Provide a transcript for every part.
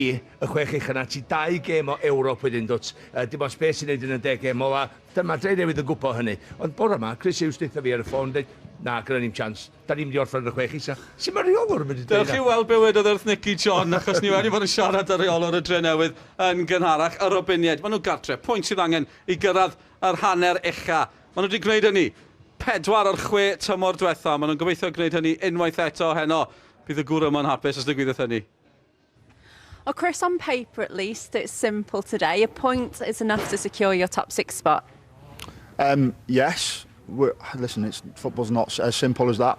Y chwech ucha 'na, ti dau gêm o Ewrop wedyn dwt, dim ots beth ti'n neud yn y deg gêm ola, dyma Dre Newydd yn gwbo hynny. Ond bore 'ma, Chris Hughes deutha fi ar y ffôn, deud, na, gynna ni'm chance, da ni'n mynd i orffen yn y chwech isa. Sut mae rheolwr yn mynd i deud Dewch i weld be wedodd wrth Nicky John, achos ni wedi bod yn siarad â rheolwr y Drenewydd yn gynharach, y Robiniaid. Maen nhw gartre, pwynt sydd angen i gyrraedd yr hanner ucha. Maen nhw wedi gwneud hynny pedwar o'r chwe tymor diwetha. Maen nhw'n gobeithio gwneud hynny unwaith eto heno. Bydd y gŵr yma'n hapus os digwyddith hynny. Well, Chris, on paper at least, it's simple today. A point is enough to secure your top six spot. Yes. We're, listen, it's, football's not as simple as that.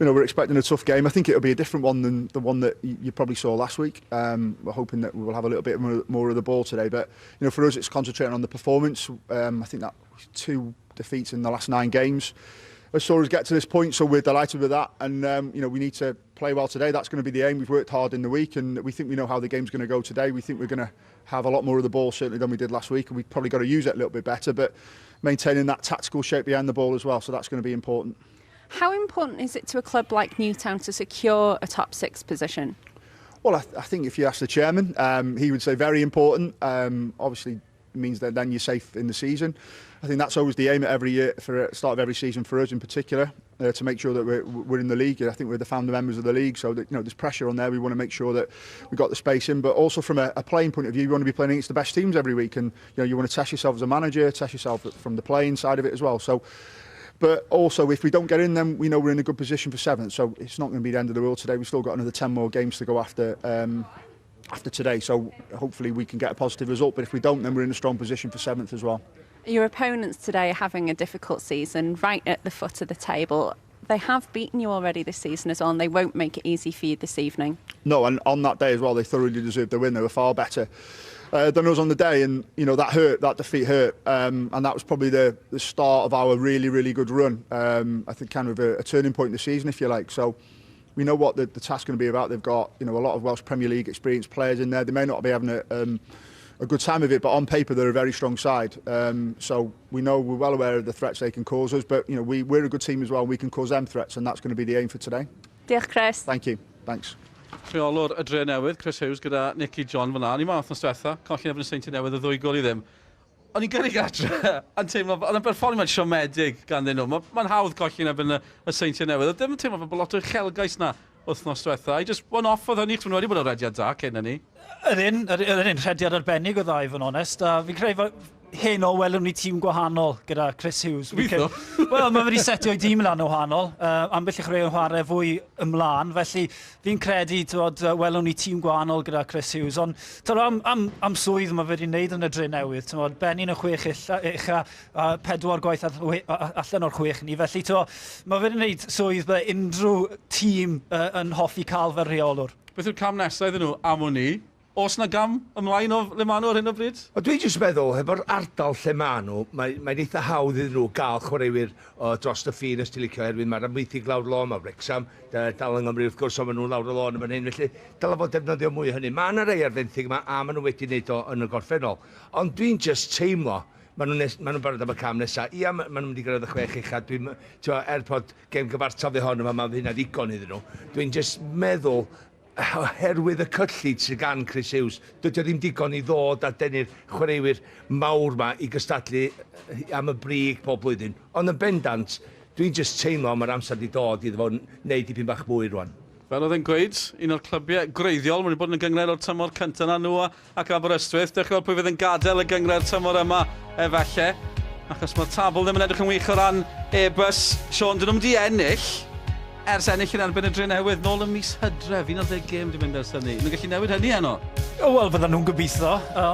We're expecting a tough game. I think it'll be a different one than the one that you probably saw last week. We're hoping that we will have a little bit more of the ball today. But for us, it's concentrating on the performance. I think that two defeats in the last nine games has saw us get to this point, so we're delighted with that. And we need to play well today. That's going to be the aim. We've worked hard in the week and we think we know how the game's going to go today. We think we're going to have a lot more of the ball certainly than we did last week, and we've probably got to use it a little bit better, but maintaining that tactical shape behind the ball as well, so that's going to be important. How important is it to a club like Newtown to secure a top six position? Well, I think if you ask the chairman, he would say very important. Obviously, means that then you're safe in the season. I think that's always the aim at every year, for the start of every season for us in particular, to make sure that we're in the league. I think we're the founder members of the league, so that there's pressure on there. We want to make sure that we've got the space in, but also from a playing point of view, you want to be playing against the best teams every week, and you want to test yourself as a manager, test yourself from the playing side of it as well. So. But also, if we don't get in, then we know we're in a good position for seventh. So it's not going to be the end of the world today. We've still got another 10 more games to go after today. So hopefully we can get a positive result. But if we don't, then we're in a strong position for seventh as well. Your opponents today are having a difficult season, right at the foot of the table. They have beaten you already this season as well, and they won't make it easy for you this evening. No, and on that day as well, they thoroughly deserved the win. They were far better than us on the day, and that hurt, that defeat hurt, and that was probably the start of our really, really good run. I think kind of a turning point in the season, if you like. So we know what the task's going to be about. They've got a lot of Welsh Premier League experienced players in there. They may not be having a good time of it, but on paper they're a very strong side. So we know we're well aware of the threats they can cause us, but we're a good team as well. And we can cause them threats, and that's going to be the aim for today. Diolch, Chris. Thank you. Thanks. Rheolwr y Dre Newydd, Chris Hughes, gyda Nicky John fyna. O'n i 'ma wythnos diwetha, colli efo'n y Seintiau Newydd y 2-0. O'n i'n gyrru gatre yn teimlo, oedd yn berfformiad siomedig ganddyn nhw. Mae'n ma hawdd colli yn erbyn y Seintiau Newydd. Oedd ddim yn teimlo fel bod lot o uchelgais na wythnos diwetha. I just one-off oedd hynny, chos maen nhw wedi bod ar rediad da cyn hynny. Yr un rhediad arbennig o dda i fod yn onest. A fi'n credu heno welwn ni tîm gwahanol gyda Chris Hughes. Gobeithio. Wel, mae wedi setio ei dîm lan o wahanol. Ambell i chwaraeon chwarae fwy ymlaen, felly fi'n credu t'wod, welwn ni tîm gwahanol gyda Chris Hughes. Ond t'wod, am swydd mae wedi wneud yn y Dre Newydd, t'wod, benni'n y chwech ucha, a pedwar gwaith allan o'r chwech ni. Felly t'wod, mae wedi wneud swydd bydde unrhyw tîm yn hoffi cael fel rheolwr. Beth yw'r cam nesaf iddyn nhw am wn i? Oes na gam ymlaen o le maen nhw ar hyn o bryd? O, dwi jyst meddwl, hefo'r ardal lle maen nhw, mae'n mae eitha hawdd iddyn nhw gael chwaraewyr o dros y ffin os ti'n licio, oherwydd mae'r Amwythig lawr lôn, mae Wrexham dal yng Nghymru wrth gwrs, ond maen nhw lawr y lôn yn fan hyn, felly dylai fod defnyddio mwy o hynny. Mae yna rei ar fenthyg yma, a maen nhw wedi wneud o yn y gorffennol. Ond dwi'n just teimlo, maen nhw'n barod am y cam nesaf. Ia, maen nhw'n mynd i gyrraedd y chwech ucha. Dwi'n, er bod gêm gyfartal fi hon yma, mae hynna ddigon iddyn nhw. Dwi'n just meddwl, oherwydd y cyllid sydd gan Chris Hughes, dydy o ddim digon i ddod a denu'r chwaraewyr mawr ma i gystadlu am y brig pob blwyddyn. Ond yn bendant, dwi'n just teimlo mae'r amser wedi dod iddo fo wneud dipyn bach mwy rwan. Fel oedd e'n gweud, un o'r clybiau gwreiddiol, maen nhw wedi bod yn y gynghrair o'r tymor cyntaf na nhw ac Aberystwyth. Dewch i weld pwy fydd yn gadael y gynghrair tymor yma efallai. Achos mae'r tabl ddim yn edrych yn wych o ran Airbus. Sean, dyn nhw'n mynd i ennill ers ennill yn erbyn y Dre Newydd nôl ym mis Hydref. 11 gêm di mynd ers hynny. Nhw'n gallu newid hynny heno? O, wel, fyddan nhw'n gobeithio,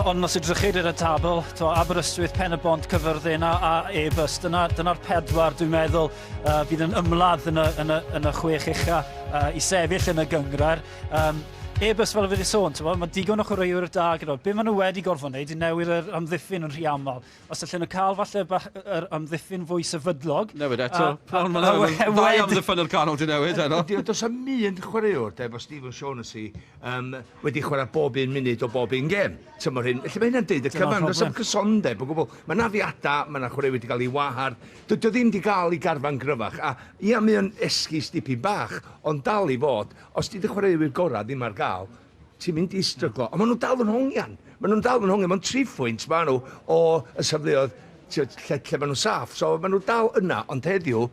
ond os edrychir ar y tabl, to, Aberystwyth, Pen y Bont, Caerfyrddin a Airbus, dyna pedwar dwi'n meddwl fydd yn ymladd yn y chwech ucha i sefyll yn y gynghrair. Airbus, fel fi wedi sôn, mae digon o chwaraewyr da gyda. Be maen nhw wedi gorfod wneud i newid yr amddiffyn yn rhy aml. Os allan nhw cael falle yr amddiffyn fwy sefydlog. Newid eto. Prawn ma'n ddau amddiffyn o'r canol di newid heno. Does am un chwaraewr, de, efo Stephen Shaughnessy, wedi chwarae bob un munud o bob un gêm. Tymor hyn. Felly mae hynna'n deud y cyfan. Does am cysondeb o gwbl. Mae 'na anafiadau, mae 'na chwaraewyr wedi cael ei wahardd. Dydy o ddim wedi gael ei garfan gryfach. A ia, mae o'n esgus dipyn bach, ond dal i fod, os di dy chwaraewyr gorau ddim ar gael, Ti'n mynd i stryglo. Ond maen nhw'n dal yn hongian. Maen nhw'n dal yn hongian. Mae'n tri phwynt maen nhw o y safleoedd lle, lle, lle maen nhw'n saff. So maen nhw dal yna, ond heddiw,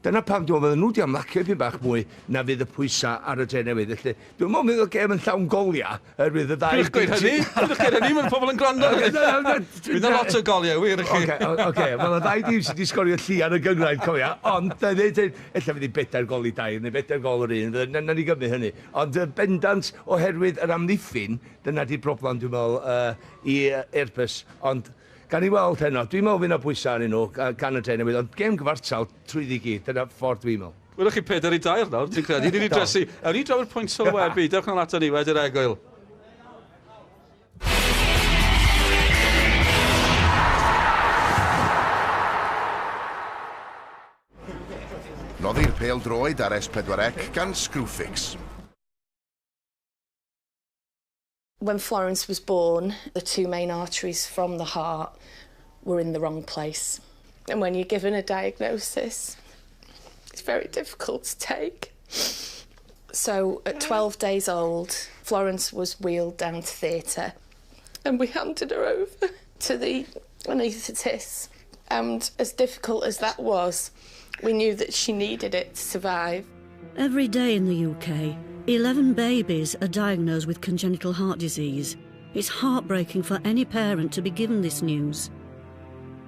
dyna pam dwi'n meddwl nhw wedi ymlacio ipyn bach mwy na fydd y pwysau ar y Drenewydd. Felly, dwi'n meddwl fydd y gêm yn llawn goliau, oherwydd y ddau... Pidwch gweud hynny, pidwch gweud hynny, mae'n pobl yn gwrando. Fydd yna lot o goliau, wir i chi. Oce, oce, wel y ddau dîm sydd wedi sgorio lli ar y gynghrair, cofia, ond ella fydd hi bedair gol i dair, neu bedair gol yr un, na ni gymryd hynny. Ond yn bendant, oherwydd yr amddiffyn, dyna di'r broblem dwi'n meddwl uh, i Airbus. Ond gan i weld heno, dwi'n meddwl fydd yna bwysau arnyn nhw gan y Drenewydd, ond gêm gyfartal trwyddi gyd, dyna ffordd dwi'n meddwl. Welwch chi 4 i 3 nawr, ti'n credu? Ni wedi drysu. Ewn ni draw i'r pwynt sylwebu. Dewch nôl ato ni wedi'r egwyl. Noddi'r pêl droed ar S4C gan Screwfix. When Florence was born, the two main arteries from the heart were in the wrong place. And when you're given a diagnosis, it's very difficult to take. So at 12 days old, Florence was wheeled down to theatre and we handed her over to the anaesthetist. And as difficult as that was, we knew that she needed it to survive. Every day in the UK, 11 babies are diagnosed with congenital heart disease. It's heartbreaking for any parent to be given this news.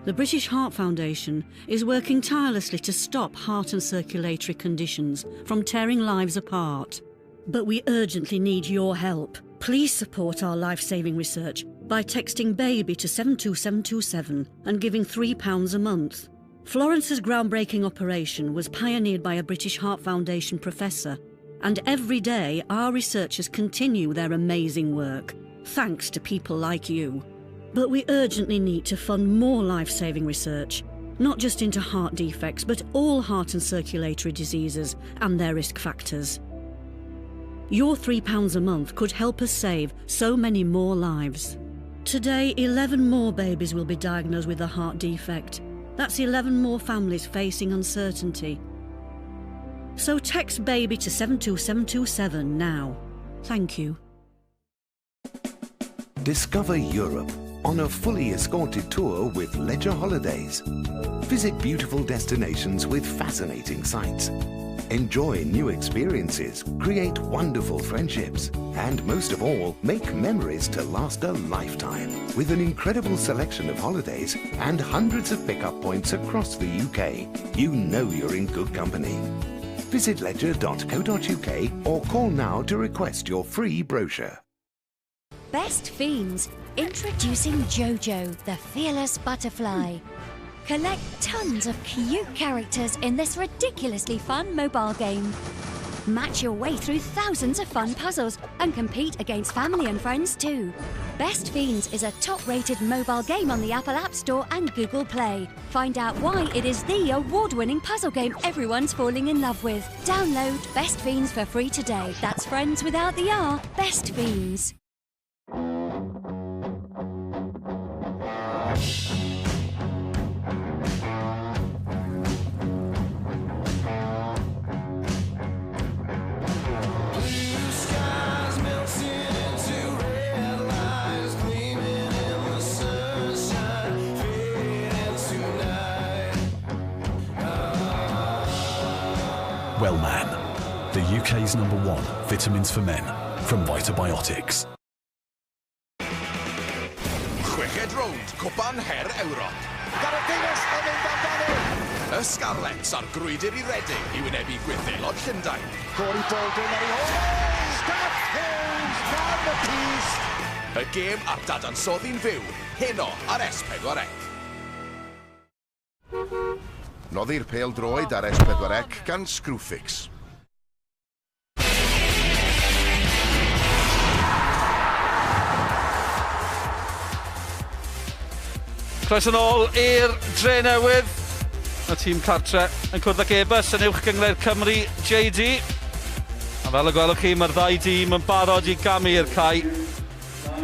The British Heart Foundation is working tirelessly to stop heart and circulatory conditions from tearing lives apart. But we urgently need your help. Please support our life-saving research by texting BABY to 72727 and giving £3 a month. Florence's groundbreaking operation was pioneered by a British Heart Foundation professor, and every day our researchers continue their amazing work, thanks to people like you. But we urgently need to fund more life-saving research, not just into heart defects, but all heart and circulatory diseases and their risk factors. Your £3 a month could help us save so many more lives. Today, 11 more babies will be diagnosed with a heart defect. That's 11 more families facing uncertainty. So text BABY to 72727 now. Thank you. Discover Europe on a fully escorted tour with Leisure Holidays. Visit beautiful destinations with fascinating sights. Enjoy new experiences, create wonderful friendships, and most of all, make memories to last a lifetime with an incredible selection of holidays and hundreds of pickup points across the UK. You know you're in good company. Visit leisure.co.uk or call now to request your free brochure. Best Fiends, introducing Jojo, the fearless butterfly. Collect tons of cute characters in this ridiculously fun mobile game. Match your way through thousands of fun puzzles and compete against family and friends too. Best Fiends is a top-rated mobile game on the Apple App Store and Google Play. Find out why it is the award-winning puzzle game everyone's falling in love with. Download Best Fiends for free today. That's friends without the R, Best Fiends. Blue skies melting into red lines, gleaming in the sunshine, fade into night. Wellman, the UK's number one vitamins for men from Vitabiotics. Chweched rownd, Cwpan Her Ewrop. Gareth Davies yn mynd amdani. Y Scarlets ar grwydr i Reading i wynebu Gwyddelod Llundain. Corey Baldwin ar ei hôl. Steff Hughes dan y pyst. Y gêm a'r dadansoddi'n fyw, heno ar S4C. Noddi'r pêl droed ar S4C gan Screwfix. Croeso nôl i'r Drenewydd. Y tîm cartre yn cwrdd ag Airbus yn uwch gynghrair Cymru JD. A fel y gwelwch chi, mae'r ddau dîm yn barod i gamu i'r cae.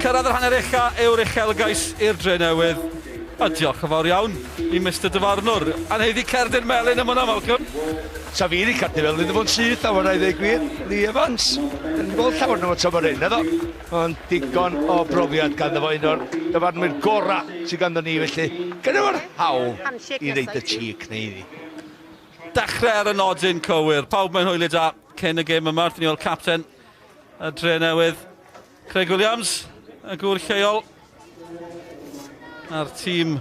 Cyrraedd yr hanner ucha yw'r uchelgais i'r Drenewydd. A diolch yn fawr iawn i Mister Dyfarnwr. Anheiddi cerdyn melyn am hwnna, Malcolm. Sa fi'n ei cerdyn melyn iddo fo'n syth, a rhaid ddweud gwir, Lee Evans. Dyn ni'n gweld llawer nhw'n tymor hyn, naddo. Ond digon o brofiad ganddo fo, un o'r dyfarnwyr gorau sydd ganddo ni, felly gyda fo'r hawl i wneud y cheek neu iddi. Dechrau ar y nodyn cywir. Pawb mewn hwyliau da cyn y gêm yma. Wrth i ni weld capten y Dre Newydd, Craig Williams, y gŵr lleol, a'r tîm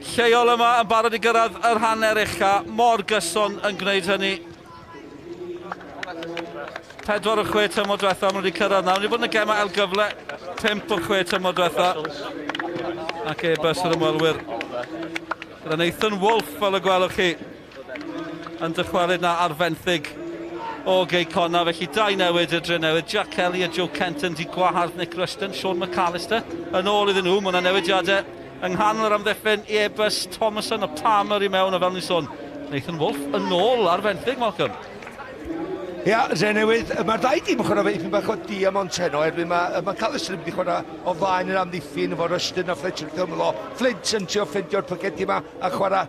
lleol yma yn barod i gyrraedd yr hanner ucha, mor gyson yn gwneud hynny. 4 o 6 tymor diwetha, maen nhw wedi cyrraedd nawr. Wedi bod yn y gemau ail gyfle, 5 o'r 6 tymor diwetha. Ac e-bus yr ymwelwyr. Gyda Nathan Wolf, fel y gwelwch chi, yn dychwelyd na ar fenthyg o Gei Connah. Felly dau newid i'r Drenewydd. Jack Kelly a Joe Kenton di gwahardd Nick Rushton, Sean McAllister yn ôl iddyn nhw. Mae yna newidiadau yng nghanol yr amddiffyn i Ebus, Thomason a Palmer i mewn, a fel ni'n sôn, Nathan Wolf yn ôl ar fenthyg, Malcolm. Ia, Drenewydd, mae'r ddau dîm yn chwarae fe ipyn bach o diamond heno, oherwydd mae McAllister yn mynd i chwarae o flaen yr amddiffyn efo Rushton a Fletcher wrth ymyl o. Flint yn trio ffeindio'r pocedi yma a chwarae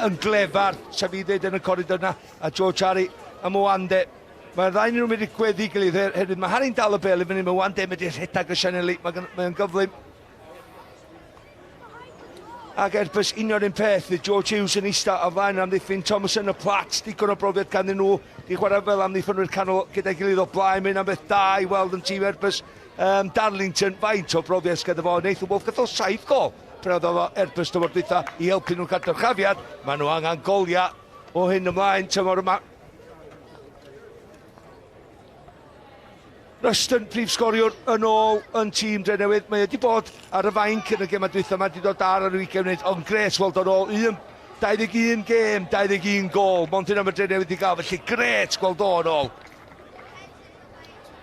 yn glefar, sef i ddweud yn y coridor yna, a George Harry a Mwande. Mae'r ddau nhw'n mynd i gweddu gilydd herwydd mae Harry'n dal y bel i fyny, mae Mwande mynd i rhedeg y sianeli, mae'n mae gyflym. Ac erbys union un peth, fydd George Hughes yn eista o flaen yr amddiffyn, Thomason y Plat, digon o brofiad ganddyn nhw, di chwarae fel amddiffynwyr canol gyda'i gilydd o blaen, mae'n am beth da i weld yn tîm Airbus. Darlington, faint o brofiad sgynno fo, Nathan Wolf gath o 7 gol pan oedd o Airbus tymor dwytha i helpu nhw'n cael dyrchafiad. Maen nhw angen goliau o hyn ymlaen tymor yma. Ruston, prif sgoriwr, yn ôl yn tîm Drenewydd. Mae wedi bod ar y fainc yn y gemau dwytha yma, wedi dod ar yr 20 munud, ond gres weld o'n ôl. 21 gêm, 21 gol. Mond hynna mae Drenewydd wedi gael, felly gret gweld o'n ôl.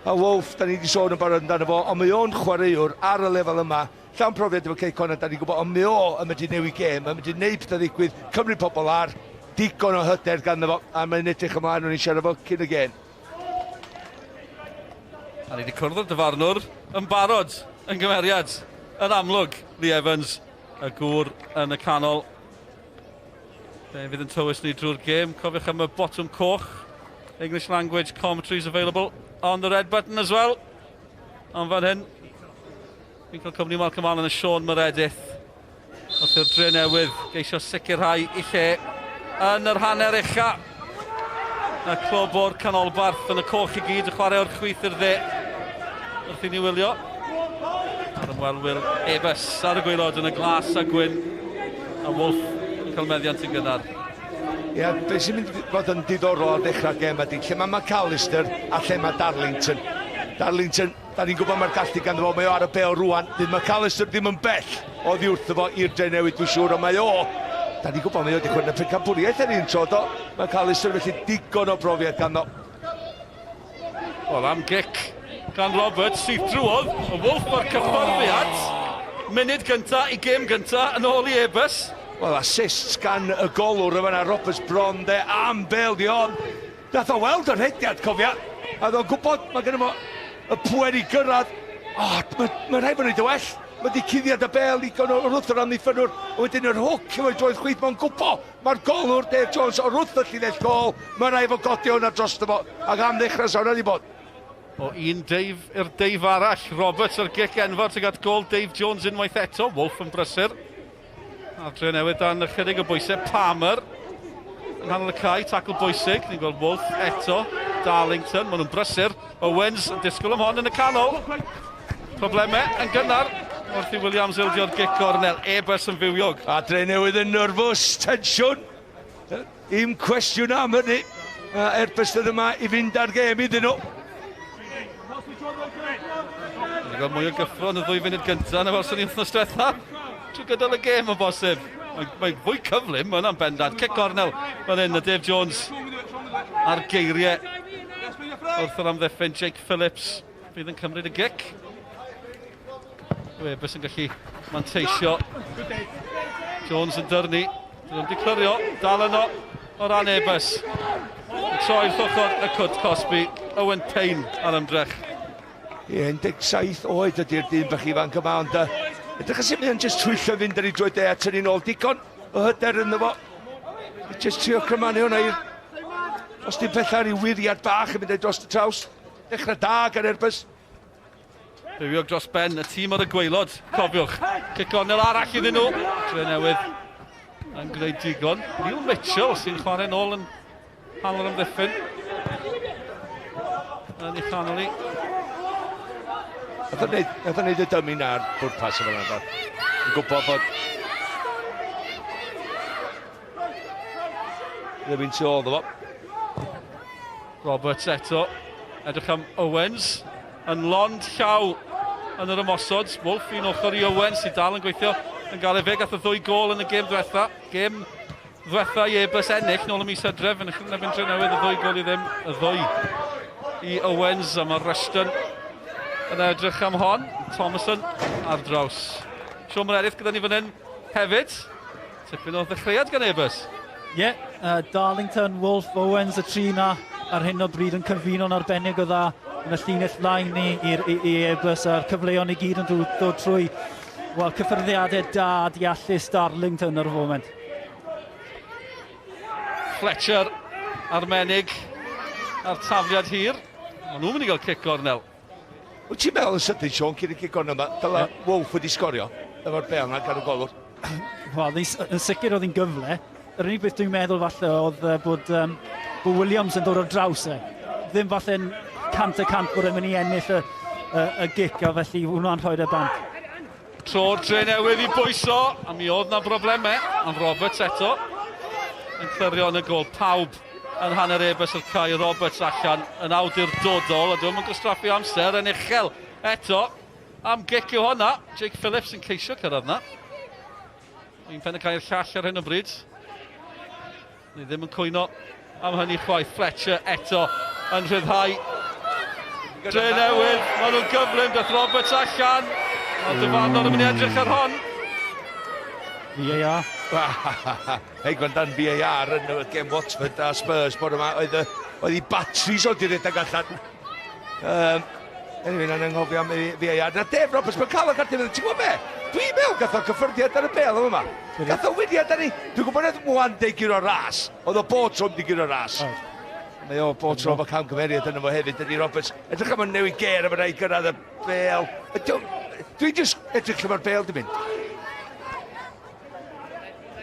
A Wolf, da ni wedi sôn yn barod amdano fo, ond mae o'n chwaraewr ar y lefel yma. Llawn profiad efo Cei Connah, da ni'n gwybod, ond mae o yn mynd i newid gêm, yn mynd i wneud pethau ddigwydd, cymryd pobl ar, digon o hyder ganddo fo, a mae'n edrych ymlaen, o'n i'n siarad fo cyn y gêm. A ni wedi cwrdd â'r dyfarnwr yn barod, yn gymeriad, yn amlwg, Lee Evans, y gŵr yn y canol. Fe fydd yn tywys ni drwy'r gêm. Cofiwch am y botwm coch. English language commentaries available on the red button as well. Ond fan hyn, fi'n cael cwmni Malcolm Allen a Sean Meredith wrth i'r Drenewydd geisio sicrhau i lle yn yr hanner ucha. Y clwb o'r canolbarth yn y coch i gyd, y chwarae o'r chwith i'r dde wrth i ni wylio. A'r ymwelwyr Ebus ar y gwaelod yn y glas a gwyn, a Wolf yn cael meddiant yn gynnar. Ie, yeah, beth sy'n mynd i fod yn diddorol ar ddechrau'r gêm ydy lle mae McAllister a lle mae Darlington. Darlington, da ni'n gwybod mae'r gallu ganddo fo, mae o ar y bêl rwan. Fydd McAllister ddim yn bell oddi wrtho fo i'r Drenewydd, dwi'n siŵr, ond mae o, da ni'n gwybod, mae o wedi chwarae yn y pencampwriaeth ar un tro, do. McAllister, felly digon o brofiad ganddo. Wel, am gic gan Roberts, sydd drwodd, y Wolf o'r cyffyrddiad. Munud gynta i gêm gynta, yn ôl i Ebus. Wel, assists gan y golwr yma, Roberts bron de, am bêl di hon. Nath o weld y rhediad, cofia. A oedd o'n gwybod, mae gen fo y pwer i gyrraedd. O, oh, mae ma rhaid bod nhw'n well. Mae wedi cuddiad y bêl i gan o'r wrth yr amddiffynwr. A wedyn yr hwc efo'i droed chwith, mae'n gwbo. Mae'r golwr Dave Jones o'r wrth y llinell gol. Mae rhaid fo godi hwnna drosto fo. Ac am ddechrau sa hwnna wedi bod. O un Dave i'r Dave arall. Roberts ar gic enfawr tuag at gol Dave Jones unwaith eto. Wolf yn brysur. A'r Drenewydd dan ychydig o bwysau. Palmer yng nghanol y cae, tacl bwysig. Ni'n gweld Wolf eto. Darlington, maen nhw'n brysur. Owens yn disgwyl am hon yn y canol. Problemau yn gynnar wrth i Williams ildio'r gic gornel. Ebers yn fywiog. A Drenewydd yn nyrfus, tensiwn. Un cwestiwn am hynny. Airbus dod yma i fynd ar gêm iddyn nhw. Ni'n gweld mwy o gyffro yn y 2 funud gyntaf na welson ni wythnos diwetha. Trwy gydol y gêm o bosib. Mae'n mae fwy cyflym, mae hwnna'n bendant. Cic gornel fan hyn, a Dave Jones ar geiriau wrth yr amddiffyn. Jake Phillips fydd yn cymryd y gic. Webus yn gallu manteisio. Jones yn dyrnu. Dyn nhw'n di clirio. Dal yno o ran Ebus. Troi wrth ochr y cwt cosbi. Owen Payne ar ymdrech. Ie, 17 oed ydy'r dyn bach ifanc yma, ond Edrych yn sut mae o'n just twyllo fynd ar ei droed e a tynnu nôl digon o hyder ynddo fo. Just trio cymanu hwnna i'r... Os dim pethau ar ei wiriad bach yn mynd ei dros y traws. Dechrau da gan Airbus. Bywiog dros ben, y tîm ar y gwaelod, cofiwch. Cic gornel arall iddyn nhw. Dre Newydd yn gwneud digon. Neil Mitchell sy'n chwarae nôl yn hanner amddiffyn. Yn ei chanol i. Nath o'n neud y dymu na'r bwrpas yma yna. Yn gwybod bod ddim yn tu ôl iddo fo. Roberts eto. Edrych am Owens. Yn lond llaw yn yr ymosod. Wolf un ochr i Owens sydd dal yn gweithio yn gael ei fe. Gath y ddwy gol yn y gêm ddiwetha. Gêm ddiwetha i Airbus ennill nôl y mis Hydref yn erbyn Drenewydd. Y ddwy gol i ddim. Y ddwy i Owens a mae Rushton yn edrych am hon. Thomason ar draws. Sean Meredith gyda ni fan hyn hefyd. Tipyn o ddechreuad gan Airbus. Ie, yeah, Darlington, Wolf, Owens, y tri na ar hyn o bryd yn cyfuno'n arbennig o dda yn y llinell flaen ni i Airbus a'r cyfleon i gyd yn dod trwy wel, cyffyrddiadau da deallus Darlington ar y foment. Fletcher a'r menig a'r tafliad hir. Maen nhw'n mynd i gael cic gornel. Wyt ti'n meddwl yn sydyn, Sean, cyn y cic gornel yma, dyla Wolf wedi sgorio efo'r bel yna gan y golwr? Wel, yn sicr oedd hi'n gyfle. Yr unig beth dwi'n meddwl falle oedd bod Williams yn dod ar draws e. Ddim falle'n 100% bod e'n mynd i ennill y gic, a felly hwnna'n rhoi'r e bant. Tro'r Dre Newydd i bwyso, a mi oedd na broblemau, ond Roberts eto yn clirio yn y gol. Pawb yn hanner Airbus o'r cae, Roberts allan yn awdurdodol, a dwi'n yn gwastraffu amser yn uchel eto. Am gic yw hwnna, Jake Phillips yn ceisio cyrraedd na. Un pen y cae'r llall ar hyn o bryd. Ni ddim yn cwyno am hynny chwaith. Fletcher eto yn rhyddhau. Dre Newydd, maen nhw'n gyflym, dath Roberts allan. Mae'r dyfarnwr yn mynd i edrych ar hon. VAR. Hei, gwranda'n VAR yn y gêm Watford a Spurs bore yma, oedd ei batris o di redeg allan. Anyway, na'n anghofio am VAR. Na Dave Roberts, mae'n cael o cardiau, ti'n gwybod be? Dwi'n meddwl gath o cyffyrddiad ar y bel yma. Gath o wyriad ar ei... Dwi'n gwybod oedd Mwande gyro ras. Oedd o bob tro wedi gyro ras. Mae o bob tro efo camgymeriad yno fo hefyd, dydy Roberts. Edrych am y newid ger am y rhaid gyrraedd y bel. Dwi'n just edrych lle mae'r bel di mynd.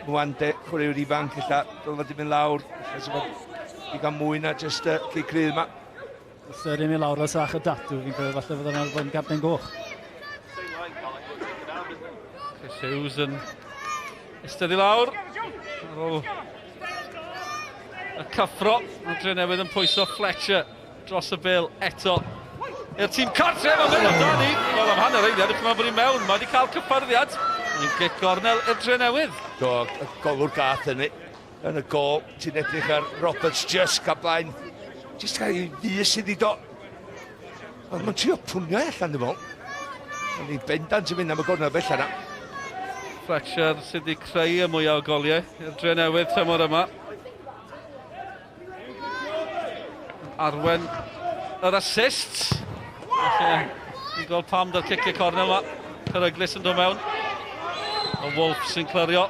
Mwande, chwaraewr ifanc, ella, dylai fod di mynd lawr. Ella fod i gael mwy na just y cic rydd yma. Os ydyn ni lawr o sach y datw, fi'n credu falle fod yna'n fod yn gapten goch. Chris Hughes yn eistedd i lawr. Ar ôl y cyffro, mae Dre Newydd yn pwyso Fletcher dros y bel eto. I'r tîm cartref, mae'n mynd amdani. Wel, am hanner eiliad, ydych chi'n meddwl bod hi mewn. Mae wedi cael cyffyrddiad. Mae'n gic gornel i'r Dre Newydd. Do, y golwr gath yn y gol. Ti'n edrych ar Roberts just cael blaen. Just cael ei fus iddi do. Ond mae'n trio pwnio allan, dwi'n meddwl. Ond ni'n bendant yn mynd am y gornel bell yna. Fletcher sydd wedi creu y mwyaf o goliau i'r Dre Newydd tymor yma. Arwen yr assist. Felly, ni'n gweld pam da'r ciciau cornel yma. Peryglus yn dod mewn. Y Wolf sy'n clirio.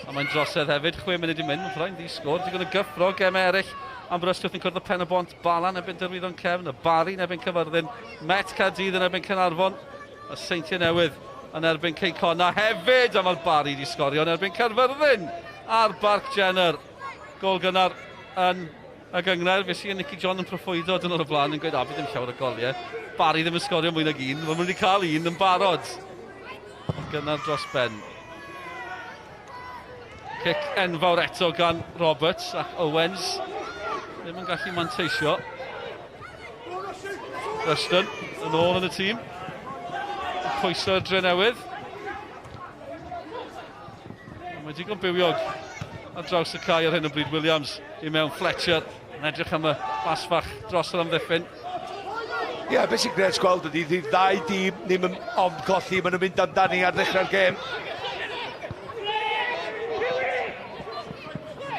A mae'n drosedd hefyd, 6 munud i mynd, mae'n rhaid i sgôr. Digon o gyffro, gemau eraill. Aberystwyth yn cwrdd â Pen y Bont, Bala yn erbyn Derwyddon Cefn, y Barri yn erbyn Cyfyrddin, Met Caerdydd yn erbyn Caernarfon, y Seintiau Newydd yn erbyn Cei Connah hefyd, a mae'r Barri wedi sgorio yn erbyn Caerfyrddin ar Barc Jenner. Gol gynnar yn y gynghrair. Fe sy'n Nicky John yn proffwydo dyn o'r blaen yn gweud, a bydd ddim llawer o goliau. Barri ddim yn sgorio mwy nag un, maen nhw wedi cael un yn barod. Gynnar dros ben. Cic enfawr eto gan Roberts ac Owens. Ddim yn gallu manteisio. Rushton yn ôl yn y tîm. Pwyso i'r Dre Newydd. Mae digon bywiog ar draws y cae ar hyn o bryd. Williams i mewn, Fletcher yn edrych am y bas fach dros yr amddiffyn. Ie, yeah, beth sy'n gret gweld ydy, ddi ddau dîm ddim yn ofn colli, maen nhw'n mynd amdani ar ddechrau'r gêm.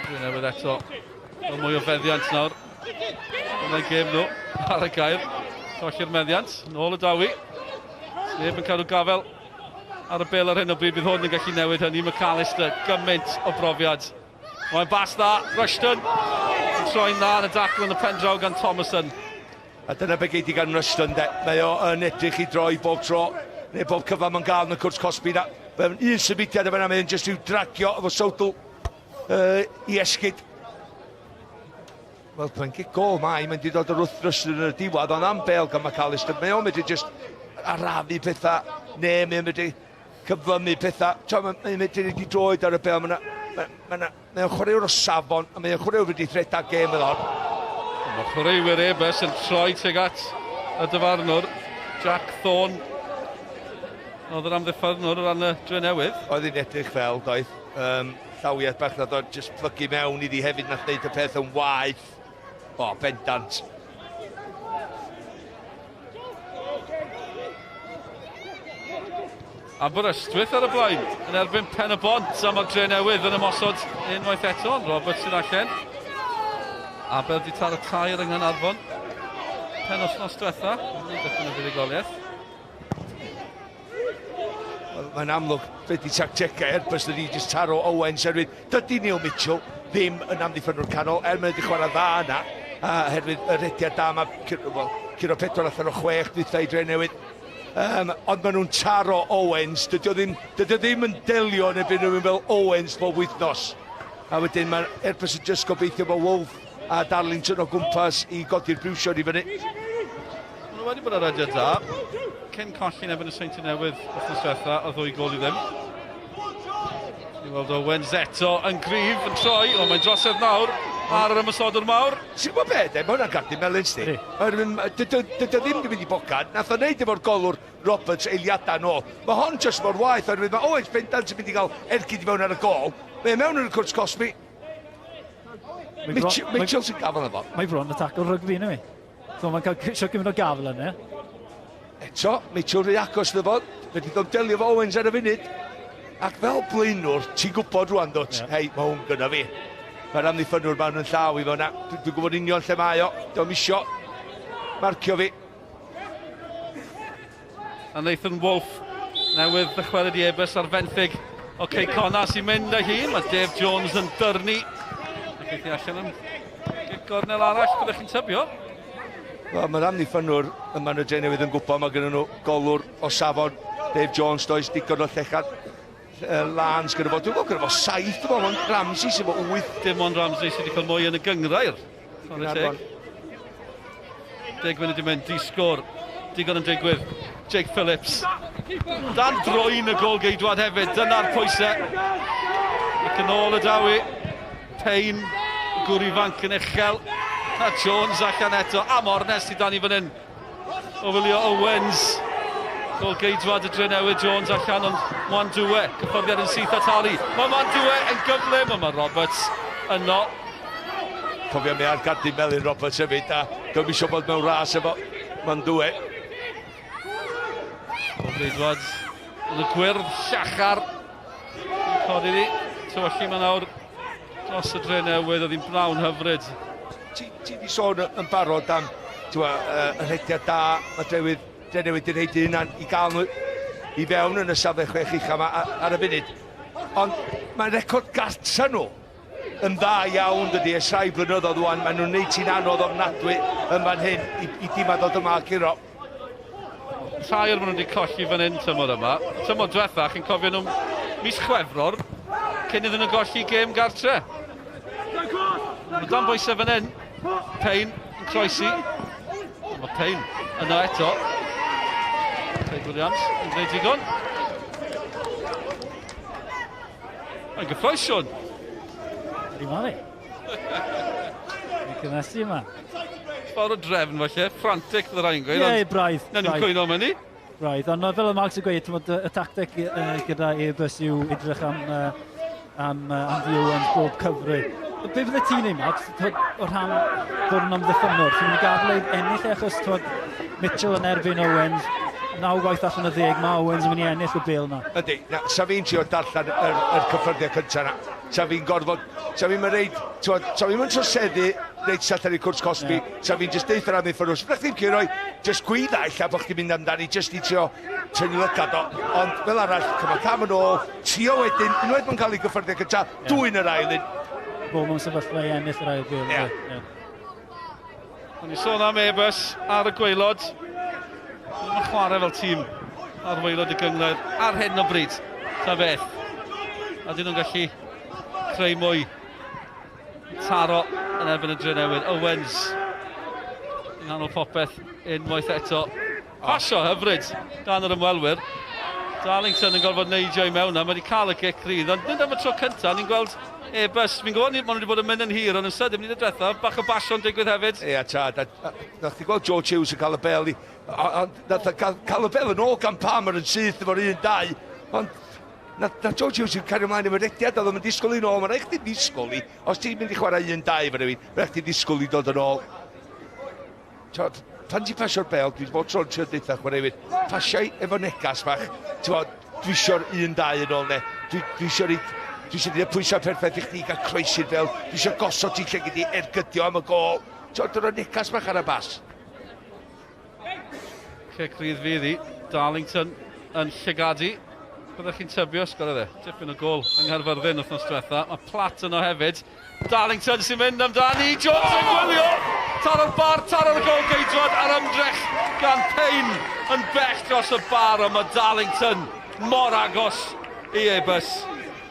Dre Newydd eto. Mae mwy o feddiant nawr. Dyna'i gêm nhw ar y gair. Colli'r meddiant. Nôl y dawi. Neb yn cadw gafel ar y bel ar hyn o bryd, bydd hwn yn gallu newid hynny. McAllister, gymaint o brofiad. Mae'n bas dda, Rushton yn troi'n dda yn y dacl yn y pen draw gan Thomason. A dyna be gei di gan Rushton, de. Mae o yn edrych i droi bob tro, neu bob cyfan mae'n gael yn y cwrt cosbi na. Mae'n un symudiad efo yna, mae'n jyst i'w dragio efo sowdl i esgid. Wel, mae'n gic gol mae, mae'n di dod o'r wrth Rushton yn y diwedd, ond am bel gan McAllister, mae o'n medru jyst arafu pethau, neu mae'n medru cyflymu pethau. T'o, mae'n medru neud i droed ar y bel, mae'n ma, ma, mae o'n chwaraewr o safon, a mae o'n chwaraewr wedi thredag gêm fel hon. Mae chwaraewyr Airbus yn troi tuag at y dyfarnwr, Jack Thorne. Oedd yr amddiffynwr o ran y Drenewydd. Oedd hi'n edrych fel, doedd. Llawiad bach nath o jyst plygu mewn iddi hefyd nath wneud y peth yn waeth. O, bendant. Aberystwyth ar y blaen yn erbyn Pen y Bont a mae'r Drenewydd yn ymosod unwaith eto, ond Roberts sydd allan. Aber di taro tair yng Nghaernarfon pen wythnos diwetha, yn dechrau y fuddugoliaeth. Mae'n amlwg be di tactegau Airbus ydy jyst taro Owens oherwydd dydy Neil Mitchell ddim yn amddiffynwr canol er mae wedi chwarae dda yna a herwydd y rediad da mae well, curo 4 allan o 6 dwytha i Drenewydd. Ond maen nhw'n taro Owens, dydy o ddim, dydy o ddim yn delio yn erbyn rhywun fel Owens bob wythnos. A wedyn mae'r Airbus yn jyst gobeithio bod Wolf a Darlington o gwmpas i godi'r briwsion i fyny. Maen nhw wedi bod ar rediad da. Cyn colli yn erbyn y Seintiau Newydd wythnos diwetha, o 2 gôl i ddim. Ni'n weld Owens eto yn gryf, yn troi, ond mae'n drosedd nawr ar yr ymosodwr mawr. Ti'n gwybod be, de? Mae hwnna'n gardyn melyn, sti. Dydy o ddim wedi mynd i bocad. Nath o wneud efo'r golwr Roberts eiliadau nôl. Mae hon jyst mor waeth, oherwydd mae Owens bendant yn mynd i gael ergyd i fewn ar y gol. Mae e mewn yn y cwrt cosbi. Mitchell sy'n gafel efo. Mae bron y tackle rygbi, yna mi. So mae'n cael eisiau gymaint o gafel yna. Eto, Mitchell rhy agos iddo fo. Fe di ddod delio fo Owens ar y funud. Ac fel blaenwr, ti'n gwybod rwan dwt, yeah. Hei, mae hwn gyda fi. Mae'r amddiffynwr ma'n yn llaw i fo na. Dwi'n gwybod union lle mae o. Dwi'n isio marcio fi. A Nathan Wolf newydd ddychwelyd i Airbus ar fenthyg o Cei Connah sy'n mynd â hi. Mae Dave Jones yn dyrnu. Ac eith hi allan am gic gornel arall, byddech chi'n tybio. Wel, mae'r amddiffynwr yma yn y Drenewydd yn gwybod mae gen nhw golwr o safon. Dave Jones, does digon o llechad lans gyda fo. Dwi'n gwybod gyda fo 7, dwi'n meddwl, ond Ramsey sydd efo 8. Dim ond Ramsey sydd wedi cael mwy yn y gynghrair. Chwarae teg. 10 munud i mynd, di sgôr. Digon yn digwydd. Jake Phillips. Dan droen y gôl geidwad hefyd, dyna'r pwysau. Ac yn ôl y dawi. Payne, gŵr ifanc yn uchel. A Jones allan eto. Am ornest i dan i fan hyn. O wylio Owens. Gôl geidwad y Drenewydd, Jones allan, ond Mwandwe, cyffyrddiad yn syth at Harry. Mae Mwandwe yn gyflym, ond mae Roberts yno. Cofio mi ar gardyn melyn Roberts hefyd, a dwi'n eisiau bod mewn ras efo Mwandwe. Gôl geidwad yn y gwyrdd, llachar. Yn codi ni, tywyllu ma nawr dros y Drenewydd, oedd hi'n bnawn hyfryd. Ti di sôn yn barod am y rhediad da, mae Drenewydd wedi rhaid i hunan i gael nhw i fewn yn y safle 6 ucha yma ar y funud. Ond mae'n record gartra nhw yn dda iawn dydy, ers rhai blynyddoedd rwan, maen nhw'n neud ti'n anodd ofnadwy yn fan hyn i dîm a dod yma a curo. Tair maen nhw wedi colli fan hyn tymor yma. Tymor diwetha, chi'n cofio nhw mis Chwefror, cyn iddyn nhw golli gêm gartre. Mae dan bwysau fan hyn. Payne yn croesi. Mae Payne yno eto. Craig Williams yn gwneud digon. Mae'n gyffroes, Siôn. Ydy mae. Fi'n cynnesu yma. Fawr o drefn falle, frantic fydde rhai'n gweud. Ie, braidd. Nawn ni'n cwyno am hynny. Braidd, ond fel y Mark sy'n gweud, y tacteg gyda Airbus yw edrych am Andy Owens bob cyfri. Be fydde ti'n neud, Mark, o rhan fod yn amddiffynnwr? Ti'n mynd i gadael ei ennill e achos Mitchell yn erbyn Owens, Naw gwaith allan o ddeg, mae Owens yn mynd i ennill y bêl 'na. Yndi, na, sa fi'n trio darllen yr, yr cyffyrddiad cyntaf 'na. Sa fi'n gorfod, sa fi'n mynd reid, t'mod, sa fi'n mynd troseddu reit allan i'r cwrt cosbi, yeah. Sa fi'n just deutha'r amddiffynwr, os ydych chi'n curo, just gwydda ella bod chdi'n mynd amdani, just i trio tynnu lygad o. Ond fel arall, cymryd cam yn ôl, trio wedyn, unwaith mae'n cael ei gyffyrddiad cyntaf, yeah. Dwyn yr ail un. Bod mewn sefyllfa i ennill yr ail bêl. Ie. Yeah. Yeah. O'n i sôn am Airbus ar y gwaelod. Ddim yn chwarae fel tîm ar waelod y gynghrair ar hyn o bryd. Ta beth. A dyn nhw'n gallu creu mwy. Taro yn erbyn y Drenewydd. Owens yng nghanol popeth unwaith eto. Pasio hyfryd gan yr ymwelwyr. Darlington yn gorfod neidio i mewn na, mae wedi cael y gic rydd, ond nid am y tro cyntaf, ni'n gweld Airbus, fi'n gwybod maen nhw wedi bod yn mynd yn hir, ond yn sydyn, munud y diwethaf, bach o basio'n digwydd hefyd. Ie, tad, a, nath ti gweld George Hughes yn cael y bel i, ond nath o cael, cael y bel yn ôl gan Palmer yn syth efo'r 1-2, ond nath, nath George Hughes yn cario ymlaen efo'r rediad, oedd o'n disgwyl i'n ôl, mae'n rhaid chdi ddisgwyl i, os ti'n mynd i chwarae 1-2 efo rhywun, mae'n rhaid chdi ddisgwyl i dod yn ôl. T'od, pan ti'n pasio'r bêl, dwi 'di bod tro'n trio deutha chwaraewyr, pasia i efo negas fach, t'mod, dwi isio'r 1-2 yn ôl ne, dwi, dwi isio roid, dwi isio roid y pwysau perffaith i chdi gael croesi'r bêl, dwi isio gosod ti lle gei di ergydio am y gôl. T'mod, dod o negas bach ar y bas. Cic rydd fydd hi. Darlington yn llygadu. Byddech chi'n tybio, sgorodd e dipyn o gôl yng Nghaerfyrddin wythnos diwetha. Mae Platt yno hefyd. Darlington sy'n mynd amdani, Jones yn gwylio! Taro'r bar, taro'r gol geidwad a'r ymdrech gan Payne yn bell dros y bar, ond mae Darlington mor agos i Airbus.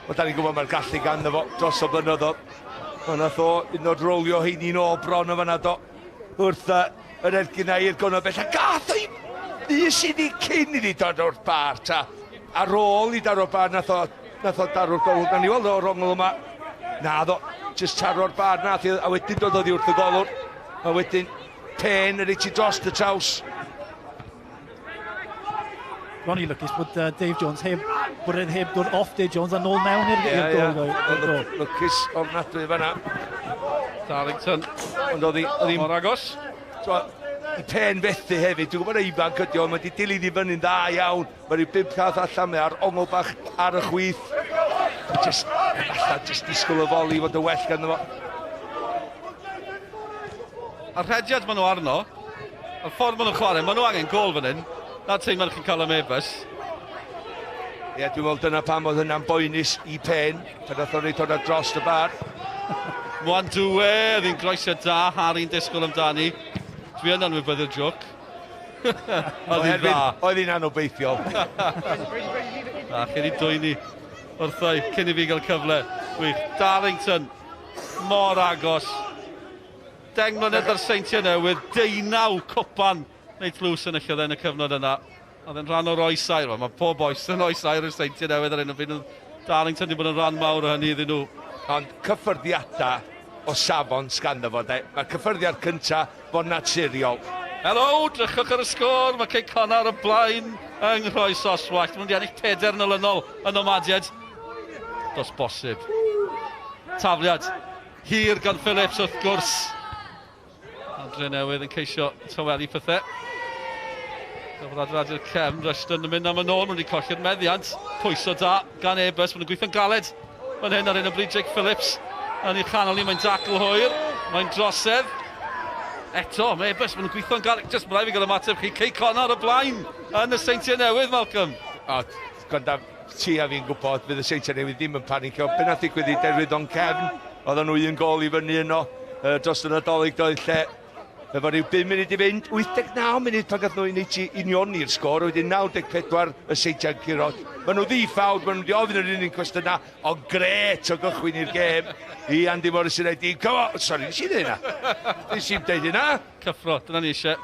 Wel, da ni'n gwybod mae'r gallu ganddo fo dros y blynyddoedd. Ond nath o un o'r rolio heini'n ôl bron o fanna do. Wrth yr ergyn i'r gonol bell. A gath o'i fys iddi cyn iddi dod o'r bar ta. Ar ôl i daro'r bar nath o, nath o daro'r golwg. Nawn ni weld o'r ongl yma. Na ddo, just taro'r bar nath i, a wedyn dod oddi wrth y golwr. A wedyn pen yr i dros y traws. Ro'n i lwcus bod Dave Jones heb, bod e'n heb dod off Dave Jones a nôl mewn i'r yeah, gol. Yeah. Lwcus ofnadwy fanna. Darlington. Ond oedd hi... Mor agos. So, i pen fethu hefyd, dwi'n gwybod ei ifanc ydi o, mae wedi dilyn i fyny'n dda iawn. Mae rhyw bump cath allan, mae ar ongl bach ar y chwith. Just, allan, just disgwyl y foli fod y well ganddo fo. A'r rhediad maen nhw arno, a'r ffordd maen nhw'n chwarae, maen nhw angen gôl fan hyn. Na'r teimlad chi'n cael am Airbus. Ie, yeah, dwi'n meddwl dyna pam oedd hynna'n boenus i Pen, pan nath o'n reid hwnna dros y bar. Mwan Dwe, oedd hi'n groesiad da, Harry'n disgwyl amdani. Dwi yn anwybyddu'r joc. Oedd hi'n dda. Oedd hi'n anobeithiol. Na, chi wedi dwyni wrthau cyn i fi gael cyfle. Wych. Darlington, mor agos. 10 mlynedd ar Seintiau Newydd, deunaw cwpan neu tlws yn y yn y cyfnod yna. Oedd e'n rhan o'r oes aur. Mae pob oes yn oes aur y Seintiau Newydd ar hyn o bryd. Darlington wedi bod yn rhan mawr o hynny iddyn nhw. Ond cyffyrddiadau o safon sganddo fo, de. Mae'r cyffyrddiad cyntaf fo'n naturiol. Helo, drychwch ar y sgôr, mae Cei Connah ar y blaen yng Nghroesoswallt. Maen nhw wedi ennill pedair yn olynol yn Nomadiaid. Does bosib. Tafliad hir gan Phillips wrth gwrs. Andre Newydd yn ceisio tawelu pethau. Gafodd adeiladu'r cefn, Rushton yn mynd am yn ôl, maen nhw wedi colli'r meddiant. Pwyso da gan Airbus, maen nhw'n gweithio'n galed fan hyn ar hyn o bryd. Jake Phillips yn ei chanol ni, mae'n dacl hwyr, mae'n drosedd. Eto, mae Airbus, maen nhw'n gweithio'n galed. Just mae rhaid fi gael ymateb chi, Cei Connah ar y blaen yn y Seintiau Newydd, Malcolm. O, gwranda, ti a fi'n gwybod, fydd y Seintiau Newydd ddim yn panicio. Be nath ddigwydd i Derwyddon Cefn, oedden nhw un gôl i fyny yno dros y Nadolig doedd lle efo rhyw 5 munud i fynd, 89 munud pan gath nhw i wneud i unioni'r sgôr, wedyn 94 y Seintiau'n curo. Maen nhw ddi-ffawd, maen nhw wedi ofyn yr un un cwestiynau, ond gret o gychwyn i'r gêm i Andy Morrison a'i dîm. Come on, sorry, nes i ddweud hynna. Nes i'm deud hynna. Cyffro, dyna ni eisiau.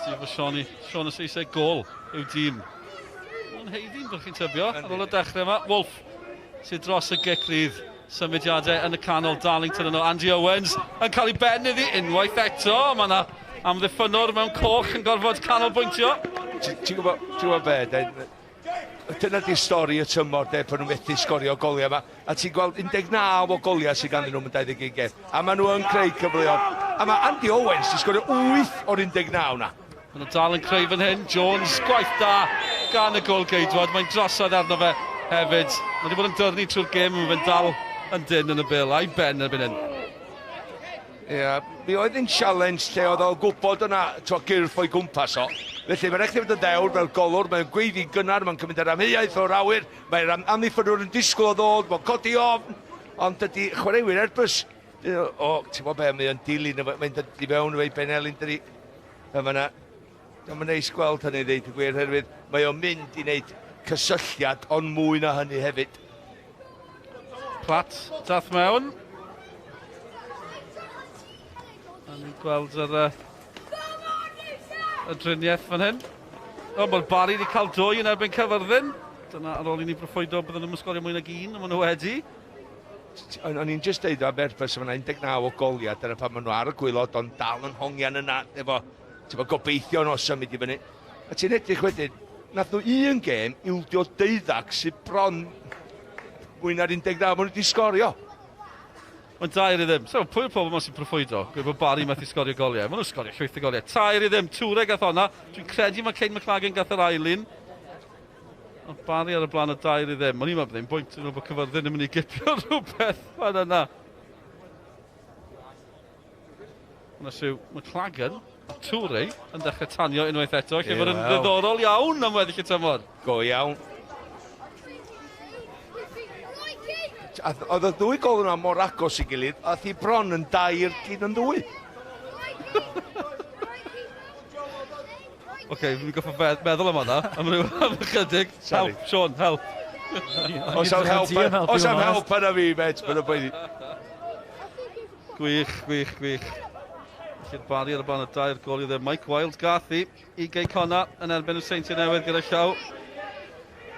Steve o Sean, Sean os eisiau gôl i'w dîm. Mae'n heiddi'n bod chi'n tybio ar ôl y dechrau yma. Wolf sydd dros y gic rydd. Symudiadau yn y canol, Darlington yno. Andy Owens yn cael ei ben iddi unwaith eto. Mae yna amddiffynnwr mewn coch yn gorfod canolbwyntio. Ti'n gwybod, ti'n gwybod be, de? Dyna di stori y tymor, de, pan nhw'n methu sgorio goliau yma. A ti'n gweld 19 o goliau sydd ganddyn nhw mewn 21 gêm. A maen nhw yn creu cyfleoedd. A mae Andy Owens di sgorio 8 o'r 19 na. Maen nhw dal yn creu fan hyn. Jones, gwaith da gan y golgeidwad. Mae'n drosodd arno fe hefyd. Mae wedi bod yn dyrnu trwy'r gêm, mae fe'n dal yn dyn yn y bêl a'i ben erbyn hyn. Ie, yeah, mi oedd yn challenge lle oedd o'n gwybod yna to gyrff o'i gwmpas o. Felly mae'n rhaid i fod yn ddewr fel golwr, mae'n gweiddi'n gynnar, mae'n cymryd yr amheuaeth o'r awyr, mae'r amddiffynwr yn disgwyl o ddod, mae'n codi ofn, ond dydy chwaraewyr Airbus, o, ti'n gwybod be, mae'n dilyn, mae'n dod i fewn efo'i benelin, dydy, a mae yna, mae'n neis gweld hynny ddeud y gwir, herwydd mae o'n mynd i wneud cysylltiad, ond mwy na hynny hefyd. Platt, dath mewn. A ni'n gweld yr, y driniaeth fan hyn. O, mae'r Barry wedi cael dwy yn erbyn Cyfyrddin. Dyna ar ôl i ni broffwydo bydden nhw'n sgorio mwy nag un, ond maen nhw wedi. O'n i'n just deud am Airbus, yma 19 o goliau, dyna pan maen nhw ar y gwaelod, ond dal yn hongian yna, efo, efo gobeithio o symud i fyny. A ti'n edrych wedyn, nath nhw un gêm ildio 12 sydd bron mwy na'r 19 maen nhw wedi sgorio. Mae'n 2-0. So, pwy yw'r pobl yma sy'n proffwydo? Gweud bod Barry methu sgorio goliau. Maen nhw'n sgorio llwyth o goliau. 3-0, Toure gath honna. Dwi'n credu mae Kane McLagan gath yr ail un. Ond Barry ar y blaen o 2-0. O'n i'n meddwl ddim bwynt yn meddwl bod Cyfyrddin yn mynd i gipio rhywbeth fan yna. Yna syw McLagan a Toure yn dechrau tanio unwaith eto, lle fod yn ddiddorol iawn am weddill y tymor. Go iawn. Oedd y ddwy gol yna mor agos i gilydd, a thi bron yn dair gyd yn ddwy. Oce, okay, fi'n goffo meddwl am hwnna, am ryw am ychydig. Help, Sean, help. Os am help, os am help yna fi, met, mae'n poeni. Gwych, gwych, gwych. Felly'r Barry ar y blaen o 2 gôl i ddim. Mike Wild gath i Gei Connah yn erbyn y Seintiau Newydd gyda llaw.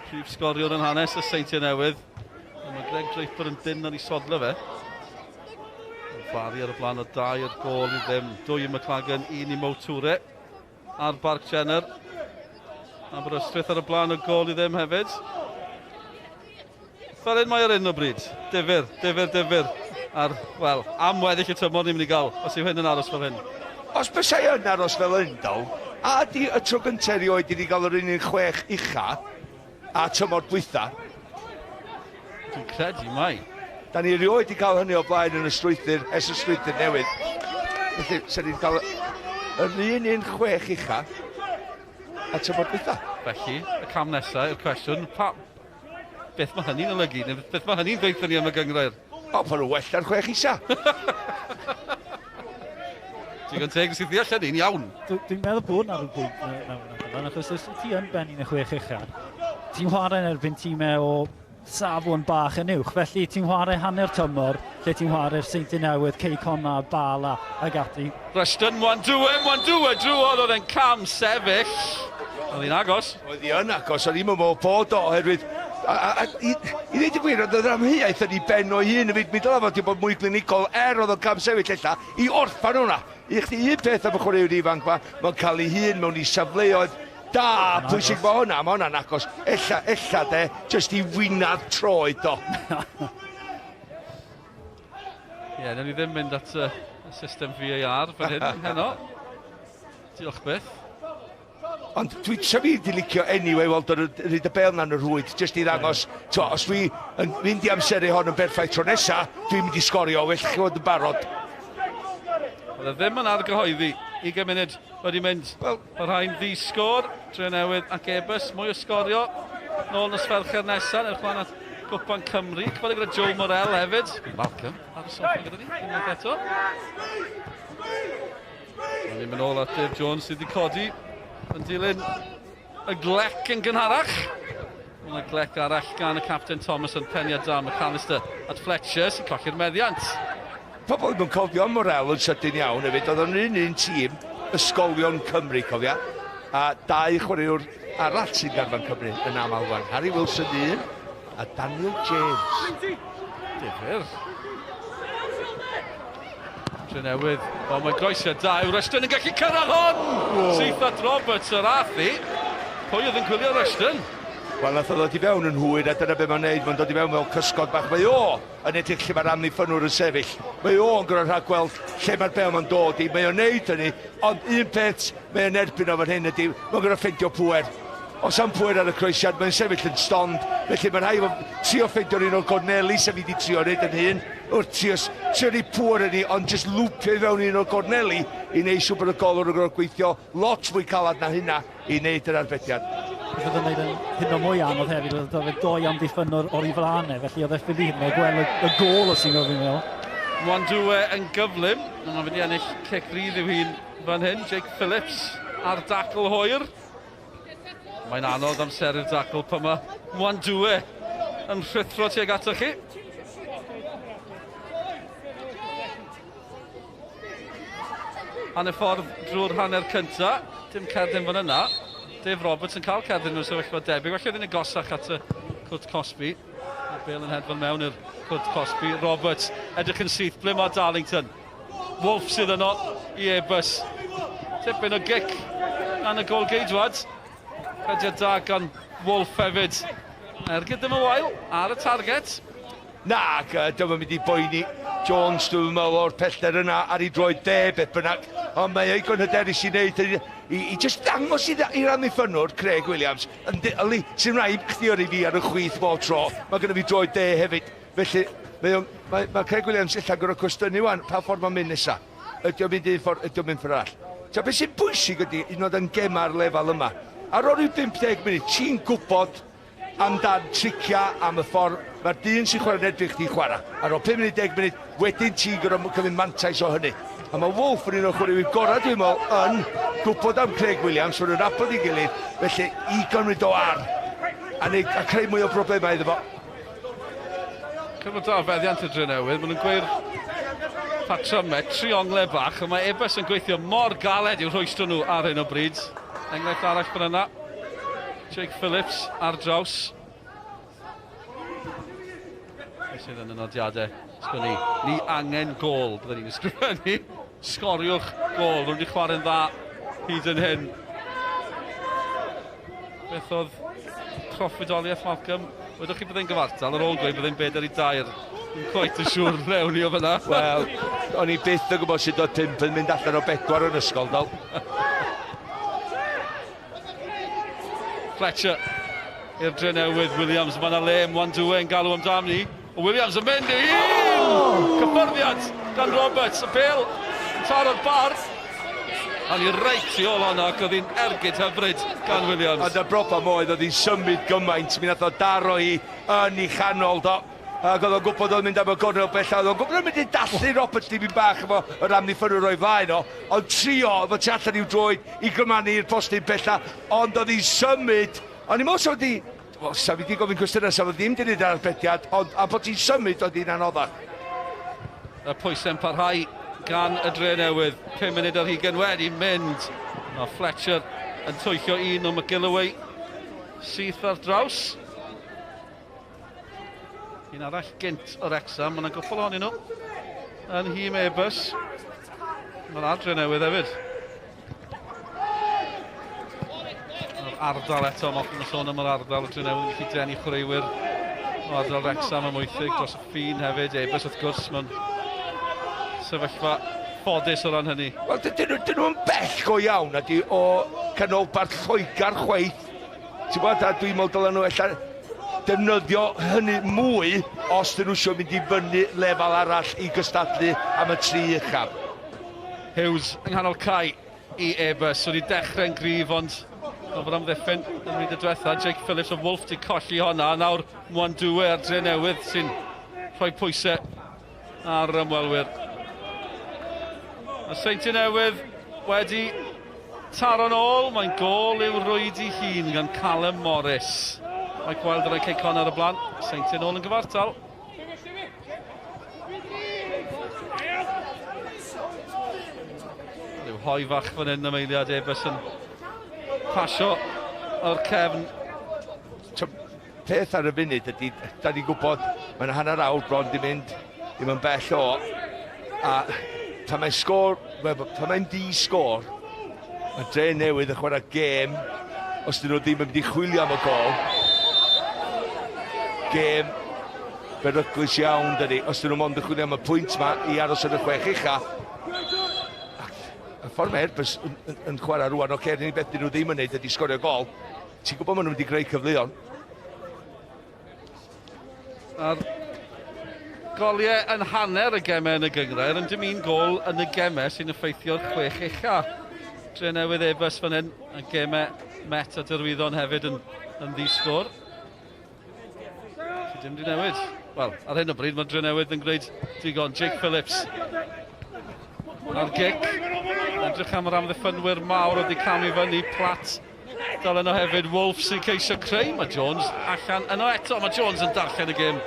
Prif sgoriwr yn hanes y Seintiau Newydd. A mae Greg Draper yn dynn ar ei sodle fe. Barry ar y blaen o 2 gôl i ddim. 2 i McLagan, 1 i Mo Toure. Ar Barc Jenner. Aberystwyth ar y blaen o gôl i ddim hefyd. Fel hyn mae ar hyn o bryd. Difyr, difyr, difyr. Ar, wel, am weddill y tymor ni'n mynd i gael, os yw hyn yn aros fel hyn. Os bysai yn aros fel hyn, dol, a di y tro gyntaf erioed i ni gael yr un un chwech ucha, a tymor dwytha. Dwi'n credu mai. Da ni erioed i gael hynny o blaen yn y strwythur, ers y strwythur newydd. Felly, sa ni'n cael yr un un chwech ucha, a tymor dwytha. Felly, y cam nesaf yw'r cwestiwn, pa, beth mae hynny'n olygu? Neu beth mae hynny'n dweud ni am y gynghrair? O, pa nhw well na'r chwech isa. Digon teg, sydd ddeall hynny'n iawn. Dwi'n meddwl bod na rhyw bwynt mewn achos os ti yn benni'n y chwech ucha, ti'n chwarae yn erbyn tîmau o safon bach yn uwch, felly ti'n chwarae hanner tymor, lle ti'n chwarae'r Seintiau Newydd, Cei Connah, Bala ag ati. Rushton, Mwandue, Mwandue, drwodd, oedd e'n cam sefyll. Oedd hi'n agos. Oedd hi yn agos, o'n i'n meddwl bod o, oherwydd i ddweud y gwir, oedd yr amheuaeth yn ei ben o'i hun hefyd, mi dylai fod wedi bod mwy glinigol, er oedd o'n cam sefyll ella, i orffan hwnna. I chdi un peth am y chwaraewr ifanc ma, mae'n cael ei hun mewn i safleoedd da, pwysig mae hwnna, mae hwnna'n agos. Ella, ella de, jyst i wynaf troed o. Ie, yeah, newn ni ddim mynd at y system VAR fan hyn heno. Diolch byth. Ond dwi sa fi wedi licio anyway weld o'n rhaid y bel na'n y rhwyd, jyst i ddangos, to, os dwi yn mynd i amseru hon yn berffaith tro nesa, dwi'n mynd i sgorio, well chi fod yn barod. Oedd e ddim yn argyhoeddi, 20 munud wedi mynd. Wel, mae rhain ddi sgôr, Drenewydd ac Airbus, mwy o sgorio nôl nos Fercher nesaf, ewch mlaen at Gwpan Cymru, cyfadde gyda Joe Morrell hefyd. Malcolm ar y soffa gyda ni, unwaith eto. Mae'n ni'n mynd nôl at Dave Jones sydd wedi codi yn dilyn y glec yn gynharach. Mae'n y glec arall gan y capten Thomas yn peniad da McAllister at Fletcher sy'n colli'r meddiant. Pobl ddim yn cofio Morrell yn sydyn iawn hefyd, oedd o'n un un tîm Ysgolion Cymru, cofia, a dau chwaraewr arall sy'n garfan Cymru yn aml wan. Harry Wilson un a Daniel James. Difyr. Drenewydd, o mae groesiad da yw Rushton yn gallu cyrraedd hon! Syth at Roberts yr ath i. Pwy oedd yn gwylio Rushton? Wel, nath o ddod i fewn yn hwyr, a dyna be mae'n neud, mae'n dod i fewn fel cysgod bach. Mae o yn edrych lle mae'r amddiffynnwr yn sefyll. Mae o'n gorfod rhagweld lle mae'r bêl ma'n dod i. Mae o'n neud hynny, ond un peth mae o'n erbyn o fan hyn ydy, mae'n gorfod ffeindio pŵer. Os am pŵer ar y croesiad, mae'n sefyll yn stond, felly mae'n rhaid fo trio ffeindio'r un o'r gorneli sef fi wedi trio neud yn hun, wrth trio, trio neud pŵer yn ni, ond jyst lwpio i fewn un o'r gorneli i neud siŵr bod y golwr yn gorfod gweithio lot fwy calad na hynna i wneud yr arbediad. Beth oedd yn gwneud yn hyn o mwy anodd hefyd, oedd fe doi amddiffynnwr o'r i flaen e, felly oedd e ffili hyn o gweld y, y gôl os ti'n gofyn meddwl. Mwandwe yn gyflym, ond mae wedi ennill cic rydd i'w hun fan hyn. Jake Phillips ar dacl hwyr. Mae'n anodd amseru'r dacl pan mae Mwandwe yn rhuthro tuag atoch chi. Hanner ffordd drwy'r hanner cynta. Dim cerdyn fan yna. Dave Roberts yn cael cerdyn mewn sefyllfa debyg. Felly oedd yn agosach at y cwt cosbi. Mae'r bel yn hedfan mewn i'r cwt cosbi. Roberts edrych yn syth. Ble mae Darlington? Wolf sydd yno i Ebus. Tipyn o gic gan y golgeidwad. Rhediad da gan Wolf hefyd. Ergyd ddim yn wael ar y target. Na, ac uh, dyma mynd i boeni Jones, dwi'n meddwl, o'r pellter yna ar ei droed dde, beth bynnag. Ond mae ei hyderus i wneud i, i, i just dangos i'r amddiffynnwr, Craig Williams, yn yli, sy'n rhaid chdi o'r i fi ar y chwith bob tro. Mae gennym fi droed dde hefyd. Felly, mae, mae, mae Craig Williams ella gorfod cwestiynu wan pa ffordd mae'n mynd nesaf. Ydy o'n mynd un ffordd, ydy o'n mynd ffordd arall. Ta beth sy'n bwysig ydy, un oed yn gema'r lefel yma. Ar ôl rhyw 50 munud, ti'n gwybod amdan tricia am y ffordd mae'r dyn sy'n chwarae'n erbyn chdi chwarae. Ar ôl 5 munud, 10 munud, wedyn ti'n gorfod cymryd mantais o hynny. A mae Wolf yn un o'r chwaraewyr gorau, dwi'n meddwl, yn gwybod am Craig Williams, maen nhw'n nabod ei gilydd, felly i gymryd o ar a, neud, a creu mwy o broblemau iddo fo. Cyfnod da o feddiant y Drenewydd, maen nhw'n gweir patrymau, triongle bach, a mae Ebus yn gweithio mor galed i'w rhwystro nhw ar hyn o bryd. Enghraifft arall fan yna. Jake Phillips ar draws. Beth sydd yn y nodiadau? Sgwn i. Ni angen gôl, byddwn ni'n ysgrifennu. Sgoriwch gôl. Rwy'n wedi chwarae'n dda hyd yn hyn. Beth oedd proffwydoliaeth Malcolm? Wedwch chi byddai'n gyfartal ar ôl gweud byddai'n bedair i dair. Dwi'n quite yn siŵr ble o'n i o fyna. Wel, o'n i byth yn gwybod sut oedd pump yn mynd allan o bedwar yn ysgol, dal. Fletcher i'r Drenewydd, Williams, mae yna le, Mwandwe yn galw amdani. Williams yn mynd i un! Cyffyrddiad gan Roberts, y bel yn taro'r bar. A ni reit tu ôl honna ac oedd hi'n ergyd hyfryd gan Williams. Ond y broblem oedd, oedd hi'n symud gymaint, mi nath o daro hi yn ei chanol, do. Ac oedd o'n gwybod oedd mynd am y gornel bella, oedd o'n gwybod oedd mynd i dallu Roberts dipyn bach efo yr amddiffynnwr o'i flaen o, ond trio efo tu allan i'w droed i gymanu i'r postyn pella, ond oedd hi'n symud, o'n i'n meddwl sa wedi, wel, sa fi wedi gofyn cwestiynau, sa fo ddim wedi gwneud arbediad, ond am bod hi'n symud oedd hi'n anoddach. Y pwysau'n parhau gan y Dre Newydd, 5 munud ar hugain wedi mynd. Mae Fletcher yn twyllio un o McGilloway syth ar draws. Un arall gynt o Wrexham, mae yna gwpl ohonyn nhw yn nhîm Airbus. Mae'r adre newydd hefyd. Mae'r ardal eto, mae yn sôn am yr ardal, y dre newydd yn gallu denu chwaraewyr o ardal Wrexham am wythig dros y ffin hefyd. Airbus wrth gwrs, mae'n sefyllfa ffodus o ran hynny. Wel, dyn nhw, nhw'n bell go iawn, ydy o canolbarth Lloegr chweith. Ti'n gwybod, a dwi'n meddwl dylen nhw ella defnyddio hynny mwy os dyn nhw eisiau mynd i fyny lefel arall i gystadlu am y tri uchaf. Hughes yng nghanol cae i Airbus. Wedi dechrau'n gryf ond oedd amddiffyn yn bryd y diwetha. Jake Phillips o Wolf di colli honna. Nawr Mwandwe ar Dre Newydd sy'n rhoi pwysau ar ymwelwyr. Y Seintiau Newydd wedi taro'n ôl. Mae'n gôl i'w rwyd i hun gan Callum Morris. Mike Wilder a'i Cei Connah ar y blaen. Seintiau nôl yn gyfartal. Rhyw hoi fach fan hyn am eiliad, Ebus yn pasio o'r cefn. Peth ar y funud ydy, da ni'n gwybod, mae'n hanner awr bron di mynd, ddim yn bell o, a pan mae'n sgôr, pan mae'n di sgôr, mae Dre Newydd yn chwarae gêm, os dyn nhw ddim yn mynd i chwilio am y gol. gêm beryglus iawn, dydy, os dyn nhw mond yn chwilio am y pwynt ma i aros yn y chwech ucha. Ac y ffordd mae Airbus yn, yn, yn chwarae rwan, oce, okay, unig beth dyn nhw ddim yn neud ydy sgorio gol. Ti'n gwybod maen nhw'n mynd i greu cyfleon. A'r goliau yn hanner y gemau yn y gynghrair, ond dim un gol yn y gemau sy'n effeithio'r chwech ucha. Drenewydd Airbus fan hyn, y gemau Met a Derwyddon hefyd yn, yn ddi-sgôr. Dim di newid. Wel, ar hyn o bryd mae Drenewydd yn gwneud digon. Jake Phillips ar gic. Edrych am yr amddiffynwyr mawr oedd wedi camu fyny. Platt dal yno hefyd. Wolf sy'n ceisio creu. Mae Jones allan yno eto. Mae Jones yn darllen y gêm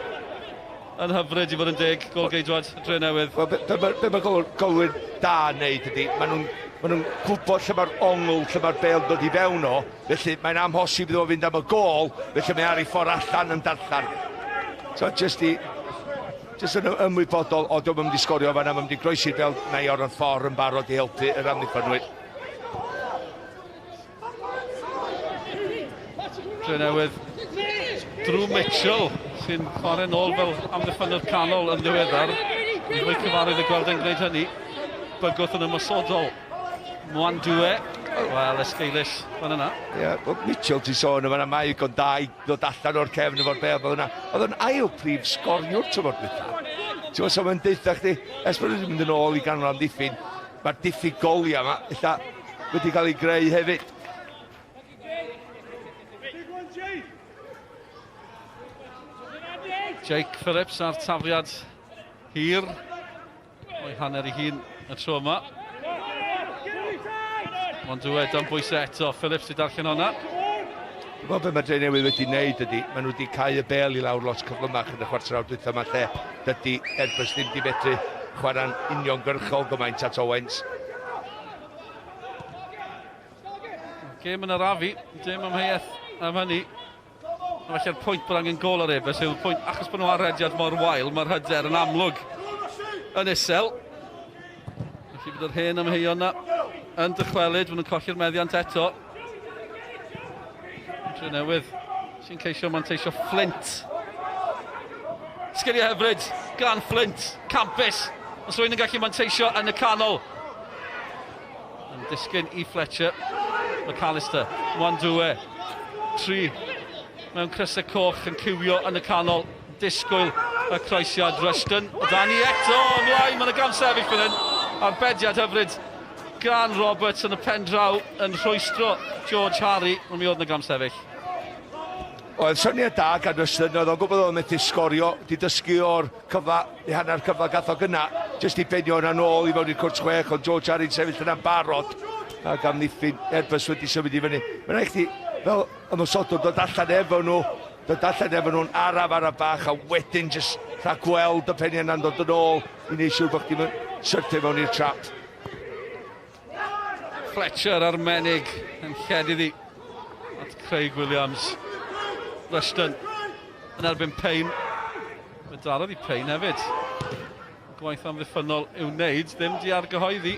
yn hyfryd i fod yn deg. Gol geidwad Drenewydd. Wel, be, be, be mae gol, golwyr da yn neud ydy, maen nhw'n ma nhw gwybod lle mae'r ongl, lle mae'r bel dod i fewn o, felly mae'n amhosib iddo fo fynd am y gol, felly mae ar ei ffordd allan yn darllen. So, just i, just yn ymwybodol, o, dwi'n mynd i sgorio fan'na, mae'n mynd i groesi'r bel, na i o'r ffordd yn barod i helpu yr amddiffynwyr. Drenewydd Drew Mitchell sy'n chwarae nôl fel amddiffynnwr canol yn ddiweddar. Yn fwy cyfarwydd y gweld e'n gwneud hynny. Bygwth yn ymosodol. Mwandue. Wel, esgeulus fan yna. Ie, yeah, well, Mitchell ti'n sôn yma, mae ddigon da i ddod allan o'r cefn efo'r bel fel yna. Oedd o'n ail prif sgoriwr tymor dwytha. Ti'n gwybod, so mae'n deutha chdi, ers bod nhw'n mynd yn ôl i ganol amddiffyn, mae'r diffyg goliau yma, ella wedi cael ei greu hefyd. Jake Phillips a'r tafliad hir o'i hanner ei hun y tro yma. Ond dwi dan bwysau eto. Phillips i darllen hwnna. Dwi'n meddwl beth mae Drenewydd wedi wneud ydy, maen nhw wedi cau y bel i lawr lot cyflymach yn y chwarter awr dwytha yma lle dydy Airbus ddim wedi medru chwarae'n uniongyrchol gymaint at Owens. Gêm yn arafu, dim amheuaeth am hynny. A felly'r pwynt bod angen gol ar Airbus yw'r pwynt, achos bod nhw ar rediad mor wael, mae'r hyder yn amlwg yn isel. Felly bydd yr hen amheuon yna yn dychwelyd, maen nhw'n colli'r meddiant eto. Drenewydd sy'n ceisio manteisio Flint. Sgiliau hyfryd gan Flint, campus. Os rwy'n yn gallu manteisio yn y canol. Yn disgyn i Fletcher. McAllister, Mwandue, tri mewn crysau coch yn cywio yn y canol. Disgwyl y croesiad Rushton. O dan i eto, ymlaen, mae'n y gam sefyll fan hyn. Arbediad hyfryd gan Roberts yn y pen draw yn rhwystro George Harry. Ond mi oedd yna gam sefyll. Oedd syniad da gan Rushton, oedd o'n gwybod oedd o'n methu sgorio, di dysgu o'r cyfle, i hanner cyfle gath o gynna, jyst i benio hwnna nôl i fewn i'r cwrt chwech, ond George Harry'n sefyll yna'n barod, ac amddiffyn Airbus wedi symud i fyny. Mae'n rhaid chdi, fel ymosodwr, dod allan efo nhw, dod allan efo nhw'n araf araf bach, a wedyn jyst rhag gweld y peniau yna'n dod yn ôl i wneud siŵr bod chdi'n syrthio mewn i'r trap. Fletcher a'r menig yn lled iddi at Craig Williams. Rushton yn erbyn Payne. Mae darodd i Payne hefyd. Gwaith amddiffynnol i'w wneud, ddim di argyhoeddi.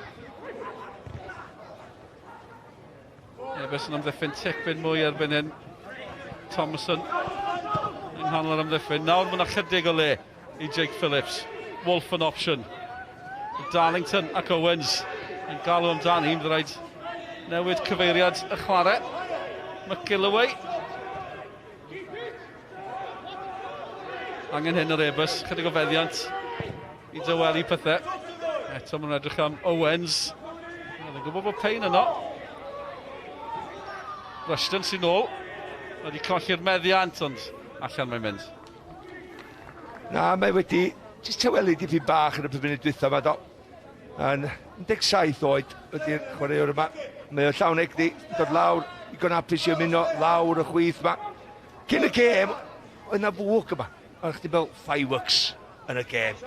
Ebers yn amddiffyn tipyn mwy erbyn hyn. Thomason yng nghanol yr amddiffyn. Nawr mae yna chydig o le i Jake Phillips. Wolf yn opsiwn. Darlington ac Owens yn galw amdani. Bydd rhaid newid cyfeiriad y chwarae. McGilloway. Angen hyn ar Airbus, chydig o feddiant i dywelu pethau. Eto maen nhw'n edrych am Owens. Oedd yn gwybod bod Payne yno. Rushton sy'n ôl. Wedi colli'r meddiant, ond allan mae'n mynd. Na, mae wedi jyst tawelu dipyn bach yn y 5 munud dwytha yma, do. Yn 17 oed ydy'r chwaraewr yma. Mae o llawn egni, dod lawr, digon hapus i ymuno lawr y chwith yma. Cyn y gêm, oedd yna fwg yma. Oedd chdi fel fireworks yn y gêm.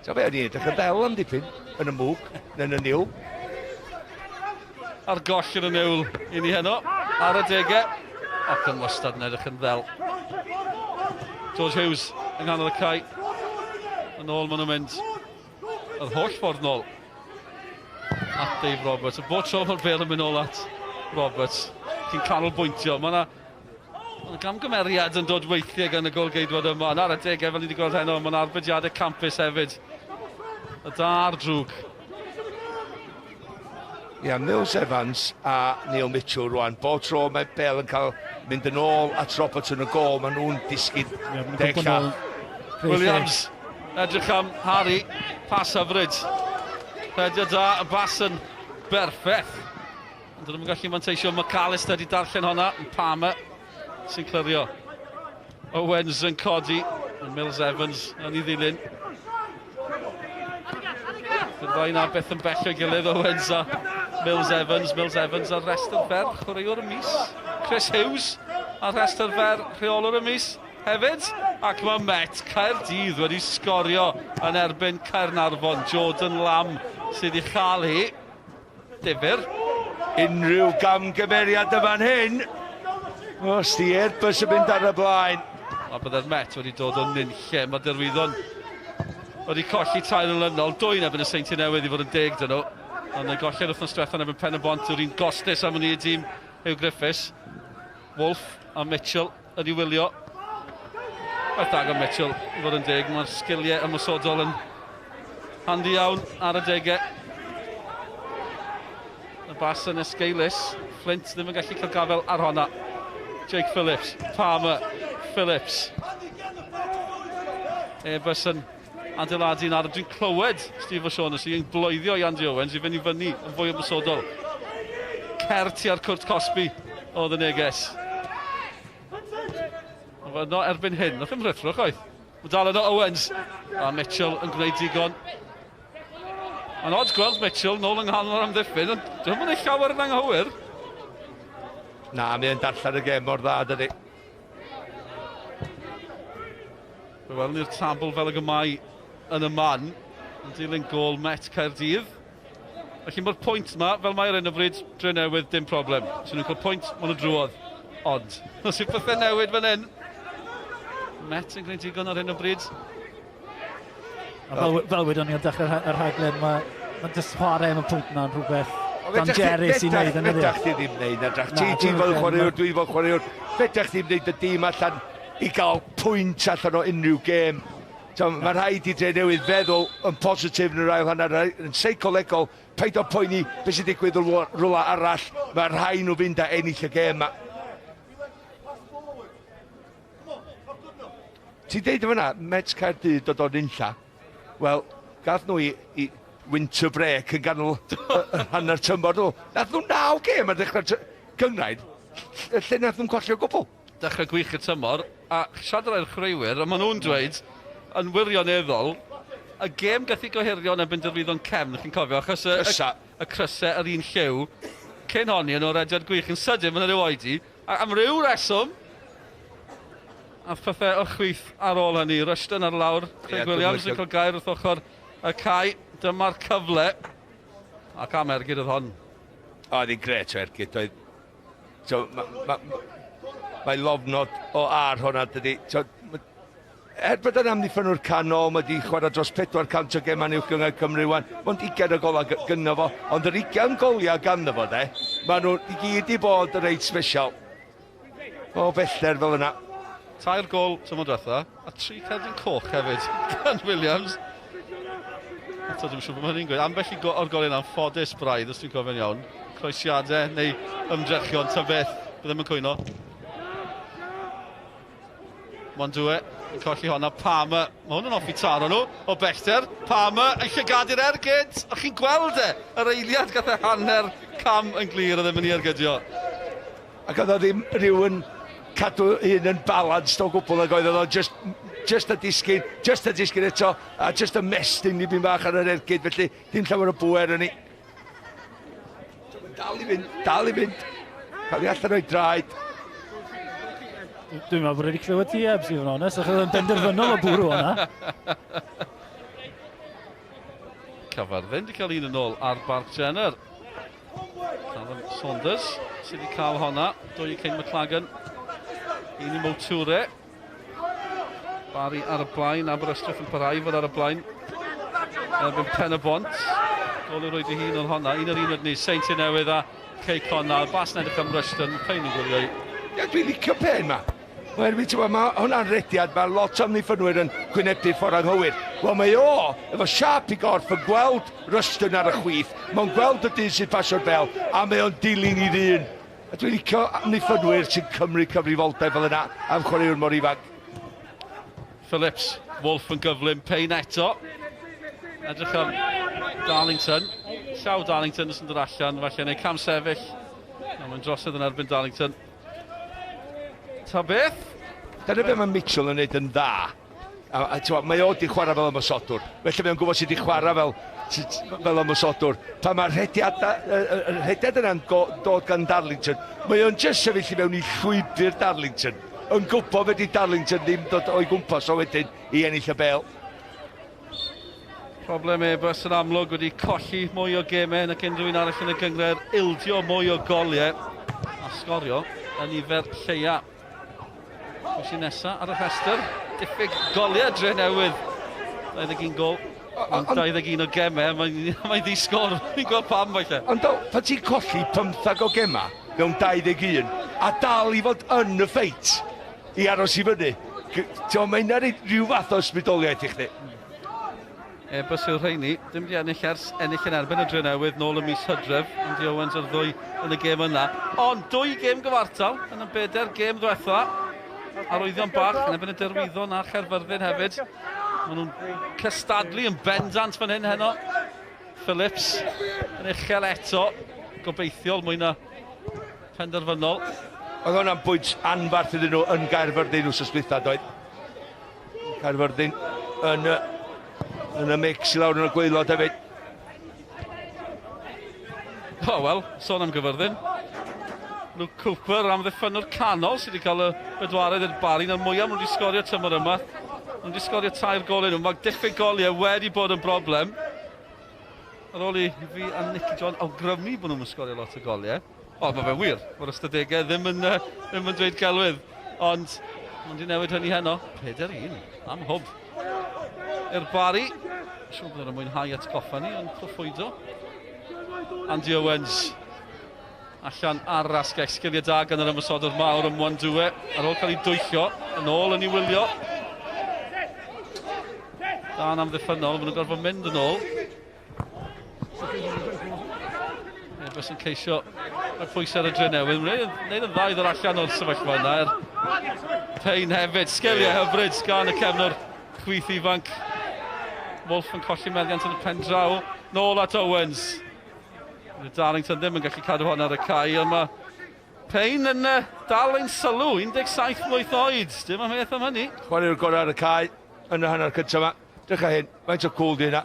So fe o'n i'n edrych yn ddel am dipyn yn y mwg, neu yn y niwl. Ar goll yn y niwl i ni heno, ar y degau, ac yn wastad yn edrych yn ddel. George Hughes yng nghanol y cae. Yn ôl maen nhw'n mynd yr holl ffordd nôl at Dave Roberts. A bob tro mae'r bel yn mynd nôl at Roberts, chi'n canolbwyntio. Mae yna Ond y gamgymeriad yn dod weithiau gan y golgeidwad yma. Ond ar adegau, fel ni wedi gweld heno, mae'n arbediadau campus hefyd. Y da a'r drwg. Ia, Mills Evans a Neil Mitchell rwan. Bob tro mae Bale yn cael mynd yn ôl at Roberts yn y gol, maen nhw'n disgyn deg llath. Williams, edrych am Harry, pas hyfryd. Rhediad da, y bas yn berffaith. Ond dyn nhw'n gallu manteisio, McAllister wedi darllen honna, Palmer sy'n clirio. Owens yn codi, Mills Evans yn ei ddilyn. Dy'r ddau na beth yn bell o'i gilydd, Owens a Mills Evans. Mills Evans ar restr fer, chwaraewr y mis. Chris Hughes ar restr fer, rheolwr y mis hefyd. Ac mae Met Caerdydd wedi sgorio yn erbyn Caernarfon. Jordan Lamb sydd wedi chael hi. Difyr. Unrhyw gamgymeriad y fan hyn. Os di Airbus yn mynd ar y blaen. A byddai'r Met wedi dod o nunlle. Mae Derwyddon wedi colli tair yn olynol. Dwy yn erbyn y Seintiau Newydd i fod yn deg dyn nhw. Ond y golliad wythnos diwethaf yn erbyn Pen y Bont yw'r un gostus am hynny i dîm Hugh Griffiths. Wolf a Mitchell yn ei wylio. Gwaith da gan Mitchell i fod yn deg. Mae'r sgiliau ymosodol yn handi iawn ar adegau. Y bas yn esgeulus. Flint ddim yn gallu cael gafael ar honna. Jake Phillips, Palmer, Phillips. Airbus yn adeiladu nawr. Dwi'n clywed Steve O'Shaughnessy yn bloeddio i Andy Owens i fynd i fyny yn fwy ymosodol. Cer tua'r cwrt cosbi oedd y neges. Mae yno erbyn hyn, nath ddim rhuthro chwaith. Mae dal yno Owens a Mitchell yn gwneud digon. Mae'n od gweld Mitchell nôl yng nghanol yr amddiffyn, ond dwi'n mynd llawer yn anghywir. Na, mae'n darllen y gêm mor dda, dydy. Fe welwn ni'r tabl fel ag y mae yn y man, yn dilyn gôl Met Caerdydd. Felly mae'r pwynt yma, fel mae ar hyn o bryd, Drenewydd, dim problem. Os nhw'n cael pwynt, maen nhw drwodd. Ond, os yw pethau newid fan hyn, Met yn gwneud digon ar hyn o bryd. A fel, fel wedon ni ar dechrau'r y rhaglen, mae ma jyst chwarae am y pwynt yna'n rhywbeth dangerous i wneud yn ydy. Fedrech chi ddim wneud na drach. Ti, ti fel chwaraewr, dwi fel chwaraewr. Fedrech chi ddim wneud y dîm allan i gael pwynt allan o unrhyw gêm. So, mae rhaid i Drenewydd feddwl yn positif yn yr ail hanner, yn seicolegol, paid o poeni beth sy'n digwydd rhywle arall. Mae rhaid nhw fynd a ennill y gêm ma. Ti'n deud fyna, Met Caerdydd dod o'n unlla. Wel, gath nhw i winter break yn ganol hanner tymor nhw. Nath nhw 9 gêm ar ddechrau'r gynghrair, lle nath nhw'n colli o gwbl. Dechrau gwych y tymor, a siarad â'r chwaraewyr, a maen nhw'n dweud, yn wirioneddol, y gêm gath ei gohirio yn erbyn Derwyddon Cefn, chi'n cofio, achos y crysau yr un lliw, cyn honni yn o'r rediad gwych yn sydyn, maen nhw'n oedi, a am ryw reswm, a pethau o chwith ar ôl hynny, Rushton ar lawr, Craig Williams yn cael gair wrth ochr y cae, dyma'r cyfle, ac am ergyd oedd hon. Oedd hi'n gret o ergyd, oedd. So, mae lofnod o ar hwnna, dydy. So, er bod yn amddiffynwr canol, mae wedi chwarae dros 400 o gemau uwch gynghrair Cymru wan, ond 20 o golau gynno fo, ond yr 20 goliau ganddo fo, de, maen nhw i gyd i bod yn reit special. O bellter fel yna. 3 gôl tymor diwetha, a 3 cerdyn coch hefyd gan Williams. Eto, dwi'n siŵr bod hynny'n gweud. Ambell i o'r goliau yna'n ffodus braidd, os dwi'n cofio'n iawn. Croesiadau neu ymdrechion, ta beth, bydd ddim yn cwyno. Mondue yn colli honna, Palmer, mae hwn yn hoffi taro nhw, o bellter, Palmer yn llygadu'r ergyd, a chi'n gweld e, yr eiliad gath e hanner cam yn glir o ddim yn ei ergydio. Ac oedd o ddim rhywun cadw un yn balanced o gwbl, ac oedd o just a disgyn, just a disgyn eto, a just ymestyn dipyn bach ar yr ergyd, felly dim llawer o bwer yn ei. Dal i fynd, dal i fynd, cael ei allan o'i draed. Dwi'n meddwl bod wedi clywed ti, Ebs, i fod yn onest, achos oedd yn benderfynol o bwrw hwnna. Caerfyrddin wedi cael un yn ôl ar Barc Jenner. Callum Saunders sydd wedi cael honna. 2 i Kane McLagan. 1 i Moture. Barry ar y blaen, Aberystwyth yn parhau fod ar y blaen. Erbyn Pen y Bont. Gol i roed i hun o'n honna. Un o'r un wedyn ni, Seintiau Newydd a Cei Connah. Bas yn edrych am Rushton. Payne yn gwylio i. Ia, dwi'n licio Payne ma. Oherwydd, ti'n mae hwnna'n rediad, mae lot o amddiffynwyr yn gwynebu ffordd anghywir. Wel, mae o, efo siâp i gorff, yn gweld Ruston ar y chwith, mae'n gweld y dyn sy'n pasio'r bel, a mae o'n dilyn i ddyn. A dwi'n licio amddiffynwyr sy'n cymryd cyfrifoldeb fel yna am chwaraewr mor ifanc. Phillips, Wolf yn gyflym, Payne eto. Edrych am Darlington. Llaw Darlington sy'n dod allan, falle neu cam sefyll. Mae'n drosodd yn erbyn Darlington. Ta beth? Dyna beth mae Mitchell yn neud yn dda. A t'mo, mae o 'di chwarae fel ymosodwr. Felly mae o'n gwybod sut i chwarae fel, sut, fel ymosodwr. Pan mae'r rhediad, y, y, y rhediad yna'n dod gan Darlington, mae o'n just sefyll i mewn i llwybr Darlington. Yn gwybod fe di Darlington ddim dod o'i gwmpas o wedyn i ennill y bel. Problem Airbus yn amlwg wedi colli mwy o gemau nag unrhyw un arall yn y gynghrair, ildio mwy o goliau a sgorio y nifer lleia. Pwy sy'n nesa ar y rhestr? Diffyg goliau Drenewydd. 21 gol. Ond 21 o gemau, mae'n mae ddi-sgor. Fi'n gweld pam falle. Ond do, pan ti'n colli 15 o gemau mewn 21 a dal i fod yn y ffeit i aros i fyny, ti'n mae hynna'n rhoi rhyw fath o ysbrydoliaeth i chdi. Airbus yw'r rheini, ddim wedi ennill ers ennill yn erbyn y Drenewydd nôl ym mis Hydref, Andy Owens a'r ddwy yn y gêm yna. Ond dwy gêm gyfartal yn y bedair gêm ddiwetha. Arwyddion bach yn erbyn y Derwyddon a Chaerfyrddin hefyd. Maen nhw'n cystadlu yn bendant fan hyn heno. Phillips yn uchel eto, gobeithiol mwy na penderfynol. Oedd hwnna'n bwynt anfarth iddyn nhw yn Gaerfyrddin wsos dwytha, doedd? Caerfyrddin yn y, yn y mix i lawr yn y gwaelod hefyd. O, oh, wel, sôn am Gyfyrddin. Luke Cooper am ddiffynwr canol sydd wedi cael y bedwaredd i'r Barri. Na'r mwyaf maen nhw wedi sgorio tymor yma. Maen nhw wedi sgorio tair gol nhw. Mae diffyg goliau wedi bod yn broblem. Ar ôl i fi a Nicky John awgrymu bod nhw'n sgorio lot o goliau. O, mae fe'n wir. Mae'r ystadegau ddim yn, ddim yn dweud celwydd. Ond maen wedi newid hynny heno. 4-1 am hwb. I'r Barri. Siŵr bod nhw'n mwynhau atgoffa ni, ond proffwydo. Andy Owens allan ar yr asgell. Sgiliau da gan yr ymosodwr mawr ym Mwandwe. Ar ôl cael ei dwyllio, yn ôl yn ei wylio. Dan amddiffynnol, maen nhw'n gorfod mynd yn ôl. Airbus yn ceisio rhoi pwysau ar y Drenewydd. Mae'n gwneud yn dda i ddod allan o'r sefyllfa yna. Er Payne hefyd, sgiliau hyfryd gan y cefnwr chwith ifanc. Wolf yn colli meddiant yn y pen draw. Nôl at Owens. Darlington ddim yn gallu cadw hwn ar y cae, ond mae Payne yn dal ein sylw, 17 mlwydd oed. Dim amheuaeth am hynny. Chwaraewr gorau ar y cae yn y hanner cyntaf yma. Drycha hyn, faint o cool di hynna.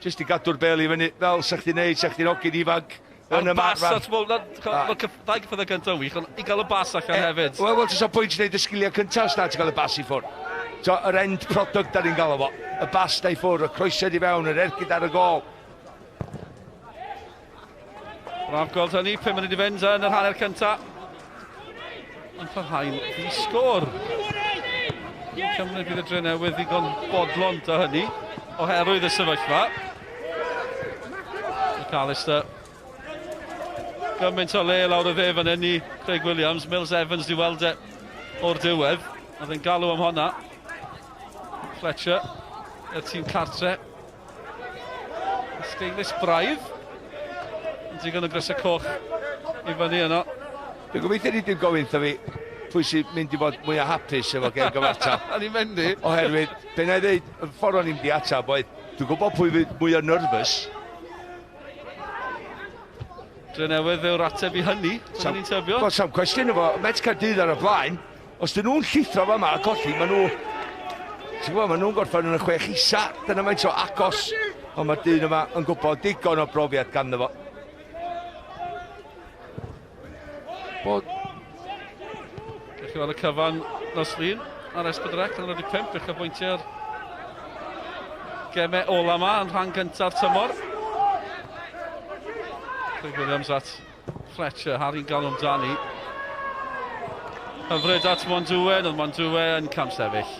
Jyst i gadw'r bel i fyny, fel sa chdi'n neud, sa chdi'n hogyn ifanc yn y bas at, wel, ddau gyffwrdd gyntaf yn wych, ond i gael y bas allan hefyd. Wel, wel, ti'n pwynt i wneud y sgiliau cyntaf os na ti'n gael y bas i ffwrdd. So, yr end product da ni'n gael o fo. Y bas da i ffwrdd, y croesiad i fewn, yr ergyd ar y gol. Braf gweld hynny, 5 munud i fynd yn yr hanner cyntaf. Yn parhau'n ddi-sgôr. Cymru bydd y Drenewydd ddigon bodlon da hynny, oherwydd y sefyllfa. McAllister. Gymaint o le lawr y dde fan hyn i Craig Williams. Mills Evans di weld e o'r diwedd. Oedd e'n galw am honna. Fletcher, i'r tîm cartre. Esgeulus braidd. Yn digon o grysau coch i fyny yno. Dwi'n gobeithio ni dim gofyn wrtho fi pwy sy'n mynd i fod mwyaf hapus efo gêm gyfartal. O'n i'n mynd i. Oherwydd, be na i ddeud, y ffordd o'n i'n mynd i atab oedd, dwi'n gwybod pwy fydd mwyaf nervous. Drenewydd yw'r ateb i hynny, sam, ni'n tybio. Wel, sam cwestiwn efo, Met Caerdydd ar y blaen, os dyn nhw'n llithro fa yma a colli, maen nhw... Ti'n gwybod, maen nhw'n gorffen yn y chwech isa, dyna faint o agos. Ond mae'r dyn yma yn gwybod digon o brofiad ganddo fo. Bod... Gallwch chi weld y cyfan nos Lun ar S4C yn wedi 5 uchafbwyntiau'r gemau ola yma yn rhan gyntaf tymor. Craig Williams at Fletcher, Harry'n galw amdani. Hyfryd at Monduwe, ond Monduwe yn camsefyll.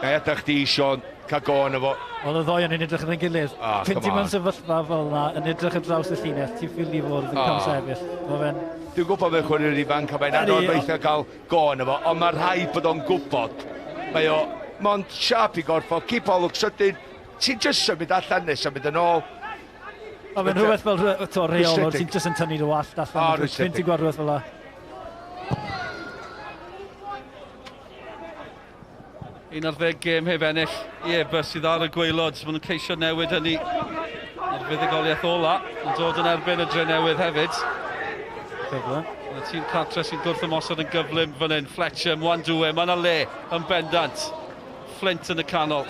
Na i adael chdi, Sean, cael go arno fo. Oedd y ddoi yn edrych ar ein gilydd. Oh, Pyn ti mewn sefyllfa fel yna, yn edrych ar draws y llinell, ti'n ffili fod yn oh. camsefyll. Mae fe'n... Dwi'n gwybod fe'n chwaraewr ifanc a mae'n anodd weithiau cael go yno fo, ond mae rhaid bod o'n gwybod. Mae o mond siap i gorffo, cipolwg sydyn, ti'n just symud allan neu symud yn ôl. A mae'n rhywbeth fel rheolwr, ti'n just yn tynnu dy wallt allan. Pryn ti'n gweld rhywbeth fel la. Un ar ddeg gêm heb ennill i Airbus sydd ar y gwaelod. Maen nhw'n ceisio newid hynny. Mae'r fuddugoliaeth ola yn dod yn erbyn y Drenewydd hefyd. Cyfle. Y tîm cartre sy'n gwrth ymosod yn gyflym fan hyn. Fletcher, Mwandwe, mae yna le yn bendant. Flint yn y canol.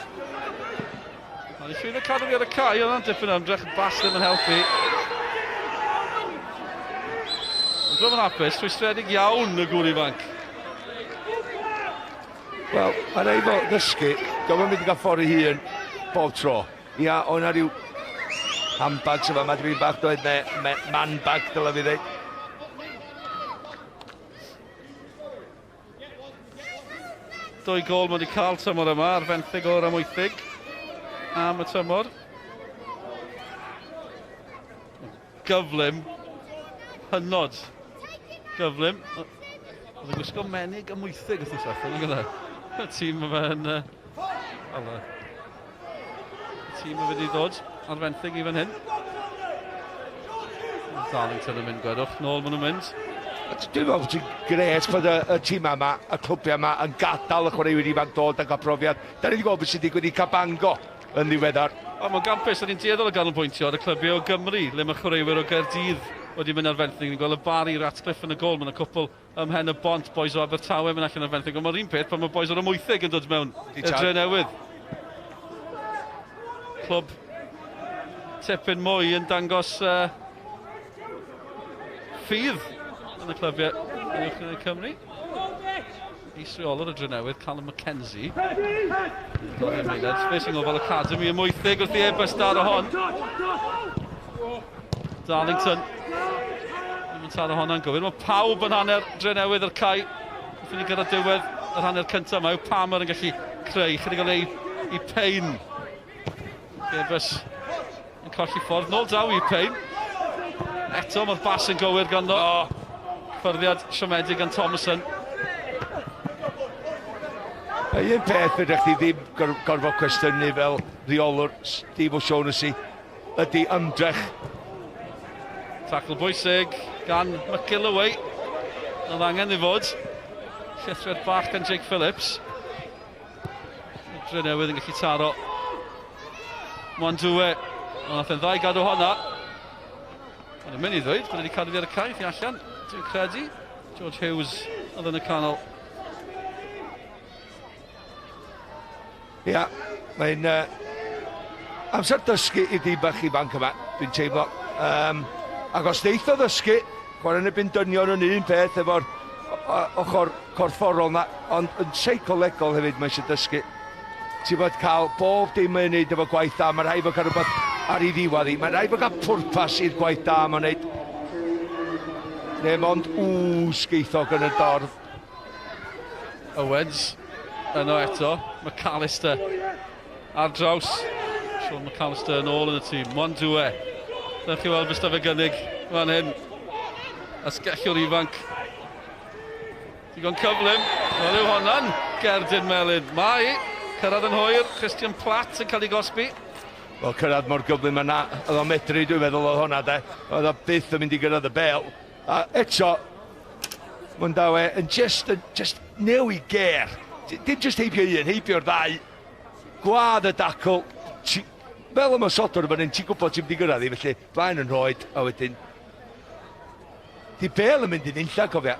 Mae'n llwyddo cadw fi ar y cae, oedd yna'n dipyn o ymdrech, bas ddim yn helpu. Ond dwi'n hapus, rhwystredig iawn y gŵr ifanc. Wel, mae'n rhaid fo ddysgu, diolch yn mynd i gael ffordd ei hun bob tro. Ia, o na ryw handbag sy'n fama, dwi'n bach doedd, neu man bag, dylai fi ddeud. Dwy gol mae wedi cael tymor yma ar fenthyg o'r Amwythig am y tymor. Gyflym, hynod gyflym. Oedd yn gwisgo menig Amwythig wrth diwethaf, yn gyda. Y tîm yma yn... Y tîm yma wedi dod ar fenthyg i fan hyn. Darlington yn mynd, gwedwch, nôl maen nhw'n mynd. Dwi'n meddwl bod ti'n gret bod y tîm yma, y clwbiau yma, yn gadael y chwaraewyr ifanc dod a gael profiad. Da ni wedi gweld beth sy'n digwydd i Cabango yn ddiweddar. O, mae'n gampus, da ni'n dueddol o ganolbwyntio ar y clybiau o Gymru, le mae chwaraewyr o Gaerdydd wedi mynd ar fenthyg. Ni'n gweld y Barry Ratcliffe yn y gol, mae'n cwpl ym Mhen y Bont, boys o Abertawe mynd allan ar fenthyg. Ond mae'r un peth pan mae boys o'r Amwythig yn dod mewn i'r Drenewydd. Clwb tipyn mwy yn dangos ffydd yn y clybiau yn uwch yn Cymru. Is-reolwr y Drenewydd, Callum McKenzie. Fe sy'n gofal Academy Amwythig wrth i Airbus daro hon. Darlington. Ddim yn taro honna'n gywir. Mae pawb yn hanner Drenewydd ar cae. Wrth i ni gyrraedd diwedd yr hanner cyntaf. Mae Palmer yn gallu creu chydig o le i Payne. Airbus yn colli ffordd. Nôl draw i Payne. Eto mae'r bas yn gywir ganddo. Ffyrddiad siomedig gan Thomason. Mae un peth ydych chi ddim gorfod cwestiynu fel rheolwr Steve O'Shaughnessy ydy ymdrech. Tackle bwysig gan McGilloway. Oedd angen i fod. Llithriad bach gan Jake Phillips. Drenewydd yn gallu taro. Mwandwe. Ond nath e'n dda i gadw honna. Mae'n mynd i ddweud bod wedi cadw fi ar y cae, i allan. Dwi'n credu. George Hughes oedd yn y canol. Ia, mae'n amser dysgu i dîm bach ifanc yma, dwi'n teimlo. Ac os neith o ddysgu, chwarae yn erbyn dynion yn un peth efo'r ochr corfforol yma, ond yn seicolegol hefyd mae eisiau dysgu. Ti'n bod cael bob dim mae'n neud efo gwaith da, mae rhaid fod cael rhywbeth ar ei ddiwedd hi. Mae rhaid fod cael pwrpas i'r gwaith da mae'n neud. Neu mond sgeithog yn y dorf. Owens yno eto, McAllister ar draws. Sean McAllister yn ôl yn y tîm. Mwandwe. Dewch chi weld beth fe gynnig fan hyn. Asgellwr ifanc. Digon cyflym. Wel yw honna'n gerdyn melyn. Mae cyrraedd yn hwyr. Christian Platt yn cael ei gosbi. Wel, cyrraedd mor gyflym yna. Oedd o'n medru, dwi'n meddwl oedd honna, de. Oedd o byth yn mynd i gyrraedd y bel. A eto, Mwndawe yn just newid ger. Dim just heibio un, heibio'r ddau. Gwadd y dacl. Fel ymosodwr fan hyn, ti'n gwybod ti'n mynd i gyrraedd hi, felly blaen yn rhoed, a wedyn... Di bel yn mynd i'n unlla, cofia.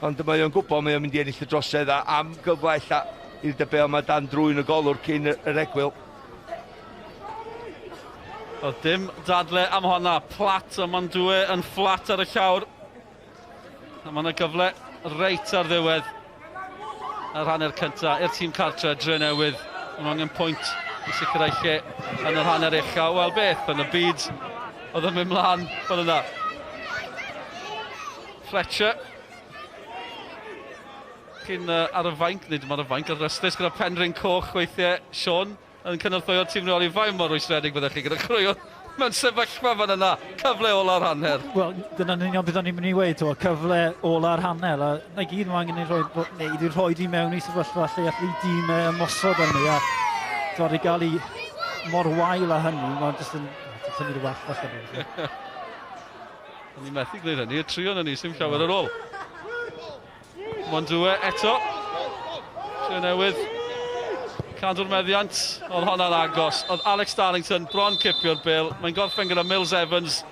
Ond mae o'n gwybod mae o'n mynd i ennill y drosedd a am gyfle ella i'r dy bel mae dan drwy'n y golwr cyn yr egwyl. Oedd dim dadle am honna. Platt a Mwandwe yn fflat ar y llawr. A mae yna gyfle reit ar ddiwedd yr hanner cyntaf i'r tîm cartre Drenewydd. Mae angen pwynt i sicrhau lle yn yr hanner ucha. Wel beth yn y byd oedd yn mynd mlaen fel yna. Fletcher. Cyn ar y fainc, nid ar y fainc, ar rystlys gyda Penrhyn Coch weithiau, Sean, yn cynorthwyo'r tîm reoli fain mor rwystredig byddech chi gyda chwaraewr mewn sefyllfa fan yna. Cyfle ola'r hanner. Wel, dyna'n union beth o'n i'n mynd i weud, to, cyfle ola'r hanner. A na gyd mae angen ei rhoi, wneud i rhoi di mewn i sefyllfa lle all ei dîm e ymosod arni. A to, i gael ei mor wael â hynny, mae'n jyst yn tynnu dy wallt allan. O'n i'n methu gwneud hynny, y tri o'n ni, sy'n llawer ar ôl. Mondue eto. Trio newydd. Cadw'r meddiant. Oedd honna'n agos. Oedd Alex Darlington bron cipio'r bêl. Mae'n gorffen gyda Mills Evans.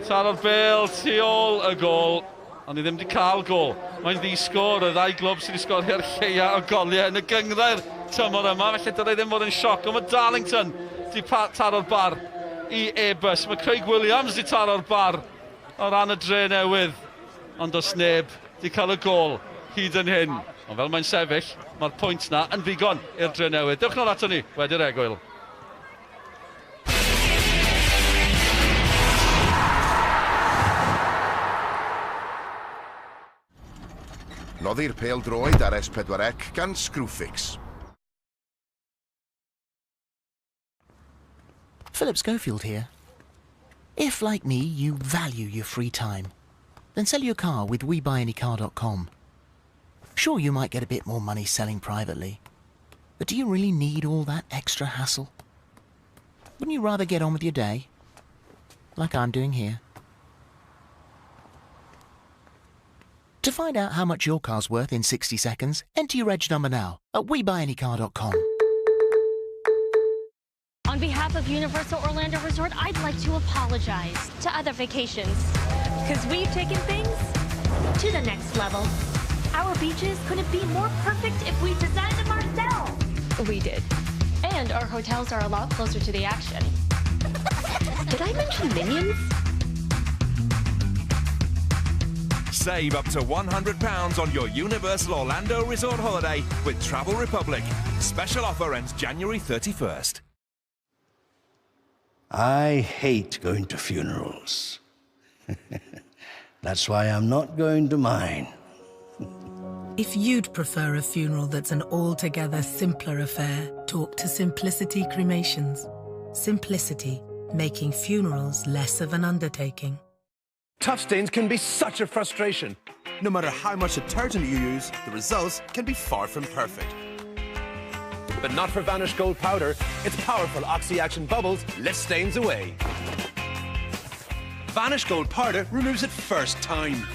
Taro'r bêl tu ôl y gôl. Ond ni ddim wedi cael gôl. Mae'n ddi-sgôr. Y ddau glwb sydd wedi sgorio'r lleia o goliau yn y gynghrair tymor yma. Felly dylai ddim fod yn sioc. Ond mae Darlington wedi taro'r bar i Airbus. Mae Craig Williams wedi taro'r bar o ran y dre newydd. Ond does neb wedi cael y gôl hyd yn hyn. Ond fel mae'n sefyll, mae'r pwynt na yn ddigon i'r dre newydd. Dewch nôl ato ni wedi'r egwyl. Noddi'r pêl droed ar S4C gan Screwfix. Philip Schofield here. If, like me, you value your free time, then sell your car with WeBuyAnyCar.com. Sure, you might get a bit more money selling privately, but do you really need all that extra hassle? Wouldn't you rather get on with your day? Like I'm doing here. To find out how much your car's worth in 60 seconds, enter your reg number now at WeBuyAnyCar.com. On behalf of Universal Orlando Resort, I'd like to apologize to other vacations because we've taken things to the next level. Our beaches couldn't be more perfect if we designed them ourselves. We did. And our hotels are a lot closer to the action. Did I mention minions? Save up to £100 on your Universal Orlando Resort holiday with Travel Republic. Special offer ends January 31st. I hate going to funerals. That's why I'm not going to mine. If you'd prefer a funeral that's an altogether simpler affair, talk to Simplicity Cremations. Simplicity, making funerals less of an undertaking. Tough stains can be such a frustration. No matter how much detergent you use, the results can be far from perfect. But not for Vanish Gold Powder. Its powerful Oxy-Action bubbles lift stains away. Vanish Gold Powder removes it first time.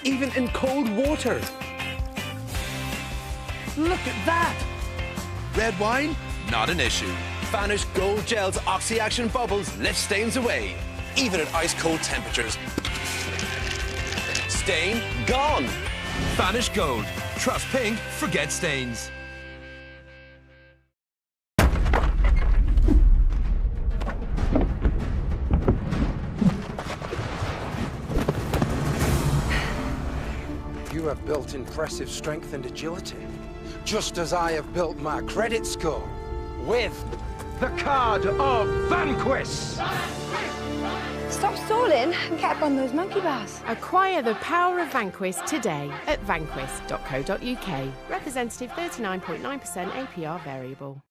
Even in cold water. Look at that! Red wine? Not an issue. Vanish Gold Gel's Oxy-Action bubbles lift stains away. Even at ice-cold temperatures. Stain gone! Vanish Gold. Trust pink, forget stains. You have built impressive strength and agility, just as I have built my credit score with the card of Vanquis. Stop stalling and get up on those monkey bars. Acquire the power of Vanquis today at vanquis.co.uk. Representative 39.9% APR variable.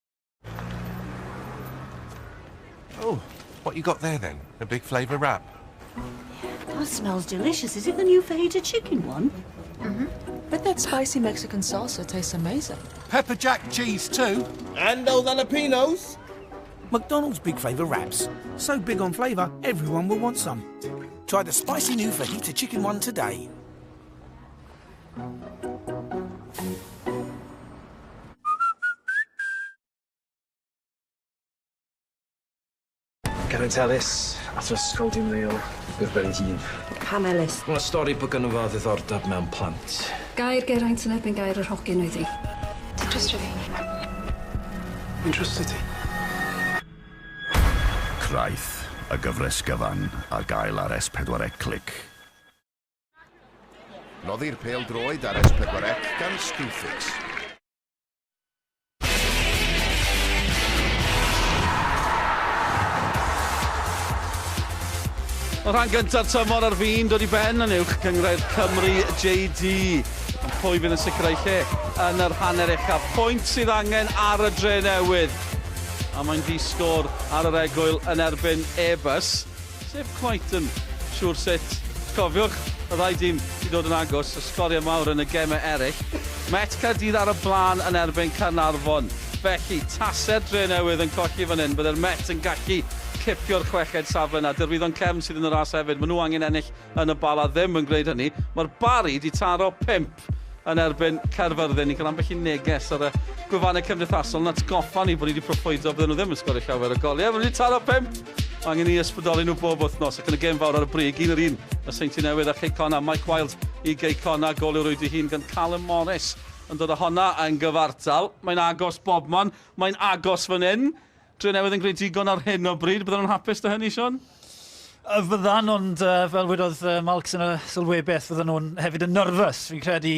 Oh, what you got there then? A big flavour wrap? That smells delicious. Is it the new fajita chicken one? Mm-hmm. But that spicy Mexican salsa tastes amazing. Pepper jack cheese too. And those jalapenos. McDonald's Big Flavour Wraps. So big on flavour, everyone will want some. Try the spicy new fajita chicken one today. Gareth Ellis, athro ysgol dim real, yw'r ben hun. Pam Ellis? Mae'n stori bod gynno fo ddiddordeb mewn plant. Gair Geraint yn erbyn gair yr hogyn oedd hi. Ti'n trystio fi? Fi'n trystio ti. Craith, y gyfres gyfan ar gael ar S4C Clic. Noddi'r pêl droed ar S4C gan Screwfix. O rhan gyntaf tymor ar fin dod i ben yn uwch cynghrair Cymru JD. Ond pwy fydd yn sicrhau lle yn yr hanner uchaf? Pwynt sydd angen ar y dre newydd. A mae'n di sgôr ar yr egwyl yn erbyn Airbus. Sef quite yn siŵr sut. Cofiwch, y ddau dîm wedi dod yn agos, y sgoriau mawr yn y gemau eraill. Met Caerdydd ar y blaen yn erbyn Caernarfon. Felly, tase'r Drenewydd yn colli fan hyn, bydde'r Met yn gallu cipio'r chweched safle yna. Derwyddon Cefn sydd yn y ras hefyd. Maen nhw angen ennill yn y Bala, ddim yn gwneud hynny. Mae'r Barri wedi taro 5 yn erbyn Caerfyrddin. Ni'n cael ambell i neges ar y gwefannau cymdeithasol yn atgoffa ni bod ni wedi proffwydo bydden nhw ddim yn sgorio llawer o goliau. Maen nhw wedi taro 5. Mae angen i ysbrydoli nhw bob wythnos ac yn y gêm fawr ar y brig, 1-1, y Seintiau Newydd a Cei Connah. Mike Wilde i Gei Connah, gôl i'w rwyd ei hun gan Callum Morris yn dod â honna yn gyfartal. Mae'n agos bobman, mae'n agos fan hyn. Drenewydd yn gwneud digon ar hyn o bryd. Bydden nhw'n hapus 'da hynny, Sean? Fyddan, ond fel wedodd Malcs yn y sylwebaeth, fyddan nhw'n hefyd yn nervous. Fi'n credu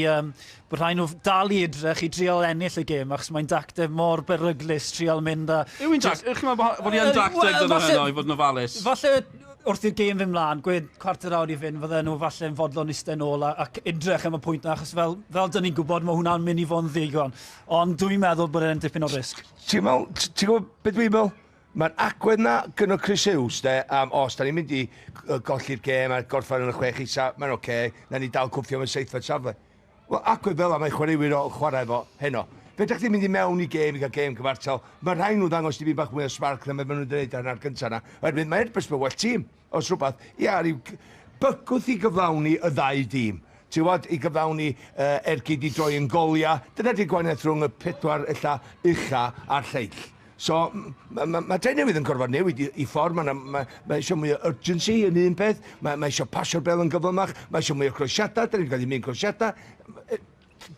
bod rhaid nhw dal i edrych i drial ennill y gêm, achos mae'n dacteg mor beryglus trial mynd a... Yw hi'n dacteg? Ych chi'n meddwl bod hi yn dacteg dyn nhw heno i fod yn ofalus? Falle wrth i'r gêm fynd mlaen, gwed cwarter awr i fynd, fydden nhw falle yn fodlon eistedd nôl ac edrych am y pwynt 'na, achos fel dyn ni'n gwybod, mae hwnna'n mynd i fod yn ddigon. Ond dwi'n meddwl bod e'n dipyn o risg. Ti'n meddwl, ti'n gwybod beth dwi'n meddwl? Mae'r agwedd 'na gynno Chris Hughes, de, am os da ni'n mynd i golli'r gêm a gorffen yn y chwech isa, mae'n oce, okay, na ni dal cwffio am y seithfed safle. Wel, agwedd fel 'na mae chwaraewyr o chwarae efo heno. Fedrech chdi mynd i mewn i gêm i gael gêm cyfartal, mae rhaid nhw ddangos dipyn bach mwy o sbarc na beth maen nhw'n gwneud ar hanner gyntaf 'na. Oherwydd mae Airbus yn well tîm, os rhywbeth, ia, ryw bygwth i gyflawni y ddau dîm. Ti'n gwybod, i gyflawni ergyd i droi yn goliau. Dyna di'r gwahaniaeth rhwng y pedwar ella ucha a'r lleill. So, mae ma, ma Drenewydd yn gorfod newid i ffordd. Mae ma, ma eisiau mwy o urgency yn un peth, mae ma eisiau pasio'r bel yn gyflymach, mae eisiau mwy o croesiadau, da ni'n cael un croesiadau.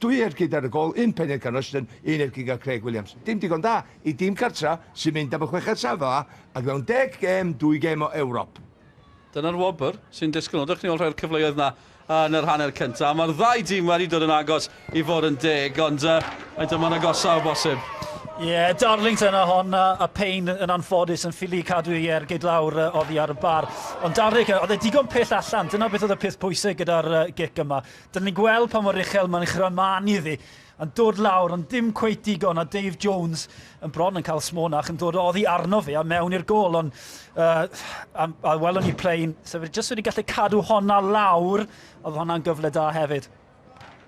Dwy ergyd ar y gol, un peniad gan Rushton, un ergyd gan Craig Williams. Dim digon da i dîm cartra sy'n mynd am y chweched safle ac mewn 10 gêm, dwy gêm o Ewrop. Dyna'r wobr sy'n disgwyl nhw. Dewch ni weld rhai o'r cyfleoedd yna yn yr hanner cyntaf. Mae'r ddau dîm wedi dod yn agos i fod yn deg, ond mae dyma'n agosaf o bosib. Ie, yeah, Darlington a hon a Payne yn anffodus yn ffili cadw ei ergyd lawr oddi ar y bar. Ond Darlington, oedd e digon pell allan, dyna beth oedd y peth pwysig gyda'r gic yma. Dyna ni'n gweld pa mor uchel mae'n chryman iddi yn dod lawr, ond dim cweit digon, a Dave Jones yn bron yn cael smonach yn dod oddi arno fe a mewn i'r gôl, ond a welwn ni Plain, sef jyst wedi gallu cadw honna lawr, oedd hwnna'n gyfle da hefyd.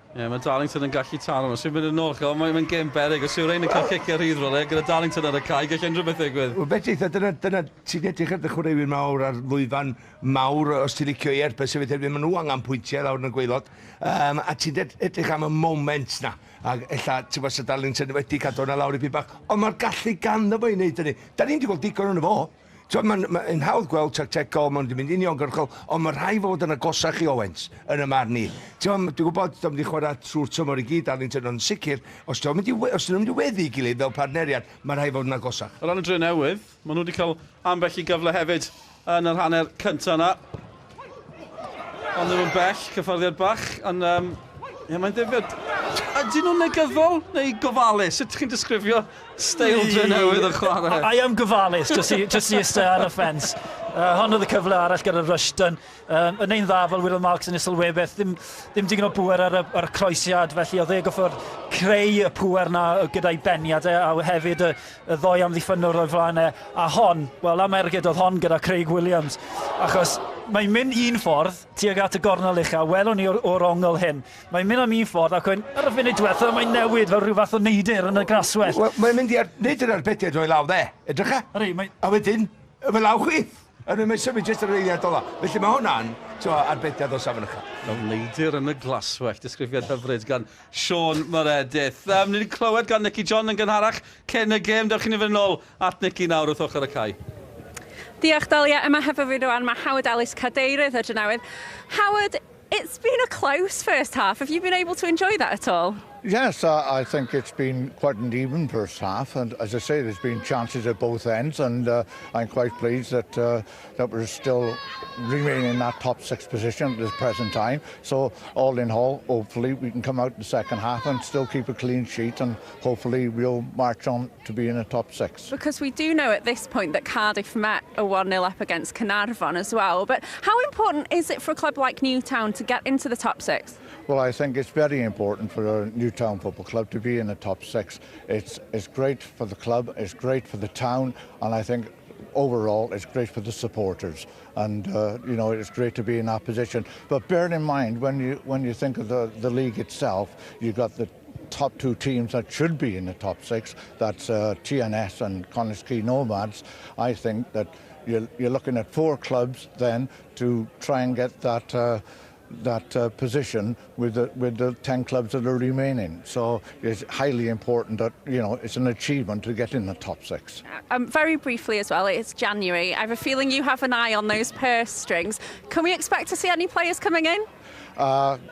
Ie, yeah, mae Darlington yn gallu taro nhw. Sy'n mynd yn ôl, ch'o, mae'n gêm beryg. Os yw rhain yn cael ciciau rhydd rola, gyda Darlington ar y cae, gall unrhyw beth ddigwydd. Wel, beth eitha, dyna ti'n edrych ar dy chwaraewyr mawr ar lwyfan mawr, os ti'n licio i Airbus hefyd, hefyd, maen nhw angen pwyntiau lawr yn y gwaelod. A ti'n edrych am y moment na. Ac ella, ti'n gwybod, sa Darlington wedi cadw hwnna lawr i byd bach. Ond mae'r gallu ganddo fo i wneud hynny. Da ni'n di gweld digon o'n fo. Mae'n ma hawdd gweld tactegol, mae'n mynd uniongyrchol, ond mae rhai fod yn agosach i Owens yn y marn i. Dwi'n gwybod, dwi'n mynd i chwarae trwy'r tymor i gyd, Darlington, ond sicr, os dwi'n mynd i, os nhw'n mynd i weddu i gilydd fel partneriad, mae rhai fod yn agosach. O ran y Drenewydd, maen nhw wedi cael ambell i gyfle hefyd yn yr hanner cyntaf yna. Ond ddim yn bell, cyffyrddiad bach, ond ie, mae'n ddifyr. Ydyn nhw'n negyddol neu gofalus? Sut chi'n disgrifio steil Drenewydd yn chwarae? I am gofalus, just i eistedd ar y ffens. Hon oedd y cyfle arall gyda Rushton. Yn ein dda fel wedodd Marks yn y sylwebaeth, ddim digon o bŵer ar y croesiad, felly oedd e goffod creu y pŵer na gyda'i beniad e, a hefyd y ddoi amddiffynnwr o'i flaen e. A hon, wel am ergyd oedd hon gyda Craig Williams, achos mae'n mynd un ffordd tuag at y gornel ucha, welwn ni o'r ongl hyn. Mae'n mynd am un ffordd ac ar y funud diwethaf mae'n newid fel rhyw fath o neidr yn y graswell. Wel, mae'n mynd i wneud yr arbediad o'i law dde, edrycha. Ydy, mae... A wedyn, efo law chwith. A mae'n symud jyst ar yr eiliad ola. Felly mae hwnna'n, arbediad o safon ucha. Fel neidr yn y glaswellt, disgrifiad hyfryd gan Siôn Meredith. Ni wedi clywed gan Nicky John yn gynharach cyn y gêm. Dewch i ni fynd nôl at Nicky nawr wrth ochr y cae. Diolch, Dalia. Yma hefo fi rwan mae Howard Ellis, cadeirydd y Drenewydd. Howard, it's been a close first half. Have you been able to enjoy that at all? Yes, I think it's been quite an even first half, and as I say, there's been chances at both ends, and I'm quite pleased that we're still remaining in that top six position at this present time. So all in all, hopefully we can come out in the second half and still keep a clean sheet, and hopefully we'll march on to be in the top six. Because we do know at this point that Cardiff Met are 1-0 up against Caernarfon as well. But how important is it for a club like Newtown to get into the top six? Well, I think it's very important for a Newtown Football Club to be in the top six. It's, it's great for the club, it's great for the town, and I think overall it's great for the supporters. And, you know, it's great to be in that position. But bear in mind, when you, when you think of the, the league itself, you've got the top two teams that should be in the top six, that's TNS and Connah's Quay Nomads. I think that you're, you're looking at four clubs then to try and get that that position with the, with the 10 clubs that are remaining. So it's highly important that, you know, it's an achievement to get in the top six. Very briefly as well, it's January. I have a feeling you have an eye on those purse strings. Can we expect to see any players coming in?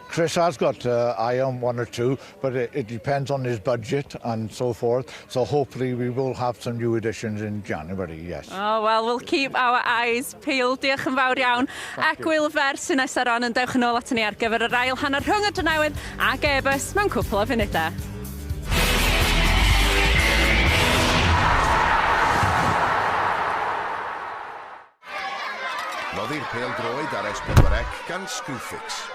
Chris has got eye on one or two, but it, it depends on his budget and so forth. So hopefully we will have some new additions in January, yes. Oh, well, we'll keep our eyes peeled. Diolch yn fawr iawn. Egwyl fer sy'n nesaf ron yn dewch yn ôl aton ni ar gyfer yr ail hanner rhwng y Drenewydd ac Airbus mewn cwpl o funudau. Noddir pêl-droed ar S4C gan Screwfix.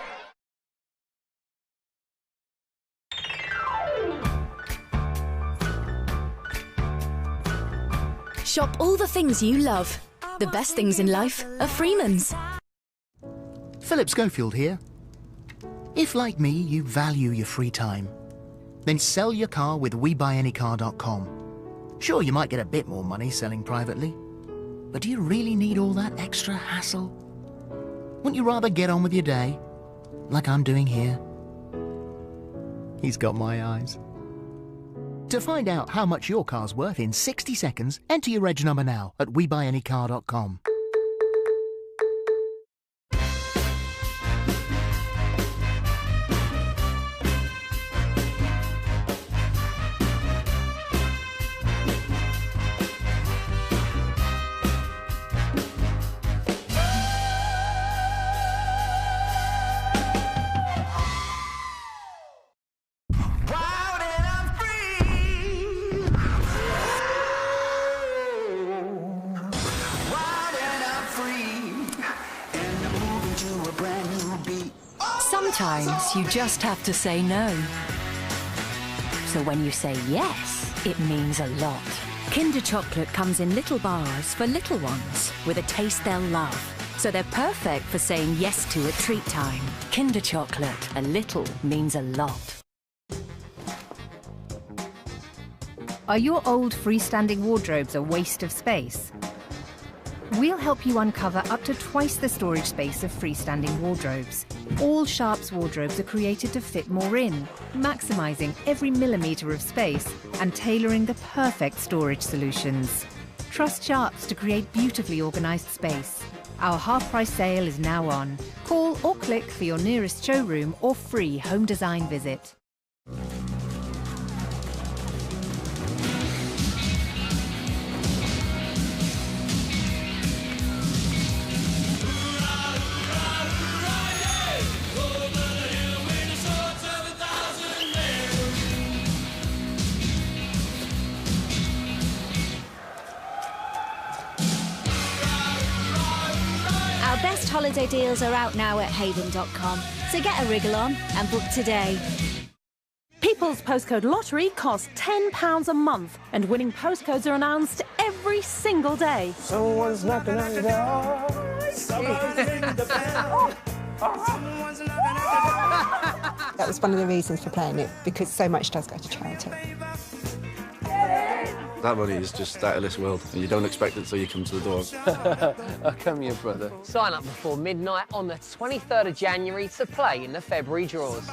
Shop all the things you love. The best things in life are Freeman's. Philip Schofield here. If, like me, you value your free time, then sell your car with WeBuyAnyCar.com. Sure, you might get a bit more money selling privately, but do you really need all that extra hassle? Wouldn't you rather get on with your day, like I'm doing here? He's got my eyes. To find out how much your car's worth in 60 seconds, enter your reg number now at WeBuyAnyCar.com. Sometimes you just have to say no. So when you say yes, it means a lot. Kinder Chocolate comes in little bars for little ones with a taste they'll love. So they're perfect for saying yes to at treat time. Kinder Chocolate, a little means a lot. Are your old freestanding wardrobes a waste of space? We'll help you uncover up to twice the storage space of freestanding wardrobes. All Sharps wardrobes are created to fit more in, maximising every millimetre of space and tailoring the perfect storage solutions. Trust Sharps to create beautifully organised space. Our half-price sale is now on. Call or click for your nearest showroom or free home design visit. Our best holiday deals are out now at haven.com, so get a wriggle on and book today. People's Postcode Lottery costs £10 a month, and winning postcodes are announced every single day. Someone's knocking on your door. Someone's ringing the bell. Someone's knocking at the door. That was one of the reasons for playing it, because so much does go to charity. That money is just out of this world, and you don't expect it till you come to the door. I come here, brother. Sign up before midnight on the 23rd of January to play in the February draws.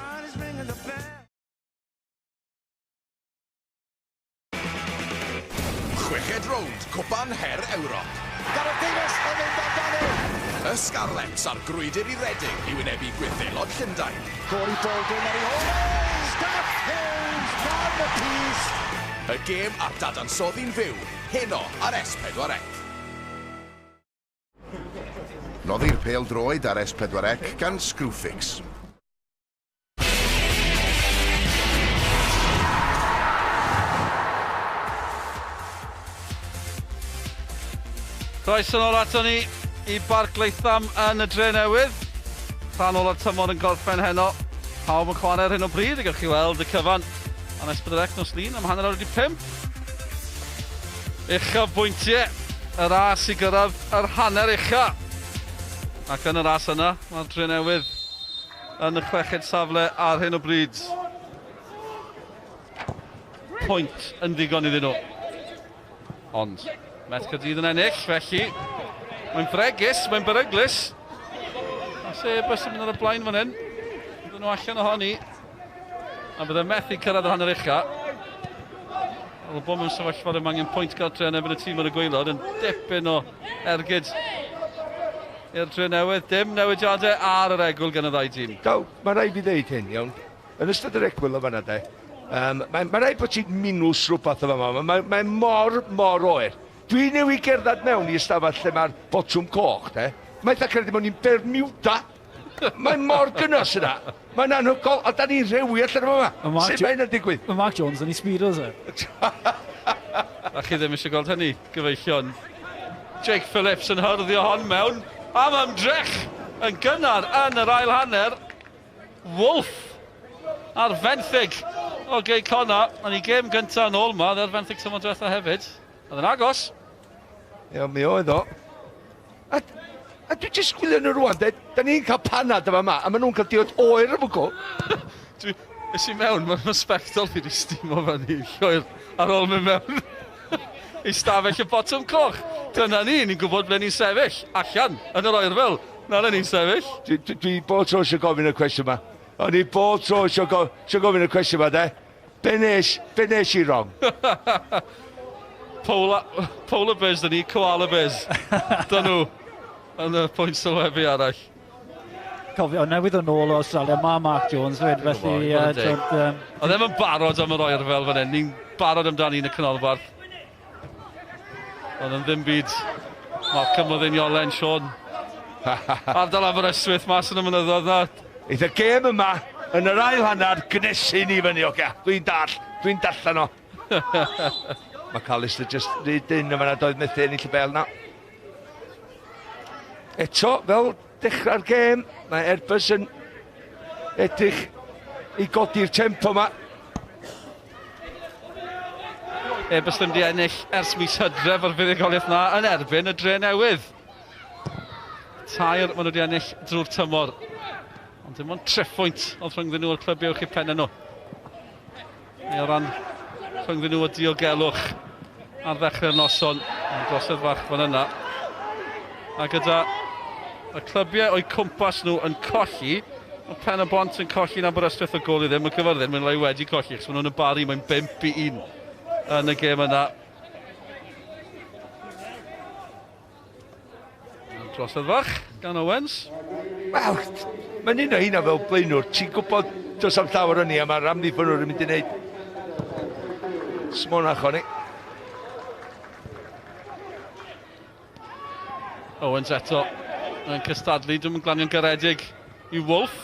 Chweched rownd, Cwpan Her Ewrop. Gareth Davies yn mynd amdani! Y Scarlets ar grwydr i Reading i wynebu Gwyddelod Llundain. Corey Baldwin ar ei hôl. Gareth Hughes, gan y pys. Y gêm a'r dadansoddi'n fyw, heno ar S4C. Noddir pêl-droed ar S4C gan Screwfix. Croeso nôl ato ni i Barc Latham yn y Drenewydd. Rhan o'r tymor yn gorffen heno. Pawb yn chwarae ar hyn o bryd, a gewch chi weld y cyfan ar S4C nos Lun am 5:30. Uchafbwyntiau y ras i gyrraedd yr hanner ucha. Ac yn y ras yna, mae'r Drenewydd yn y chweched safle ar hyn o bryd. Pwynt yn ddigon iddyn nhw. Ond, Met Caerdydd yn ennill, felly mae'n fregus, mae'n beryglus. A se bys yn mynd ar y blaen fan hyn. Bydden nhw allan ohoni. A bydde methu cyrraedd yr hanner ucha. Oedd bod mewn sefyllfa lle mae angen pwynt gartre yn erbyn y tîm ar y gwaelod yn dipyn o ergyd i'r Drenewydd. Dim newidiadau ar yr egwyl gan y ddau dîm. Daw, mae rhaid fi ddeud hyn, iawn. Yn ystod yr egwyl yma na de, um, mae, mae rhaid bod ti'n minws rhywbeth yma, mae, mae, mae mor, mor oer. Dwi newydd gerdded mewn i ystafell lle mae'r botwm coch, de. Mae eitha credu bod ni'n Bermuda. Mae mor gynnes yna. Mae'n anhygoel, a da ni'n rhewi allan yma. Sut mae hynna'n digwydd? Mae Mark Jones yn ei speedos e. A chi ddim eisiau gweld hynny, gyfeillion. Jake Phillips yn hyrddio hon mewn am ymdrech yn gynnar yn yr ail hanner. Wolf ar fenthyg o Gei Connah. Yn ei gêm gyntaf yn ôl ma, ar fenthyg tymor diwetha hefyd. Oedd yn agos. Ie, mi oedd o. A, a dwi jyst gwylio nhw rwan, de, da ni'n cael panad yma yma, a maen nhw'n cael diod oer yn fwgw. Dwi, es i mewn, mae ma sbectol fi wedi stimo fyny llwyr ar ôl mynd mewn i stafell y botwm coch. Dyna ni, ni'n gwybod ble ni'n sefyll. Allan, yn yr oerfel. Na le ni'n sefyll. Dwi, dwi, dwi bob tro eisiau gofyn y cwestiwn yma. O'n i bob tro eisiau go, gofyn y cwestiwn yma, de. Be nes, be nes i wrong? Polar, polar bears dyn ni, koala bears. Dyn nhw yn y pwynt sylwebu arall. Cofio, newydd yn ôl o Australia, mae Mark Jones fyd, felly... Oedd ddim yn barod am yr oerfel fan hyn, ni'n barod amdani yn y canolbarth. Oedd yn ddim byd. Malcolm oedd uniolen, Sean. Ardal Aberystwyth mas yn y mynyddoedd na. Eith y gêm yma yn yr ail hanner gnesu ni fyny, oce. Dwi'n dall, dwi'n darllen o. Mae Callister just rhy dyn yma na doedd methu ennill y bel na. Eto, fel dechrau'r gêm, mae Airbus yn edrych i godi'r tempo yma. Airbus ddim di ennill ers mis Hydref o'r fuddugoliaeth na yn erbyn y Dre Newydd. Tair maen nhw wedi ennill drwy'r tymor. Ond dim ond triphwynt oedd rhyngddyn nhw o'r clybiau uwch eu pennau nhw. Neu o ran rhyngddyn nhw o diogelwch ar ddechrau'r noson. Yn drosedd fach fan yna. A gyda y clybiau o'u cwmpas nhw yn colli, mae Pen y Bont yn colli yn Aberystwyth o gol i ddim, mae Cyfyrddin mae'n lai wedi colli, achos maen nhw'n y Bari, mae'n 5 i 1 yn y gêm yna. Drosedd fach gan Owens. Wel, mae'n un o hynna fel blaenwr. Ti'n gwybod does am llawer o'n ni a mae'r amddiffynwr yn mynd i wneud smonach o'n ni. Owens eto yn cystadlu, dwi'n glanio'n garedig i Wolf.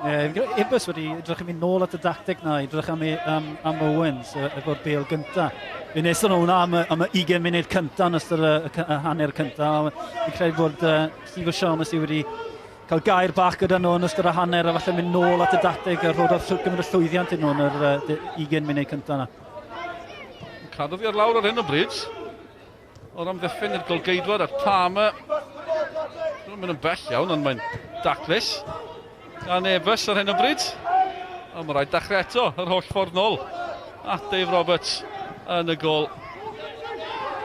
Ie, yeah, Ibus wedi edrych yn mynd nôl at y dacteg na, i edrych am, am, am Owens efo'r bêl gynta. Fe wnaethon nhw hwnna am, am y 20 munud cynta yn ystod y, y, y hanner cynta. Fi'n credu bod Steve O'Shaughnessy wedi cael gair bach gyda nhw yn ystod y hanner a falle mynd nôl at y dacteg a rhod o'r gymryd y llwyddiant i nhw yn yr 20 munud cynta yna. Cadw fi ar lawr ar hyn o bryd. O'r amddiffyn i'r golgeidwad a'r Palmer. Dwi'n mynd yn bell iawn, ond mae'n daclus. Gan Ebus ar hyn o bryd. Ond mae rhaid dechrau eto, yr holl ffordd nôl. At Dave Roberts yn y gol.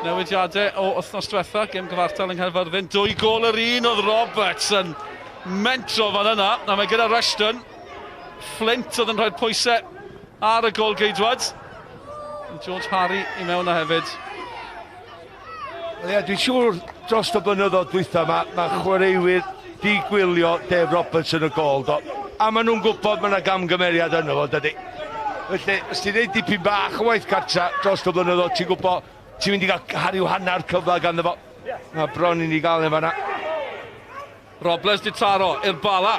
Newidiadau o wythnos diwetha, gêm gyfartal yng Nghaerfyrddin. 2 gôl yr un oedd Roberts yn mentro fan yna. A mae gyda Rushton. Flint oedd yn rhoi'r pwysau ar y gol geidwad. George Harry i mewn na hefyd. Wel ie, dwi'n siŵr dros y blynyddoedd dwytha mae ma chwaraewyr di gwylio Dave Roberts yn y gôl, do. A maen nhw'n gwybod mae yna gamgymeriad yno fo, dydy. Felly, os ti'n neud dipyn bach o waith cartra dros y blynyddoedd, ti'n gwybod, ti'n mynd i gael rhyw hanner cyfle ganddo fo. Mae bron i ni gael efo yna. Robles di taro i'r Bala.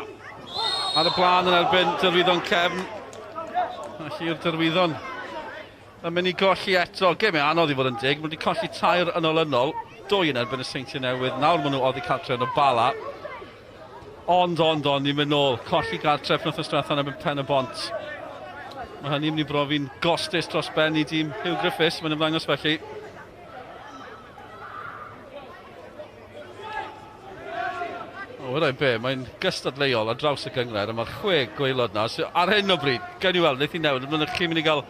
Ar y blaen yn erbyn Derwyddon cefn. Felly i'r Derwyddon yn mynd i golli eto. Gêm anodd i fod yn deg. Maen nhw wedi colli 3 yn olynol. 2 yn erbyn y Seintiau Newydd. Nawr maen nhw oddi cartre yn y Bala. Ond, ond, ond, ni'n mynd nôl. Colli gartref wythnos diwetha yn erbyn Pen y Bont. Mae hynny'n mynd i brofi'n gostus dros ben i dîm Hugh Griffiths, mae'n ymddangos felly. O, wydai be, mae'n gystadleuol ar draws y gynghrair, a mae'r chwe gwaelod na, so ar hyn o bryd, gawn ni weld, wneith hi newid, ond chi'n mynd i gael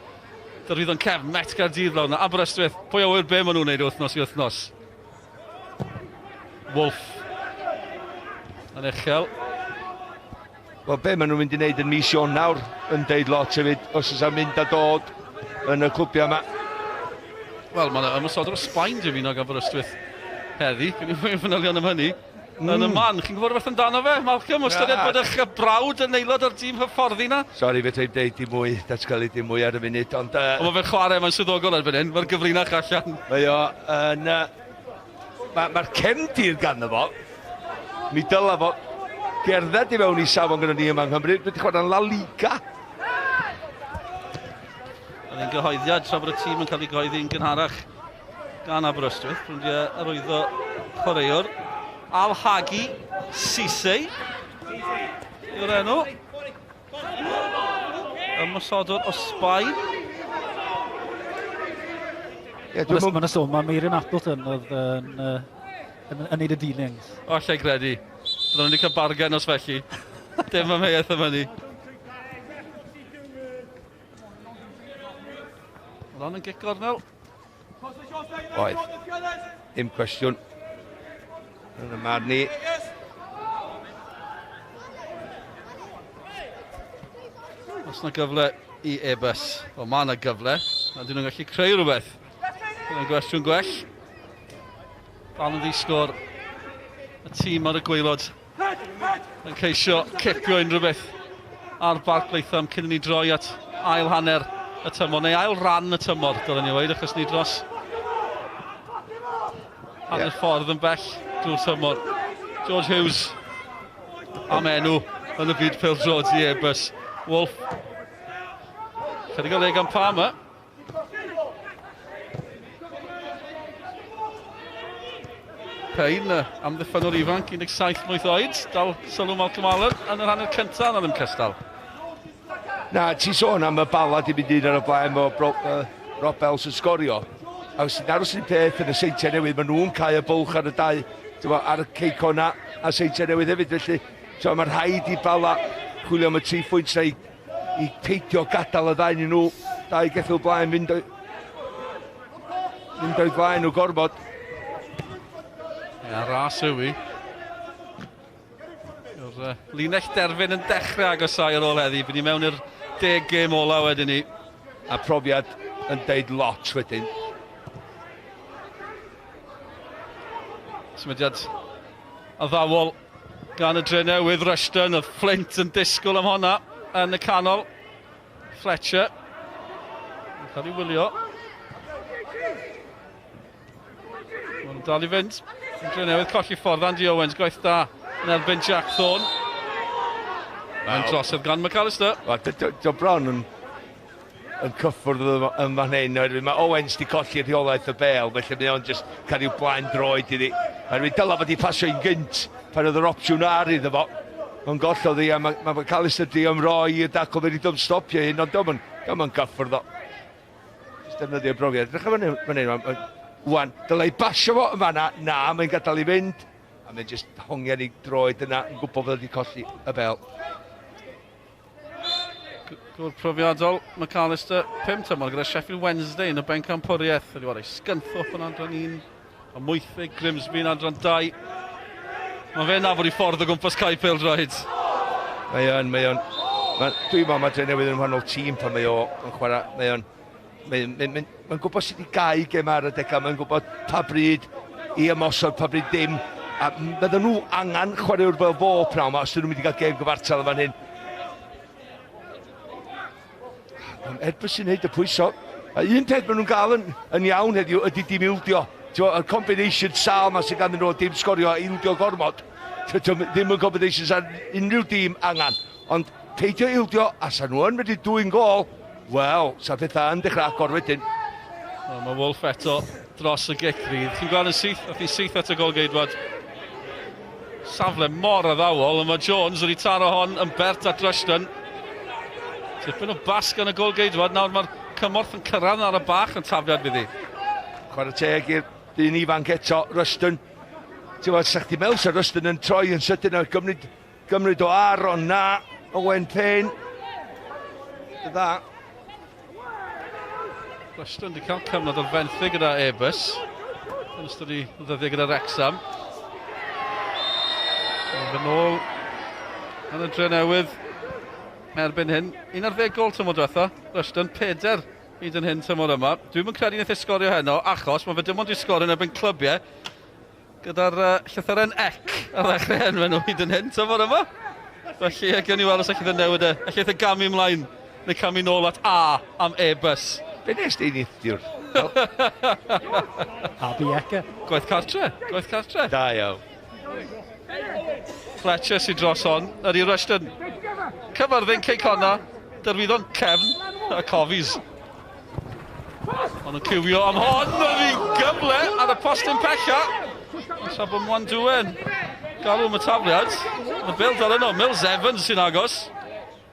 dyrwyddo'n cefn, Met Gaerdydd lawr yna, Aberystwyth, pwy a ŵyr be maen nhw'n neud wythnos i wythnos. Wolf yn uchel. Wel, be maen nhw'n mynd i wneud yn mis Ionawr yn deud lot hefyd, os oes am mynd a dod yn y clwbiau yma. Wel, mae'n ymosodwr o Sbaen dwi'n ymuno ag Aberystwyth heddi. Gwni mwy o fanylion am hynny. Yn y man, chi'n gwybod rhywbeth amdano fe, Malcolm? O ystyried bod eich brawd yn aelod o'r tîm hyfforddi na? Sori, fedra i'm deud dim mwy, datgelu dim mwy ar y funud, ond... Ond mae fe'n chwarae, mae'n swyddogol erbyn hyn, mae'r gyfrinach allan. Mae o yn... Mae'r ma cefndir ganddo fo. Mi dyla fo gerdded i fewn i safon gyda ni yma yng Nghymru. Wedi chwarae'n La Liga. Oedd e'n gyhoeddiad tra bod y tîm yn cael ei gyhoeddi'n gynharach gan Aberystwyth. Rwy'n wedi arwyddo chwaraewr. Al Hagi Cisse yw'r enw. Ymosodwr o Sbaen. Ie, dwi'n meddwl... Mae'n sôn, mae Meirion Appleton oedd yn, yn, yn neud y dealings. O, allai gredu. Byddwn nhw wedi cael bargen os felly. Dim amheuaeth am hynny. Oedd hon yn gic gornel? Oedd. Dim cwestiwn. Yn y marn i. Os yna gyfle i Ebus. Wel, mae yna gyfle. A dyn nhw'n gallu creu rhywbeth. Dyna'n gwestiwn gwell. Dal yn ddisgwr. Y tîm ar y gwaelod yn ceisio cipio unrhyw beth ar Barc Latham cyn i ni droi at ail hanner y tymor, neu ail ran y tymor, dylen ni weud, achos ni dros hanner yeah. ffordd yn bell drwy'r tymor. George Hughes am enw yn y byd pêl-droed i Airbus. Wolf. Chydig o le gan Palmer. Payne, amddiffynnwr ifanc, 17 mlwydd oed, dal sylw Malcolm Allen yn yr hanner cyntaf, na ddim cystal. Na, ti'n sôn am y bala di mynd un ar y blaen efo Bro, Rob Bells yn sgorio. A os ti'n aros un peth yn y Seintiau Newydd, maen nhw'n cael y bwlch ar y dau, ti'n ar y ceico na, a Seintiau Newydd hefyd, felly so, mae rhaid i Bala chwilio am y tri phwynt na i i peidio gadael y ddau nhw, dau geffyl blaen fynd o'i mynd o'i flaen nhw gorfod. Ia, ras yw i. Yw'r linell derfyn yn dechrau agosau ar ôl heddi. Bydd ni mewn i'r deg gêm ola wedyn ni. A profiad yn deud lot wedyn. Symudiad addawol gan y Drenewydd, Rushton, oedd Flint yn disgwyl am honna yn y canol. Fletcher yn cael ei wylio. Mae'n dal i fynd. Y Drenewydd colli ffordd, Andy Owens, gwaith da yn erbyn Jack Thorne. Mae'n drosedd gan McAllister. Wel, dio bron yn yn cyffwrdd yn fan hyn, oherwydd mae Owens di colli rheolaeth y bel, felly mae o'n just cael rhyw blaen droed iddi. Oherwydd dylai fod i pasio i'n gynt pan oedd yr opsiwn ar iddo fo. Mae'n gollodd hi a mae, mae McAllister di ymroi i'r dacl, fe wedi dod stopio hyn, ond diolch yn gyffwrdd o. Just defnyddio brofiad. Edrych fan hyn, fan hyn, wan, dylai basio fo yn fanna, na, mae'n gadael i fynd. A mae'n just hongian i droed yna, yn gwybod fod wedi colli y bel. Gŵr profiadol McAllister, 5 tymor gyda Sheffield Wednesday yn y bencampwriaeth. Wedi chwarae Scunthorpe yn adran 1, a Mwythig, Grimsby yn adran 2. Mae fe'n nabod i ffordd o gwmpas cae pêl-droed. Mae o'n, mae o'n. Dwi'n meddwl mae Drenewydd yn wahanol tîm pan mae o yn chwarae. Mae o'n, mae'n mae, mae, mae gwybod sut i gau gem ar y degau, mae'n gwybod pa bryd i ymosod, pa bryd dim. A bydden nhw angen chwaraewr fel fo pnawn ma, os dyn nhw'n mynd i gael gêm gyfartal yn fan hyn. Ond Airbus sy'n neud y pwyso. A un peth maen nhw'n gael yn, yn iawn heddiw ydy dim ildio. Ti'n y combination sal ma sy'n ganddyn nhw o dim sgorio a ildio gormod. Ddim yn combination sa'n unrhyw dîm angen. Ond peidio ildio, a sa nhw yn wedi dwy'n gol, wel, sa pethau yn dechrau agor wedyn. Wel, mae Wolf eto dros y gic rydd. Chi'n gweld yn syth, ath hi syth at y gol geidwad. Safle mor addawol, ond mae Jones wedi taro hon yn bert at Rushton. Tipyn o bas gan y gol geidwad, nawr mae'r cymorth yn cyrraedd ar y bach yn tafliad fydd hi. Chwarae teg i'r dyn ifanc eto, Rushton. Ti'n gwybod, sa chdi meddwl sa Rushton yn troi yn sydyn a gymryd, gymryd o ar, ond na, Owen Payne. Dda. Rushton wedi cael cyfnod o fenthyg gyda Airbus yn ystod i ddyddiau gyda Wrexham. Yn ôl yn y dre newydd erbyn hyn. 11 gol tymor diwetha, Rushton, 4 hyd yn hyn tymor yma. Dwi'm yn credu wnaeth e sgorio heno, achos mae fe dim ond i sgorio yn erbyn clybiau gyda'r llythyren ec ar ddechrau enwau nhw hyd yn hyn tymor yma. Felly, gewn ni weld os allith e newid e. Allith e gamu ymlaen neu camu nôl at A am Airbus. Be nes di neithiwr? A B Eca. Gwaith cartre, gwaith cartre. Da iawn. Fletcher sy'n dros hon, ydy Rushton. Cyfyrddin Cei Connah, Derwyddon cefn y Cofis. Ond yn cywio am hon, oedd hi'n gyfle ar y postyn pella. Sa bod Mwan Dwen galw am y tafliad. Mae Bill dal yno, Mills Evans sy'n agos.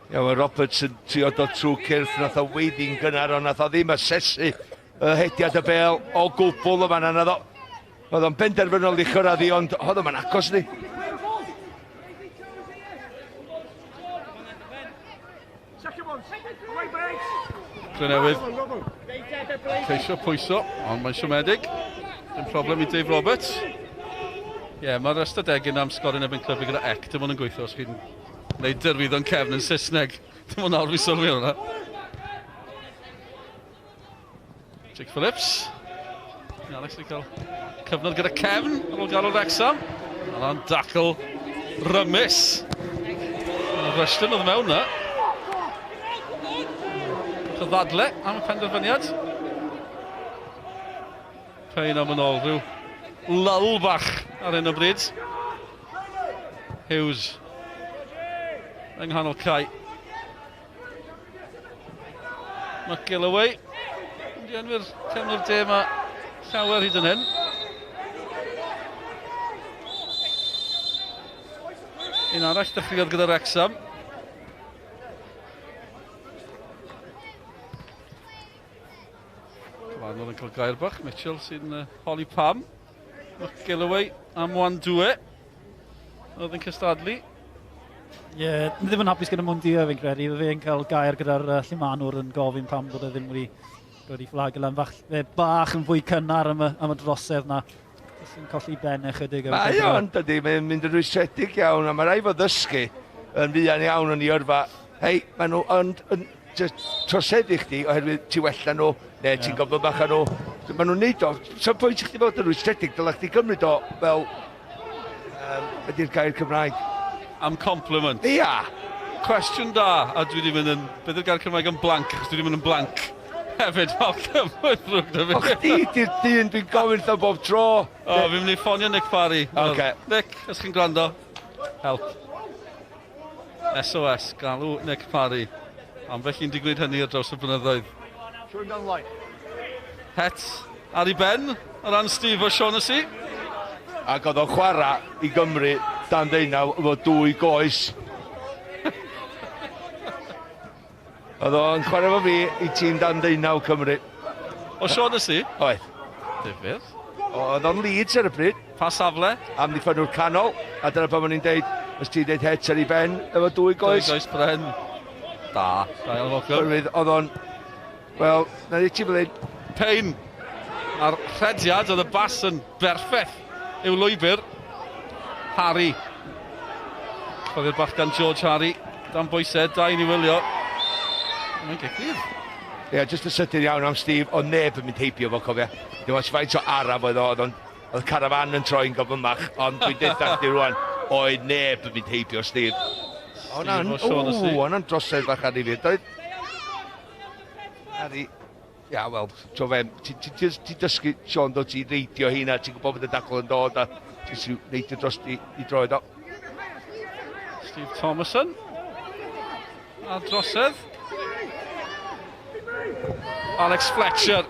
Ia, mae Roberts yn trio dod trwy cyrff, nath o weiddi'n gynnar, ond nath o ddim asesu y hediad y bel o gwbl yma. Na, naddo. Oedd o'n benderfynol i chyrraedd i, ond oedd o'n agos ni. Drenewydd ceisio pwyso, ond mae'n siomedig. Dim problem i Dave Roberts. Ie, yeah, mae'r ystadegyn am sgorio yn erbyn clybu gyda ec, dim ond yn gweithio os chi'n gwneud dyrwydd o'n cefn yn Saesneg. Dim ond nawr fi sylwi hwnna. Jake Phillips. Alex wedi cael cyfnod gyda cefn ar ôl galw Wrexham. Alan dacl rymus. Rushton oedd mewn na. Ddadle am y penderfyniad. Payne am yn ôl, rhyw lull bach ar hyn o bryd. Hughes yng nghanol cae. Mae Gilloway yn dienwi'r cefnwr de yma llawer hyd yn hyn. Un arall dechreuodd gyda Wrexham. Cyfanol yn cael gair bach, Mitchell sy'n holi pam. Mae Gilloway a Mwandue oedd yn cystadlu. Ie, yeah, ddim yn hapus gyda Mwandue fi'n credu. Fe fe'n cael gair gyda'r llumanwr yn gofyn pam bod e ddim wedi dod i fflag lan fach, fe bach yn fwy cynnar am y, am y drosedd na. Jyst yn colli ben ychydig. Mae o'n dydy, mae'n mynd yn rwystredig iawn, a mae rai fod ddysgu yn fuan iawn yn ei yrfa. Hei, maen nhw yn, yn just troseddu chdi oherwydd ti wella nhw, neu yeah. ti'n gofyn bach ar nhw. Maen nhw'n neud o, sa'n pwynt i chdi fod yn rwystredig, dylech chdi gymryd o fel, ydy'r gair Cymraeg? Am compliment. Ia! Cwestiwn da, a dwi wedi mynd yn, beth yw'r gair Cymraeg yn blank, achos dwi wedi mynd yn blank hefyd, Malcolm, mae'n ddrwg da fi. O chdi di'r dyn dwi'n gofyn wrtho bob tro. O, fi'n mynd i ffonio Nick Parry. Okay. Nick, os chi'n gwrando, help. SOS, galw Nick Parry. Ambell un 'di gwneud hynny ar draws y blynyddoedd. Het ar ei ben o ran Steve O'Shaughnessy. Ac oedd o'n chwarae i Gymru dan ddeunaw efo dwy goes. Oedd o'n chwarae efo fi i tîm dan ddeunaw Cymru. O'Shaughnessy? Oedd. Difyr. Oedd o'n Leeds ar y pryd. Pa safle? Amddiffynnwr canol, a dyna pan o'n i'n deud, os ti'n deud het ar ei ben, efo dwy goes. Dwy goes bren. Da, da iawn Malcolm. Oherwydd oedd o'n, wel, na ni ti fel hyn. Payne, a'r rhediad, oedd y bas yn berffaith i'w lwybr. Harry. Chwarae'r bach gan George Harry, dan bwysau, da i ni wylio. Mae'n gic rydd. Ie, yeah, jyst y sydyn iawn am Steve, oedd neb yn mynd heibio fo, cofia. Dim ots faint o araf oedd o, oedd o'n oedd carafan yn troi'n gyflymach, ond dwi'n deutha chdi rwan, oedd neb yn mynd heibio Steve. O'na'n, ww, o'na'n drosedd bach ar i fi, doedd? Harry, ia, wel, to fe, ti, ti, ti, ti dysgu, Sean, dod ti'n reidio hynna, ti'n gwybod bod y dacl yn dod, a ti'n reidio dros i, i droed o. Steve Thomason, ar drosedd. Alex Fletcher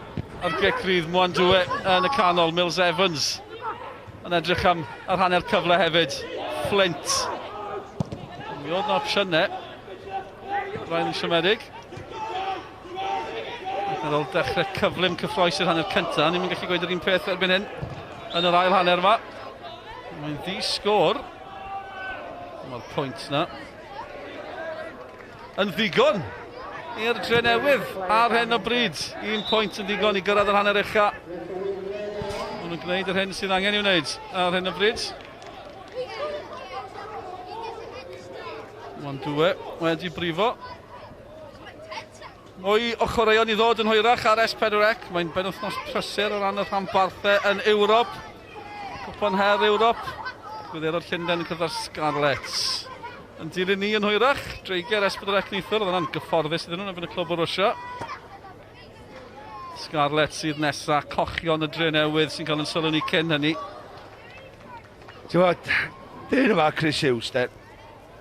ar gic rydd Mwandue yn y canol, Mills Evans yn edrych am yr hanner cyfle hefyd. Flint. Mi oedd yna opsiynau. Ryan yn siomedig. Ac ar ôl dechrau cyflym cyffroes i'r hanner cyntaf, ni'n gallu gweud yr un peth erbyn hyn yn yr ail hanner yma. Mae'n ddi sgôr. Mae'r pwynt na yn ddigon i'r Drenewydd ar hyn o bryd. Un pwynt yn ddigon i gyrraedd yr hanner ucha. Maen nhw'n gwneud yr hyn sydd angen i'w wneud ar hyn o bryd. Mae'n dwe wedi brifo. Mwy o chwaraeon i ddod yn hwyrach ar S4C. Mae'n benwythnos prysur o ran y rhanbarthau yn Ewrop. Cwpan Her Ewrop. Gwyddelod Llundain yn cyrraedd Scarlets. Yn dilyn ni yn hwyrach, Dreigiau S4C neithiwr, oedd yna'n gyfforddus iddyn nhw yn erbyn y clwb o Rwysia. Scarlets sydd nesaf, cochion y dre newydd sy'n cael yn sylw ni cyn hynny. Ti'n gwybod, dyn yma Chris Hughes, de.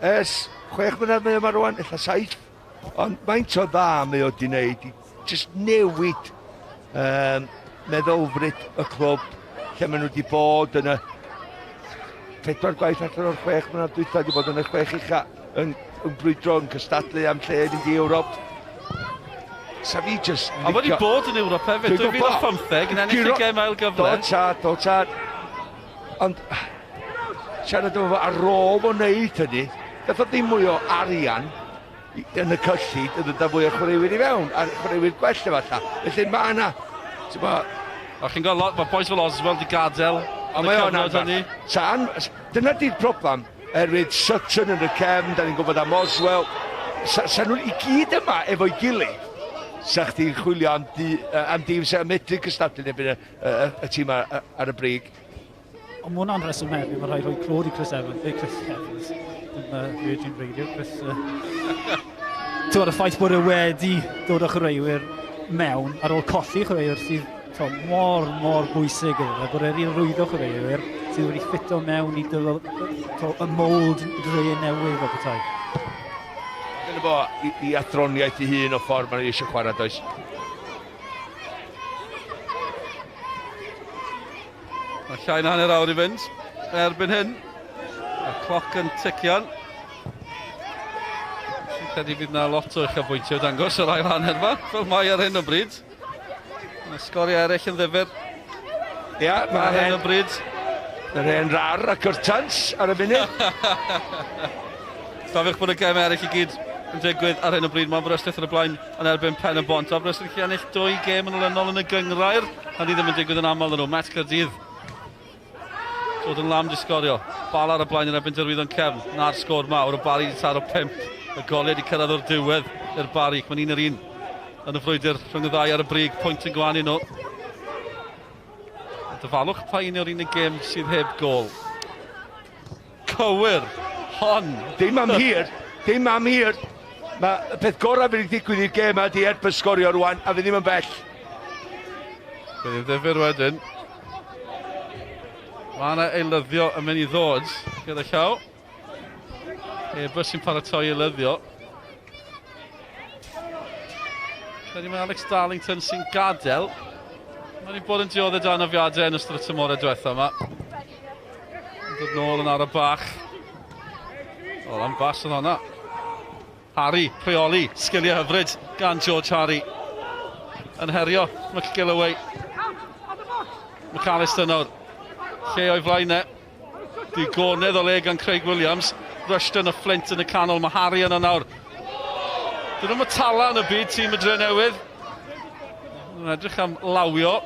Ers chwech mlynedd mae yma rwan, ella saith. Ond faint o dda mae o wedi wneud i jyst newid um, meddylfryd y clwb lle maen nhw wedi bod yn y pedwar gwaith allan o'r chwech mlynedd dwytha wedi bod yn y chwech ucha yn, yn brwydro yn cystadlu am lle i fynd i Ewrop. Sa fi jyst... A wedi bod yn Ewrop hefyd, 2015, yn ennill y gem ail gyfle. Do tad, do tad. Ond siarad efo fo ar ôl fo wneud hynny, gath o ddim mwy o arian yn y cyllid yn dod â fwy o chwaraewyr i fewn, a chwaraewyr gwell efallai. Felly mae yna, ti'n bo... A chi'n gweld lot, mae boys fel Oswald di gadael yn y cyfnod hynny. Tan, dyna di'r problem, erwydd Sutton yn y cefn, da ni'n gwybod am Oswell, sa, sa nhw'n i gyd yma efo'i gilydd, sa chdi'n chwilio am, di, am dîm sy'n medru cystadlu yn erbyn y, y, y, y tîm ar, ar y brig. Ond mae hwnna'n reswm hefyd, mae rhaid rhoi clod i Chris Evans, eh, Chris Evans, dim Virgin Radio, Chris... Ti'n y ffaith bod e wedi dod â chwaraewyr mewn ar ôl colli chwaraewyr sydd to, mor, mor bwysig iddo fe, bod e wedi rwyddo chwaraewyr sydd wedi ffito mewn i dyfo, to, y mold dre newydd o bethau. Dyna fo, i, i athroniaeth i hun o ffordd mae'n eisiau chwarae, does? Mae llai na hanner awr i fynd erbyn hyn. Y cloc yn tician. Fi'n credu fydd na lot o uchafbwyntiau dangos yr ail hanner yma, fel mae ar hyn o bryd. Mae sgoriau eraill yn ddifur. Ia, mae ar hyn o bryd. Yr hen rar a cyrtans ar y funud. Cofiwch bod y gemau eraill i gyd yn digwydd ar hyn o bryd. Mae Aberystwyth ar y blaen yn erbyn Pen y Bont. Aberystwyth yn ennill dwy gêm yn olynol yn y gynghrair. Hynny ddim yn digwydd yn aml yn nhw. Met Caerdydd Jordan Lam di sgorio. Bal ar y blaen yn erbyn Derwyddon Cefn. Na'r sgôr mawr. Y Bari di taro pump. Y goliau di cyrraedd o'r diwedd i'r Bari. Mae'n un yr un yn y frwydr rhwng y ddau ar y brig. Pwynt yn gwanu nhw. Dyfalwch pa un o'r unig gêm sydd heb gol. Cywir! Hon! Dim am hir, dim am hir. Mae y peth gorau fydd wedi digwydd i'r gêm yma di Airbus sgorio rwan, a fydd ddim yn bell. Bydd hi'n ddifyr wedyn. Mae yna eilyddio yn mynd i ddod gyda llaw. Airbus sy'n paratoi eilyddio. Credu mae Alex Darlington sy'n gadael. Mae wedi bod yn dioddef dan anafiadau yn ystod y tymorau diwetha yma. Yn dod nôl yn ara bach. O, am bas oedd honna. Harry, rheoli, sgiliau hyfryd gan George Harry. Yn herio McGilloway. McAllister nawr. Lle o'i flaen e. Digonedd o le gan Craig Williams. Rushton a Flint yn y canol. Mae Harry yna nawr. Dyn nhw'n tala yn y byd, tîm y Dre Newydd. Mae'n edrych am lawio.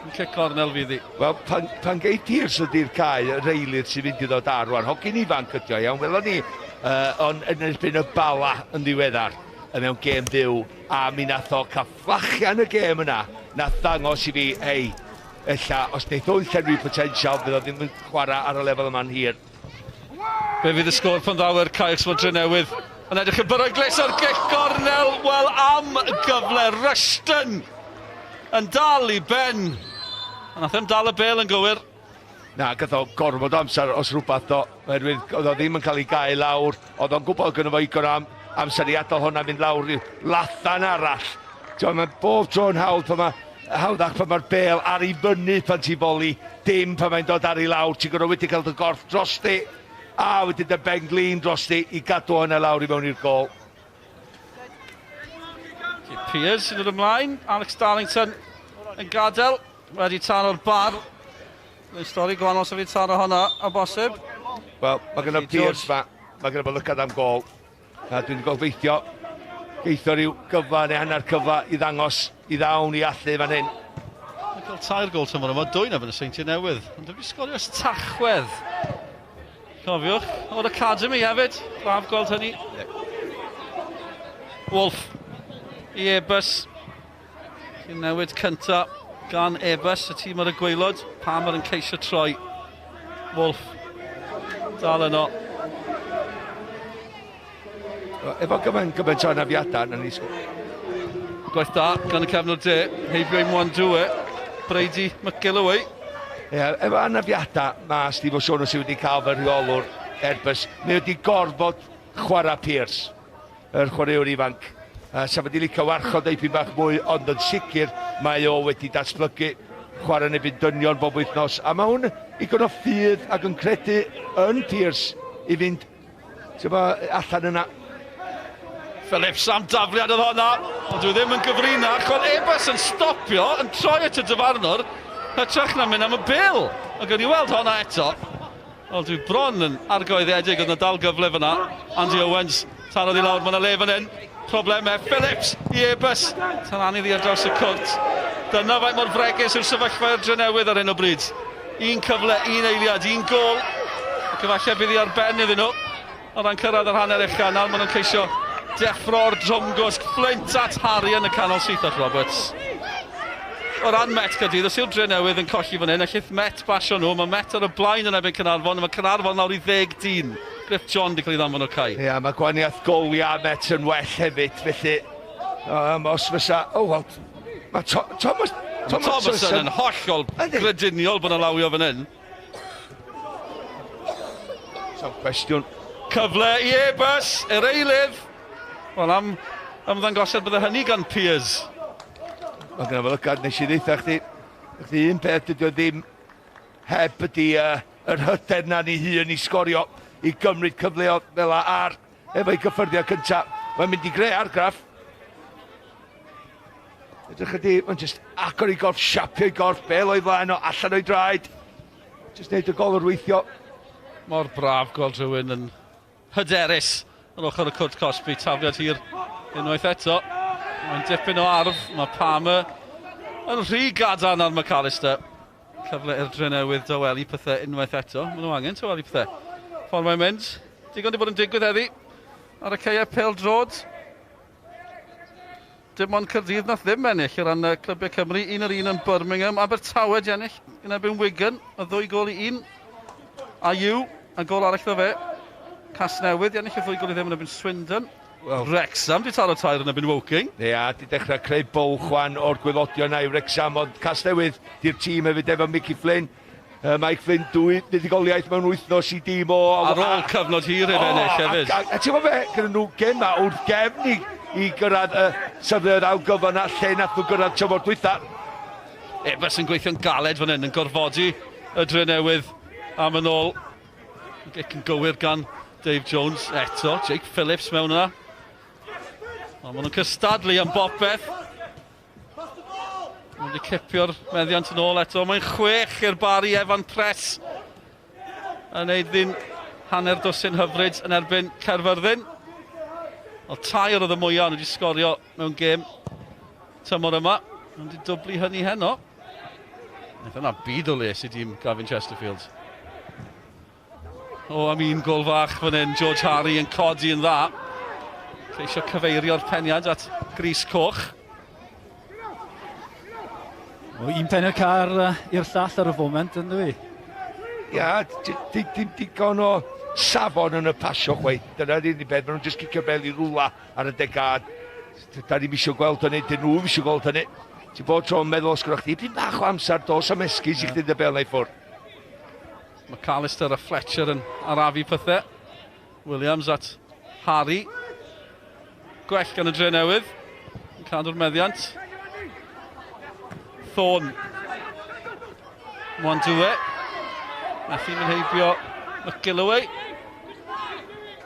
Yn cic cornel fydd hi. Wel, pan, pan gei Pearce ydy'r cae, yr eilydd sy'n mynd i ddod ar rwan. Hogyn ifanc ydi o, iawn, welon ni, uh, ond yn erbyn y Bala yn ddiweddar, yn mewn gêm fyw, a mi nath o cael fflachian y gêm yna, nath ddangos i fi, hei, ella, os wneith hwn llenwi potensial, fydd o ddim yn chwarae ar y lefel yma'n hir. Be fydd y sgôr pan ddaw i'r cae Swadre Newydd? Yn edrych yn beryglus o'r gic gornel, wel am gyfle Rushton yn dal i ben. A nath e'm dal y bêl yn gywir. Na, gath o gormod o amser os rhywbeth do, oherwydd oedd o ddim yn cael ei gael lawr, oedd o'n gwybod gynno fo igon o am, amser i adael hwnna fynd lawr i lathan arall. Ti'n mae bob tro'n hawdd pan mae hawddach pan mae'r bêl ar ei fyny pan ti'n boli, dim pan mae'n dod ar ei lawr, ti'n gorfod wedi cael dy gorff drosti. A wedyn dy ben glin drosti i gadw hwnna lawr i mewn i'r gol. Pears sy'n dod ymlaen. Alex Darlington yn gadael. Wedi taro'r bar. Mae'n stori gwahanol sef wedi taro hwnna, o bosib. Wel, mae gen i Pears ma. Mae gen i lygad am gol. A dwi'n gobeithio geithio rhyw gyfle neu hanner cyfle i ddangos i ddawn i allu fan hyn. Mae'n cael 3 gol tymor yma, 2 na fy'n y Seintiau Newydd. Ond wedi sgorio ers Tachwedd. Cofiwch, o'r Academy hefyd. Braf gweld hynny. Wolf i Airbus. Sy'n newid cynta gan Airbus, y tîm ar y gwaelod. Palmer yn ceisio troi. Wolf dal yno. Efo gymaint o anafiadau, na ni Gwaith da gan y cefnwr de, heibio i Mwandwe, Brady McGilloway. Ie, efo anafiadau mae Steve O'Shaughnessy wedi cael fel rheolwr Airbus. Mae wedi gorfod chwarae Pearce, yr chwaraewr ifanc. Sa wedi licio warchod eipyn bach mwy, ond yn sicr mae o wedi datblygu chwarae yn erbyn dynion bob wythnos. A mae hwn igon o ffydd ac yn credu yn Pearce i fynd allan yna. Phillips am dafliad oedd hwnna, ond dwi ddim yn gyfrinach, ond Airbus yn stopio, yn troi at y dyfarnwr, hytrach na mynd am y bil. A gawn ni weld hwnna eto. Wel, dwi bron yn argoeddiedig, oedd yna dal gyfle fyna. Andy Owens tarodd i lawr, mae yna le fan hyn. Problemau, Phillips i Airbus. Taranu ddi ar draws y cwrt. Dyna faint mor fregus yw'r sefyllfa i'r Drenewydd ar hyn o bryd. Un cyfle, un eiliad, un gol. Ac efallai bydd hi ar ben iddyn nhw. O ran cyrraedd yr hanner ucha, nawr maen nhw'n ceisio deffro'r drwmgwsg. Flint at Harry yn y canol syth at Roberts. O ran Met Caerdydd, os yw'r Drenewydd yn colli fan hyn, ellith Met basio nhw. Mae Met ar y blaen yn erbyn Caernarfon, mae Caernarfon lawr i 10 dyn. Griff John wedi cael ei ddanfon o'r cae. Ie, mae gwahaniaeth goliau Met yn well hefyd, felly os fysa... O, wel, mae Thomas... Thomason yn hollol grediniol bod yna lawio fan hyn. So, cwestiwn. Cyfle i Airbus, yr eilydd. Wel, am ymddangosiad bydde hynny gan Pears. Mae gen i fo lygad, nes i ddeitha chdi un peth dydy o ddim heb ydy yr hyder na ni hun i sgorio, i gymryd cyfleoedd fel ar efo'i gyffyrddiad cyntaf. Mae'n mynd i greu argraff. Edrych ydi, mae'n just agor i gorff, siapio i gorff, bel o'i flaen o, allan o'i draed. Just neud y gol o'r weithio. Mor braf gweld rhywun yn hyderus ar ochr y cwrt cosbi, tafliad hir unwaith eto. Mae'n dipyn o arf, mae Palmer yn rhy gadarn ar McAllister. Cyfle i'r Drenewydd dawelu pethau unwaith eto. Maen nhw angen tawelu pethau. Ffordd mae'n mynd. Digon wedi bod yn digwydd heddi ar y caeau pêl-droed. Dim ond Caerdydd nath ddim ennill o ran Clybiau Cymru. 1-1 yn Birmingham. Abertawe di ennill yn erbyn Wigan. Y 2 gôl i 1. A yw, a gôl arall ddo fe. Casnewydd di ennill y 2 gôl i ddim yn erbyn Swindon. Well, Wrexham di taro 3 yn erbyn Woking. Ia, di dechrau creu bwlch chwan o'r gwaelodion na i Wrexham, ond Casnewydd di'r tîm hefyd efo Mickey Flynn. Mike Flynn, 2 fuddugoliaeth mewn wythnos i dîm o... Ar ôl cyfnod hir i'r ennill hefyd. A ti'n gwybod be, gyda nhw gema wrth gefn i gyrraedd y safleoedd ail gyfan na lle nath nhw gyrraedd tymor dwytha. Airbus yn gweithio'n galed fan hyn, yn gorfodi y Drenewydd am yn ôl. Gic yn gywir gan Dave Jones eto, Jake Phillips mewn yna. Ond maen nhw'n cystadlu am bopeth. Maen nhw wedi cipio'r meddiant yn ôl eto. Mae'n 6 i'r Bari, Evan Press yn neud ddyn hanner dwsin hyfryd yn erbyn Caerfyrddin. Wel, 3 oedd y mwyaf nhw wedi sgorio mewn gêm tymor yma. Nhw wedi dwblu hynny heno. Wnaeth yna byd o les i dîm Gavin Chesterfield. O, am un gol fach fan hyn, George Harry yn codi yn dda. Ceisio cyfeirio'r peniad at Gris Coch. O, un pen y car i'r llall ar y foment, yn dwi? Ia, dim digon o safon yn y pasio chwaith. Dyna'r unig beth, maen nhw'n just cicio bel i rwla ar y degad. Da ni'm isio gweld hynny, dyn nhw'm isio gweld hynny. Ti bod tro'n meddwl os gyda chdi, byd bach o amser dos am esgus i chdi dy bel na i ffwrdd. McAllister a Fletcher yn arafu pethau. Williams at Harry. Gwell gan y Drenewydd. Yn cadw'r meddiant. Thorne. Mwandwe. Methu mynd heibio McGilloway.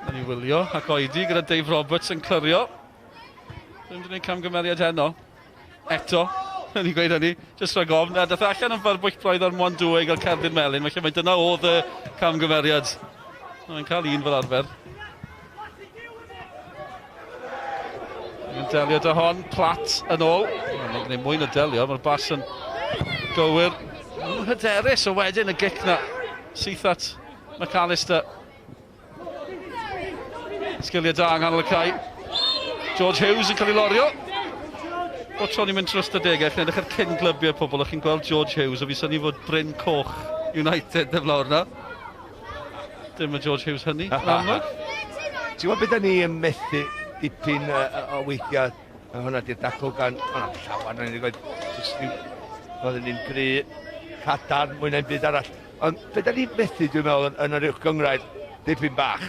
Na ni wylio ac oedi gyda Dave Roberts yn clirio. Ddim wedi gwneud camgymeriad heno. Eto, na ni'n gweud hynny, jyst rhag ofn. A dath e allan yn fyrbwyll braidd ar Mwandwe i gael cerdyn melyn, felly mae dyna oedd y camgymeriad. Mae'n cael un fel arfer. Yn delio dy hon, Plat yn ôl. Mae'n gwneud mwy na delio, mae'r bas yn gywir. Yn hyderus o wedyn y gic na. Syth at McAllister. Sgiliau da yng nghanol y cae. George Hughes yn cael ei lorio. O tro ni'n mynd trwy ystadegau, chi'n edrych ar cyn glybiau pobl, a chi'n gweld George Hughes, a fi syni fod Bryn Coch United ddim lawr na. Dim y George Hughes hynny, yn amlwg. Ti'n gwybod beth da ni yn methu dipyn o weithiau, a hwnna di'r dacl gan, hwnna llawer, na ni'n gweud, jyst ryw, oedden ni'n gry cadarn mwy na'n byd arall. Ond beth da ni'n methu, dwi'n meddwl, yn, yn yr uwch gynghrair dipyn bach,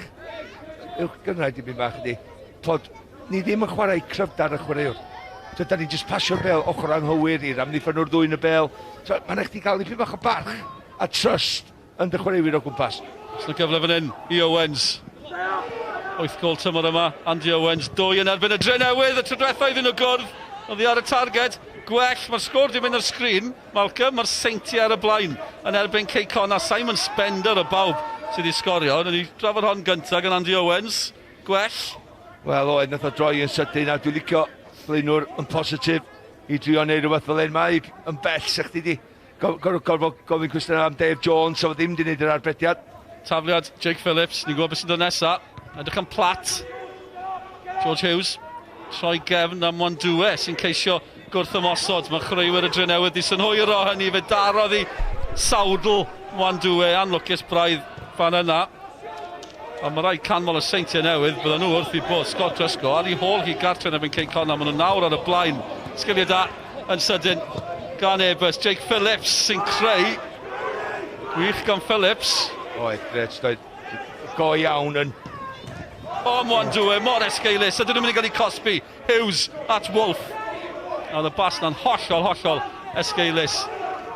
uwch gynghrair dipyn bach ydy, pod ni ddim yn chwarae cryfder y chwaraewr. So, da ni'n just pasio'r bel ochr anghywir i'r amddiffynwr ddwyn y bel. So, mae'n eich gael dipyn bach o barch a trust yn dy chwaraewyr o gwmpas. Oes 'na gyfle fan hyn i Owens. 8 gol tymor yma, Andy Owens, dwy yn erbyn y Drenewydd, y tro diwetha iddyn nhw gwrdd, oddi ar y targed, gwell, mae'r sgôr di mynd ar sgrin, Malcolm, mae'r Seintiau ar y blaen yn erbyn Cei Connah, Simon Spender o bawb sydd wedi sgorio, wnawn ni drafod hon gyntaf gan Andy Owens, gwell. Wel oedd, nath o droi yn sydyn a dwi'n licio flaenwr yn positif i drio neud rhywbeth fel hyn, mae yn bell sa chdi di Gorfod gofyn cwestiynau am Dave Jones, so ddim wedi gwneud yr arbediad. Tafliad Jake Phillips, ni'n gwybod beth sy'n dod nesa. Edrych am Platt. George Hughes, troi gefn am Mwandue sy'n ceisio gwrth ymosod. Mae chwaraewyr y Drenewydd di synhwyro hynny, fe darodd i sawdl Mwandue, anlwcus braidd fan yna. Ond mae rhaid canmol y Seintiau Newydd, bydden nhw wrth i bod Scott Driscoll ar ei hôl hi gartre yn erbyn Cei Connah, maen nhw nawr ar y blaen. Sgiliau da yn sydyn gan Airbus. Jake Phillips sy'n creu. Gwych gan Phillips. Oedd, gret, doedd. Go iawn yn... O, Mwandue, mor esgeulus. Ydyn nhw'n mynd i gael eu cosbi. Hughes at Wolf. A oedd y bas na'n hollol, hollol esgeulus.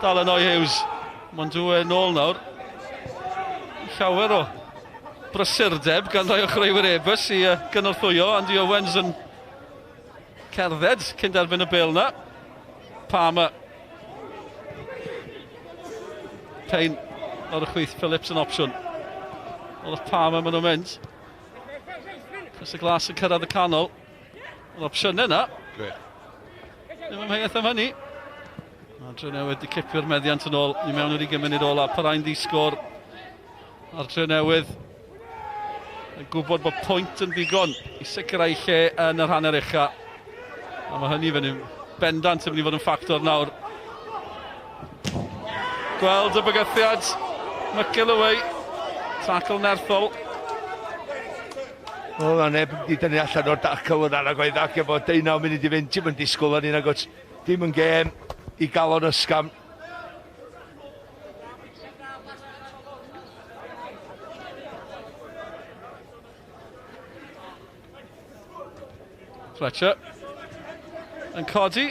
Dal yno i Hughes. Mwandue nôl nawr. Llawer o brysurdeb gan rai o chwaraewyr Airbus i gynorthwyo. Andy Owens yn cerdded cyn derbyn y bêl na. Palmer. Payne o'r chwith, Phillips yn opsiwn. Oedd Palmer maen nhw'n mynd. Chris y Glas yn cyrraedd y canol. Yr opsiynau yna. Gwych. Ddim ymheuaeth am hynny. Mae Drenewydd wedi cipio'r meddiant yn ôl i mewn i'r 20 munud ola. Parain ddi sgôr a'r Drenewydd yn gwybod bod pwynt yn ddigon i sicrhau lle yn yr hanner ucha. A mae hynny fyny bendant yn mynd i fod yn ffactor nawr. Gweld y bygythiad. McGilloway. Tackle nerthol. Wel, na neb wedi dynnu allan o'r dacl yna nag oedd ac efo 19 munud i fynd, ti'm yn disgwyl hynny nag o't. Dim yn gêm i galon ysgafn. Fletcher yn codi.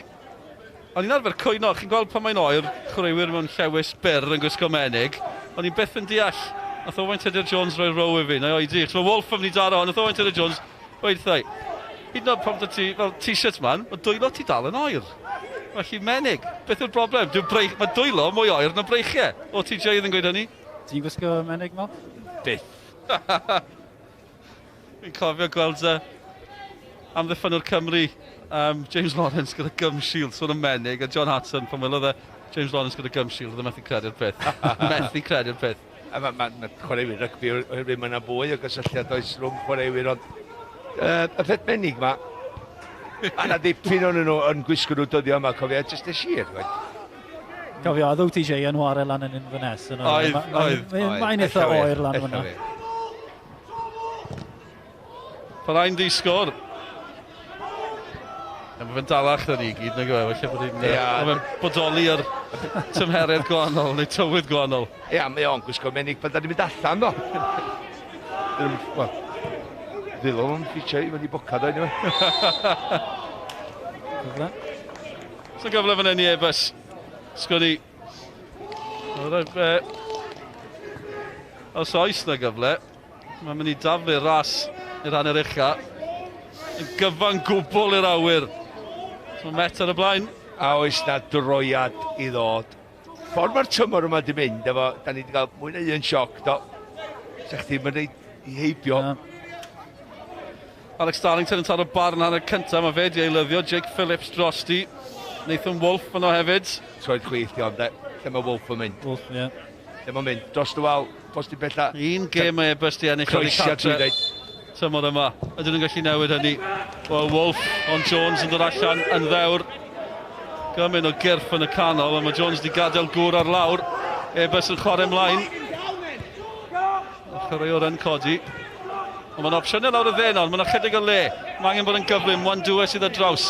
O'n i'n arfer cwyno, chi'n gweld pan mae'n oer, chwaraewyr mewn llewis byr yn gwisgo menig. O'n i'n byth yn deall. Nath Owain Tudur Jones roi row i fi, na i oedi. Chos mae Wolf yn mynd i daro, nath Owain Tudur Jones weud wrtha i, hyd yn oed pan fydda ti fel t-shirt man, mae dwylo ti dal yn oer. Felly menig, beth yw'r broblem? Dyw breich, mae dwylo mwy oer na breichiau. OTJ oedd yn gweud hynny. Ti'n gwisgo menig, Mal? Byth. Fi'n cofio gweld amddiffynwr Cymru, James Lawrence gyda gum shield, sôn am menig, a John Hartson pan welodd e James Lawrence gyda gum shield, oedd e methu credu'r peth. Methu credu'r peth. A mae ma, ma chwaraewyr rygbi oherwydd mae yna fwy o gysylltiad oes rhwng chwaraewyr, ond y peth menig ma, a na dipyn o'n nhw yn gwisgo nhw dyddio yma, cofio, jyst y sir. Cofio, oedd OTJ yn chwarae lan yn Inverness. Oedd, oedd. Mae'n eitha oer lan fyna. Parhaen di sgôr. A mae fe'n dalach na ni i gyd, nag yw e? Falle bod hi'n... Ia. Mae fe'n bodoli ar tymheredd gwahanol, neu tywydd gwahanol. Ia, mae o'n gwisgo menig pan da ni'n mynd allan, do. Wel, ddilo fo'n ffitio i fyny bocad o, anyway. Cyfle. So gyfle fan hyn i Airbus. Sgwn i. Os oes na gyfle. Mae'n mynd i daflu'r ras i'r hanner ucha. Yn gyfan gwbl i'r awyr. So mae Met ar y blaen. A oes na droiad i ddod. Ffordd mae'r tymor yma di mynd, efo, da ni wedi cael mwy na un sioc, do. Sa chdi mynd i heibio. Yeah. Alex Darlington yn taro barn ar y cyntaf, mae fe di eilyddio, Jake Phillips drosti. Nathan Wolfe yno hefyd. Troed chwith, iawn, de. Lle mae Wolfe yn mynd? Wolfe, ie. Yeah. Lle mae'n mynd? Dros y wal, dros di bella. Un gêm mae Airbus di ennill oddi cartre tymor yma. Ydyn nhw'n gallu newid hynny? Wel, Wolfe, ond Jones yn dod allan yn ddewr. Gymaint o gyrff yn y canol, ond mae Jones wedi gadael gŵr ar lawr. Airbus yn chwarae ymlaen. Y chwaraewr yn codi. Ond mae'n opsiynau lawr y dde nawr, mae'n ychydig o le. Mae angen bod yn gyflym, Wandua sydd ar draws.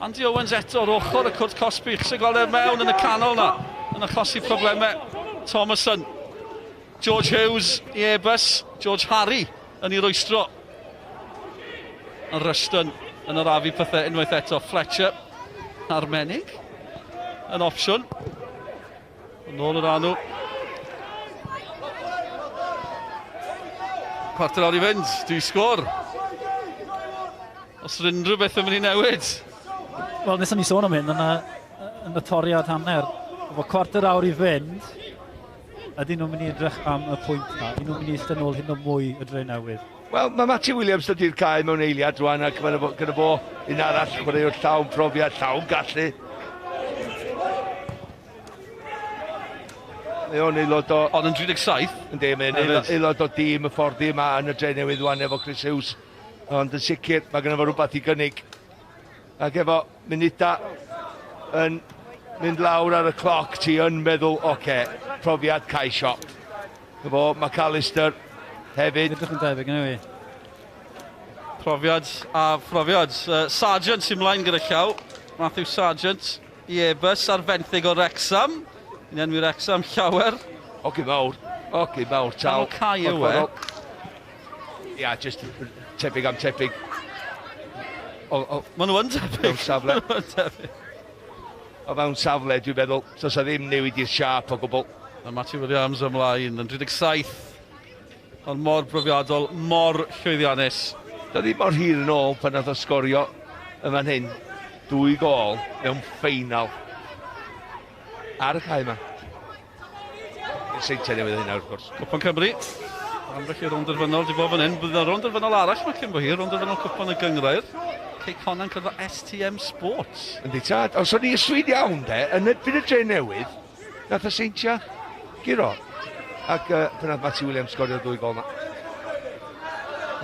Andy Owens eto ar ochr y cwrt cosbi, chysig gweld e mewn yn y canol na, yn achosi problemau. Thomason, George Hughes i Airbus, George Harry yn ei rwystro. A Rushton yn arafu pethau unwaith eto. Fletcher, Armenig, yn opsiwn. Yn ôl yr anw. Cwarter awr i fynd, dwi sgôr. Os yr unrhyw beth yn mynd i newid. Wel, nes ni sôn am hyn yn y, yn y toriad hanner. Efo cwarter awr i fynd, ydyn nhw'n mynd i edrych am y pwynt na? Ydyn nhw'n mynd i eistedd nôl hyn o mwy y dre newydd? Wel, mae Matty Williams dod i'r cae mewn eiliad rwan ac mae gyda fo un arall chwaraewr llawn profiad, llawn gallu. Mae o'n aelod o... Ond yn 37. Yndi, mae'n aelod o dîm y fforddi yma yn y dre newydd wan efo Chris Hughes. Ond yn sicr, mae gynno fo rhywbeth i gynnig. Ac efo munuda yn mynd lawr ar y cloc, ti yn meddwl, oce, okay, profiad cae siop. Efo McAllister hefyd. Edrych yn debyg, yn yw Profiad a phrofiad. Sargent sy'n mlaen gyda llaw. Matthew Sargent i Airbus ar fenthyg o Wrexham. Yn enwi Wrexham llawer. Oce mawr, oce mawr, tal. Canol cae yw e. Ia, just tebyg am tebyg. Maen nhw yn tebyg. Mewn safle. Maen nhw yn tebyg. O fewn safle, dwi'n meddwl, so sa ddim newid i'r siâp o gwbl. Mae Matthew Williams ymlaen yn 37. Ond mor brofiadol, mor llwyddiannus. Doedd ddim mor hir yn ôl pan nath o sgorio yn fan hyn. Dwy gôl mewn ffeinal. Ar y cae yma. I'r Seintiau Newydd hynna wrth gwrs. Cwpan Cymru. Ambell i rownd derfynol di bod fan hyn. Bydd yna rownd derfynol arall mae cyn bo hir, rownd derfynol Cwpan y Gynghrair. Cei Connah'n cyrraedd STM Sports. Yndi tad. Os o'n i yswyd iawn de, yn erbyn y Dre Newydd, nath y Seintiau guro. Ac pan nath Matty Williams sgorio dwy gol na.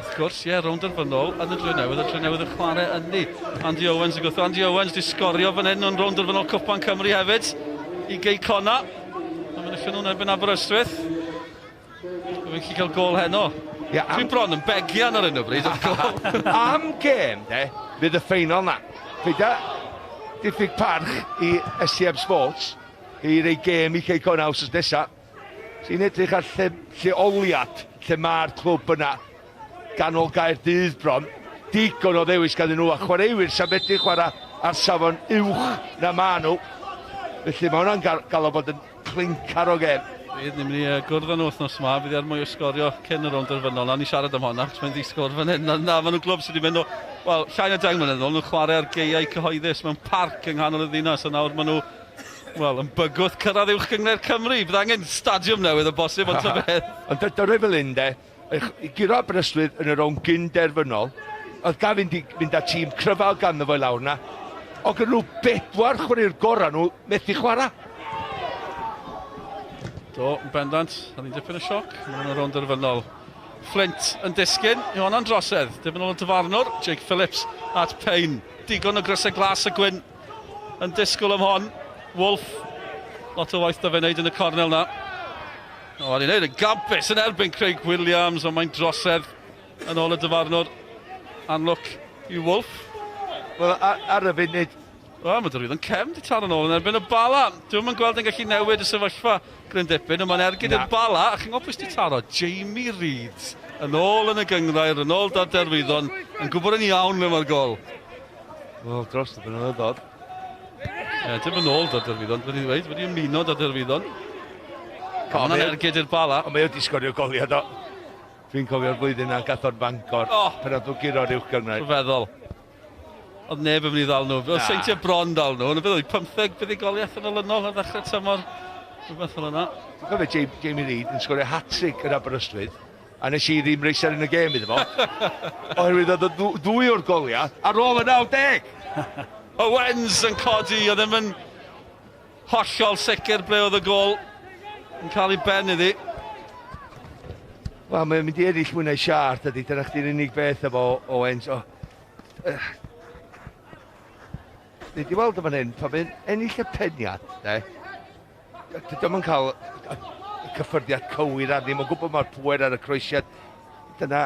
Wrth gwrs, ie, rownd derfynol yn y Dre Newydd, y Dre Newydd yn chwarae ynddi. Andy Owens yn gwrtho. Andy Owens di sgorio fan hyn yn rownd derfynol Cwpan Cymru hefyd i Gei Connah. A mae'n allan nhw'n erbyn Aberystwyth. Dwi'n gallu cael gol heno. Yeah, Dwi bron yn begian ar hyn o bryd. Am gêm, de, fydd y ffeinal na. Gyda diffyg parch i STM Sports, i rei gêm i Cei Connah wsos nesa, sy'n edrych ar lle, lleoliad lle mae'r clwb yna, ganol Gaerdydd bron, digon o ddewis ganddyn nhw a chwaraewyr sy'n medru chwarae ar safon uwch na ma nhw. Felly mae hwnna'n gael o fod yn clincar o gêm. Bydd ni'n mynd i gwrdd â nhw wythnos yma, bydd i ar mwy o sgorio cyn y rownd derfynol. Na, ni siarad am honna, achos mae'n ddi-sgôr fan hyn. Na, na, maen nhw'n glwb sydd wedi mynd o, wel, llai na 10 mlynedd yn ôl, nhw'n chwarae ar gaeau cyhoeddus mewn parc yng nghanol y ddinas, a nawr maen nhw, wel, yn bygwth cyrraedd uwch gynghrair Cymru. Bydd angen stadiwm newydd o bosib, ond ta beth. Ond dyna fel hyn, de, i guro Aberystwyth yn y rownd gyn-derfynol, oedd Gavin di mynd â tîm cryfaf ganddo fo i lawr na. Oedd gyda nhw bedwar chwaraewr gorau nhw methu chwarae. Do, yn bendant, oedd hi'n dipyn o sioc. Mae nhw'n rownd derfynol. Flint yn disgyn, yw hwnna'n drosedd. Dim yn ôl y dyfarnwr, Jake Phillips at Payne. Digon o grysau glas a gwyn yn disgwyl am hon. Wolf, lot o waith da fe wneud yn y cornel na. O, ni'n neud yn gampus yn erbyn Craig Williams, ond mae'n drosedd yn ôl y dyfarnwr. Anlwc i Wolf. Wel, ar y funud... Wel, mae Dyrwydd yn cefn di taro nôl yn erbyn y Bala. Dwi'm yn gweld yn gallu newid y sefyllfa gryn dipyn, ond mae'n ergyd i'r Bala, a chi'n gwybod pwy sy 'di taro? Jamie Reid, yn ôl yn y gynghrair, yn ôl dan Derwyddon, yn gwybod yn iawn le mae'r gol. Wel, dros y blynyddoedd. Ie, dim yn ôl dan Derwyddon, wedi dweud, wedi ymuno dan Derwyddon. Hwnna'n ergyd i'r Bala. Ond mae o wedi sgorio goliau, do. Dwi'n cofio'r flwyddyn na gath o'r Bangor. Oh. Pan oedd nhw'n guro'r uwch gynghrair. Rhyfeddol. Oedd neb yn mynd i ddal nhw. Oedd Seintiau bron dal nhw. Ond beth oedd 15 buddugoliaeth yn olynol ar ddechrau tymor. Rhywbeth fel yna. Dwi'n cofio Jamie Reid yn sgorio hat-trick yn Aberystwyth. A nes i ddim reisio'r un y gêm iddo fo. Oherwydd oedd y ddwy o'r goliau ar ôl y 90. Owens yn codi, oedd ddim yn hollol sicr ble oedd y gol yn cael ei ben iddi. Wel, mae'n mynd i ennill mwy na'i siart, ydy. Dyna chdi'r unig beth efo Owens. O, Ni di weld o fan hyn, pan mae'n ennill y peniad, de, dydy o'm yn cael y cyffyrddiad cywir arni, mae'n gwybod mae'r pwer ar y croesiad. Dyna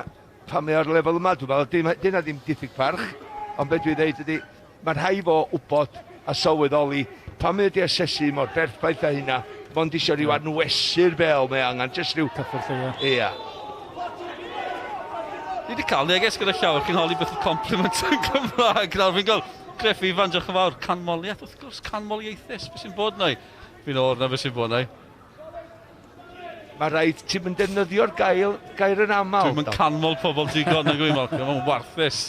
pam mae o'r lefel yma, dwi'n meddwl, dim, dyna ddim diffyg parch, ond beth dwi'n dweud ydy, mae'n rhaid fo wybod a sylweddoli pan mae wedi asesu mor berffaith â hynna, mond isio rhyw anwesu'r bêl mae angen, jyst rhyw... Cyffwrdd lle, ia. Ni wedi cael neges gyda llawer, chi'n holi beth yw compliment yn Gymraeg. Nawr fi'n gweld Griff Ifan, diolch yn fawr. Canmoliaeth, wrth gwrs, canmoliaethus. Beth sy'n bod neu? Fi'n o'r na beth sy'n bod neu. Mae rhaid, ti'n mynd defnyddio'r gair, gair yn aml. Dwi'n mynd canmol pobl digon nag wy'n Malcolm, mae'n warthus.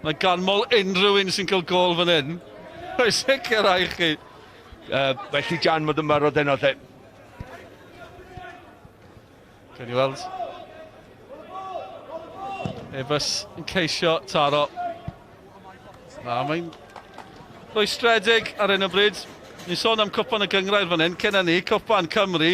Mae ganmol unrhyw un sy'n cael gol fan hyn. Rhaid sicrhau chi. Felly Jan mod yn barod heno, lle. Gawn ni weld. Ebus yn ceisio taro. Na, mae'n rwystredig ar hyn o bryd. Ni'n sôn am cwpan y gynghrair fan hyn, cyn hynny, cwpan Cymru,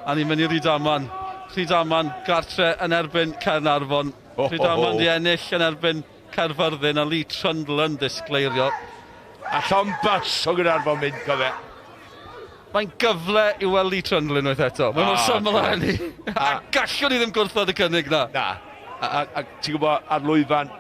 a ni'n mynd i Rydaman. Rydaman gartre yn erbyn Caernarfon. Rydaman di ennill yn erbyn Caerfyrddin a Lee Trundle yn disgleirio. A llond bus o Gaernarfon mynd, cofio. Mae'n gyfle i weld Lee Trundle unwaith eto. Mae'n mor syml â hynny. A gallwn ni ddim gwrthod y cynnig na. Na. A ti'n gwybod, ar lwyfan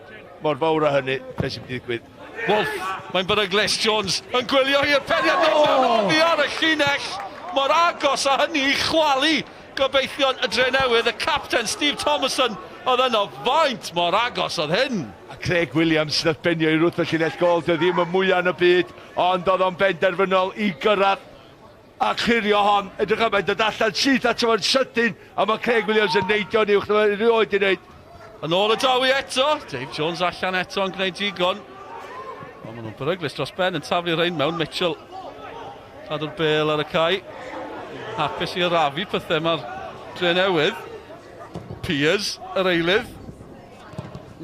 mor fawr â hynny, beth sy'n mynd i ddigwydd? Wolf, mae'n beryglus, Jones yn gwylio hi'r peniad nôl mewn oddi ar y llinell. Mor agos â hynny i chwalu gobeithion y Drenewydd. Y capten Steve Thomason oedd yno. Faint mor agos oedd hyn? A Craig Williams nath benio i wrth y llinell gol. Dio ddim y mwyaf yn y byd, ond oedd o'n benderfynol i gyrraedd a clirio hon. Edrych am, mae'n dod allan syth ato fo'n sydyn, a mae Craig Williams yn neidio'n uwch na mae erioed i wneud. Yn ôl y dawi eto, Dave Jones allan eto yn gwneud digon. Ond maen nhw'n beryglus dros ben yn taflu rhain mewn. Mitchell cadw'r bel ar y cae. Hapus i arafu pethau mae'r Drenewydd. Piers, yr eilydd.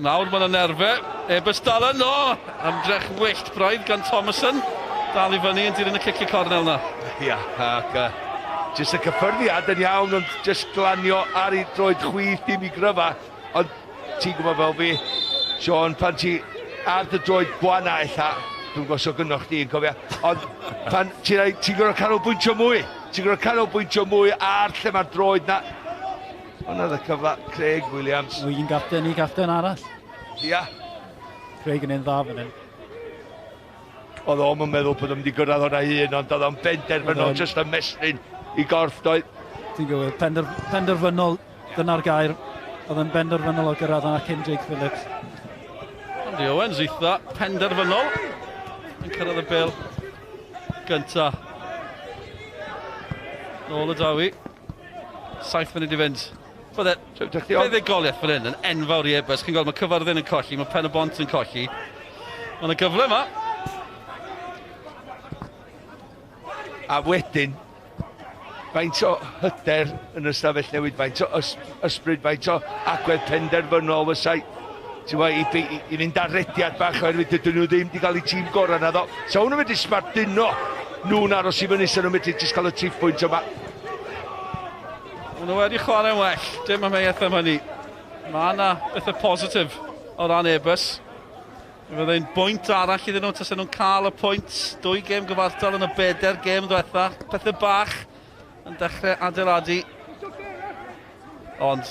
Nawr mae'n nerfau. Ebus dal yno. Ymdrech wyllt braidd gan Thomason. Dal i fyny yn dilyn y cic i cornel na. Ia, ac jyst y cyffyrddiad yn iawn, ond jyst glanio ar ei droed chwith dim i gryfa. Ond ti'n gwybod fel fi, Sean, pan ti ar dy droed gwana ella, dwi'n gwybod so gynnoch chdi yn cofio, ond pan ti'n ti gorfod canolbwyntio mwy, ti'n gorfod canolbwyntio mwy ar lle mae'r droed na. Ond oedd y cyfle, Craig Williams. Un gapten i gapten arall. Ia. Craig yn un dda fan hyn. Oedd o'm yn meddwl bod o'n mynd i gyrraedd hwnna un, ond oedd o'n benderfynol, jyst ymestyn i gorff doedd. Ti'n gywir, penderfynol, dyna'r gair. Oedd yn benderfynol o gyrraedd yna cyn Jake Phillips. Andy Owens eitha penderfynol yn cyrraedd y bel gynta. Nôl y dawi. 7 munud i fynd. Bydde buddugoliaeth fan hyn yn enfawr i Ebus. Chi'n gweld mae Cyfyrddin yn colli, mae Pen y Bont yn colli. Mae yna gyfle yma. A wedyn, faint o hyder yn y stafell newid, faint o ysbryd, faint o agwedd penderfynol fysai, ti'n gwybod, i fynd ar rediad bach oherwydd dydyn nhw ddim wedi cael eu tîm gorau na ddo. So hwnnw'n mynd i sbarduno nhw'n aros i fyny, so nhw'n mynd i jyst cael y 3 pwynt yma. Maen nhw wedi chwarae'n well, dim amheuaeth am hynny. Mae yna bethau positif o ran Ebus. Mi fyddai'n bwynt arall iddyn nhw, tasen nhw'n cael y pwynt. 2 gêm gyfartal yn y 4 gêm ddiwetha. Pethau bach yn dechrau adeiladu. Ond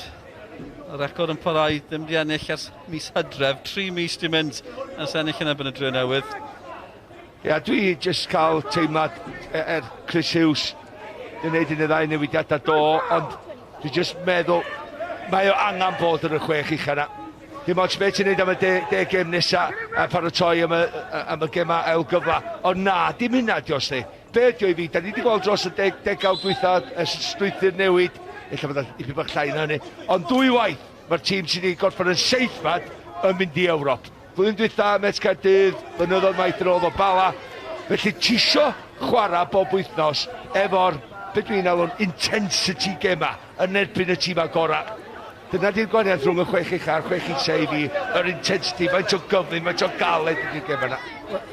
y record yn parhau, ddim di ennill ers mis Hydref. 3 mis di mynd ers ennill yn erbyn y Drenewydd. Ia, dwi jyst cael teimlad Chris Hughes di wneud un neu ddau newidiadau do, ond dwi jyst meddwl mae o angen bod yn y 6 ucha na. Dim ots beth ti'n neud am y 10 gêm nesa a paratoi am y gema ail gyfla. Ond na, dim hynna di os ni. Be ydi o i fi, da ni wedi gweld dros y degawd dwytha ers strwythur newid, Ella bod ipyn bach llai na hynny. Ond dwy waith, mae'r tîm sydd wedi gorffen yn seithfed yn mynd i Ewrop. Blwyddyn dwytha, Met Caerdydd, blynyddoedd maith yn ôl fo Bala. Felly tisio chwarae bob wythnos efo'r, be dwi'n alw'n intensity gema yn erbyn y tîmau gorau. Dyna di'r gwahaniaeth rhwng y chwech ucha a'r chwech isa i fi, yr intensity, faint o gyflym, faint o galed ydy'r gem yna.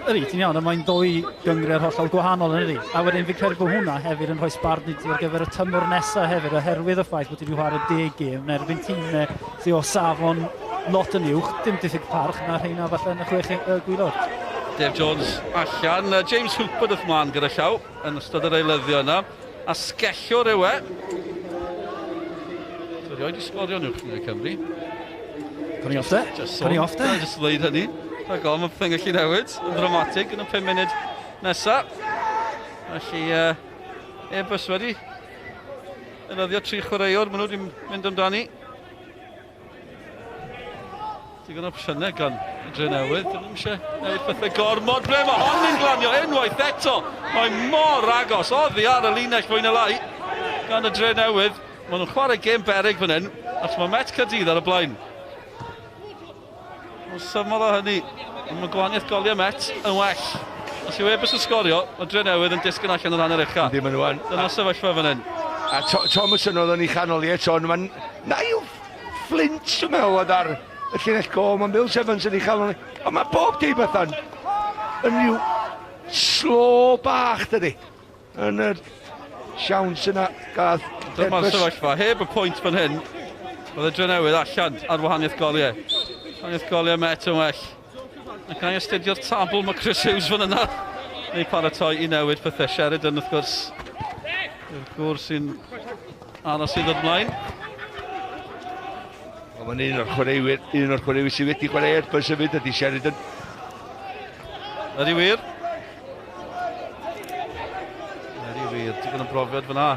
Ydy, ti'n iawn, a mae'n ddwy gynghrair hollol gwahanol yn ydy. A wedyn fi'n credu bod hwnna hefyd yn rhoi sbardun i ti ar gyfer y tymor nesaf hefyd, oherwydd y ffaith bod ti wedi chwarae 10 gêm yn erbyn tîmau sydd o safon lot yn uwch, dim diffyg parch na rheina falle yn y chwech gwaelod. Dave Jones allan, James Hooper wrth mlaen gyda llaw yn ystod yr eilyddio yna. A sgellwr yw e. Dwi erioed 'di sgorio yn Uwch Gynghrair Cymru. Cawn ni off de. Cawn ni off de. Just dweud hynny. Rhag ofn, mae pethau'n gallu newid yn ddramatig yn y 5 munud nesa. Felly, Airbus wedi defnyddio tri chwaraewr, maen nhw wedi mynd amdani. Digon o opsiynau gan y Drenewydd. Dyn nhw'n eisiau newid pethau gormod. Ble mae hon yn glanio unwaith eto. Mae mor agos oddi ar y linell fwy na lai gan y Drenewydd. Maen nhw'n chwarae gêm berig fan hyn, ac mae Met Caerdydd ar y blaen. Mae'n syml o hynny. Ond mae gwahaniaeth goliau Met yn well. Os yw Airbus yn sgorio, mae Drenewydd yn disgyn allan o'r hanner ucha. Yndi, maen nhw yn. Dyna sefyllfa fan hyn. A Thomason oedd yn ei chanol i eto, ond mae'n Niall Flint, dwi'n meddwl, oedd ar y llinell gol. Mae Mills Evans yn ei chanol. Ond mae bob dim fatha'n yn rhyw slo bach, dydy. Yn yr siawns yna gath Dyma'r sefyllfa, heb y pwynt fan hyn, oedd y Drenewydd allan ar wahaniaeth goliau. Gwahaniaeth goliau Met yn well. Ac na i astudio'r tabl mae Chris Hughes fan yna. Neu paratoi i newid pethau. Sheridan, wrth gwrs, yw'r gŵr sy'n aros i ddod mlaen. Wel, mae'n un o'r chwaraewyr, un o'r chwaraewyr sydd wedi chwarae Airbus hefyd ydy Sheridan. Ydy wir. Ydy wir, digon o brofiad fyna.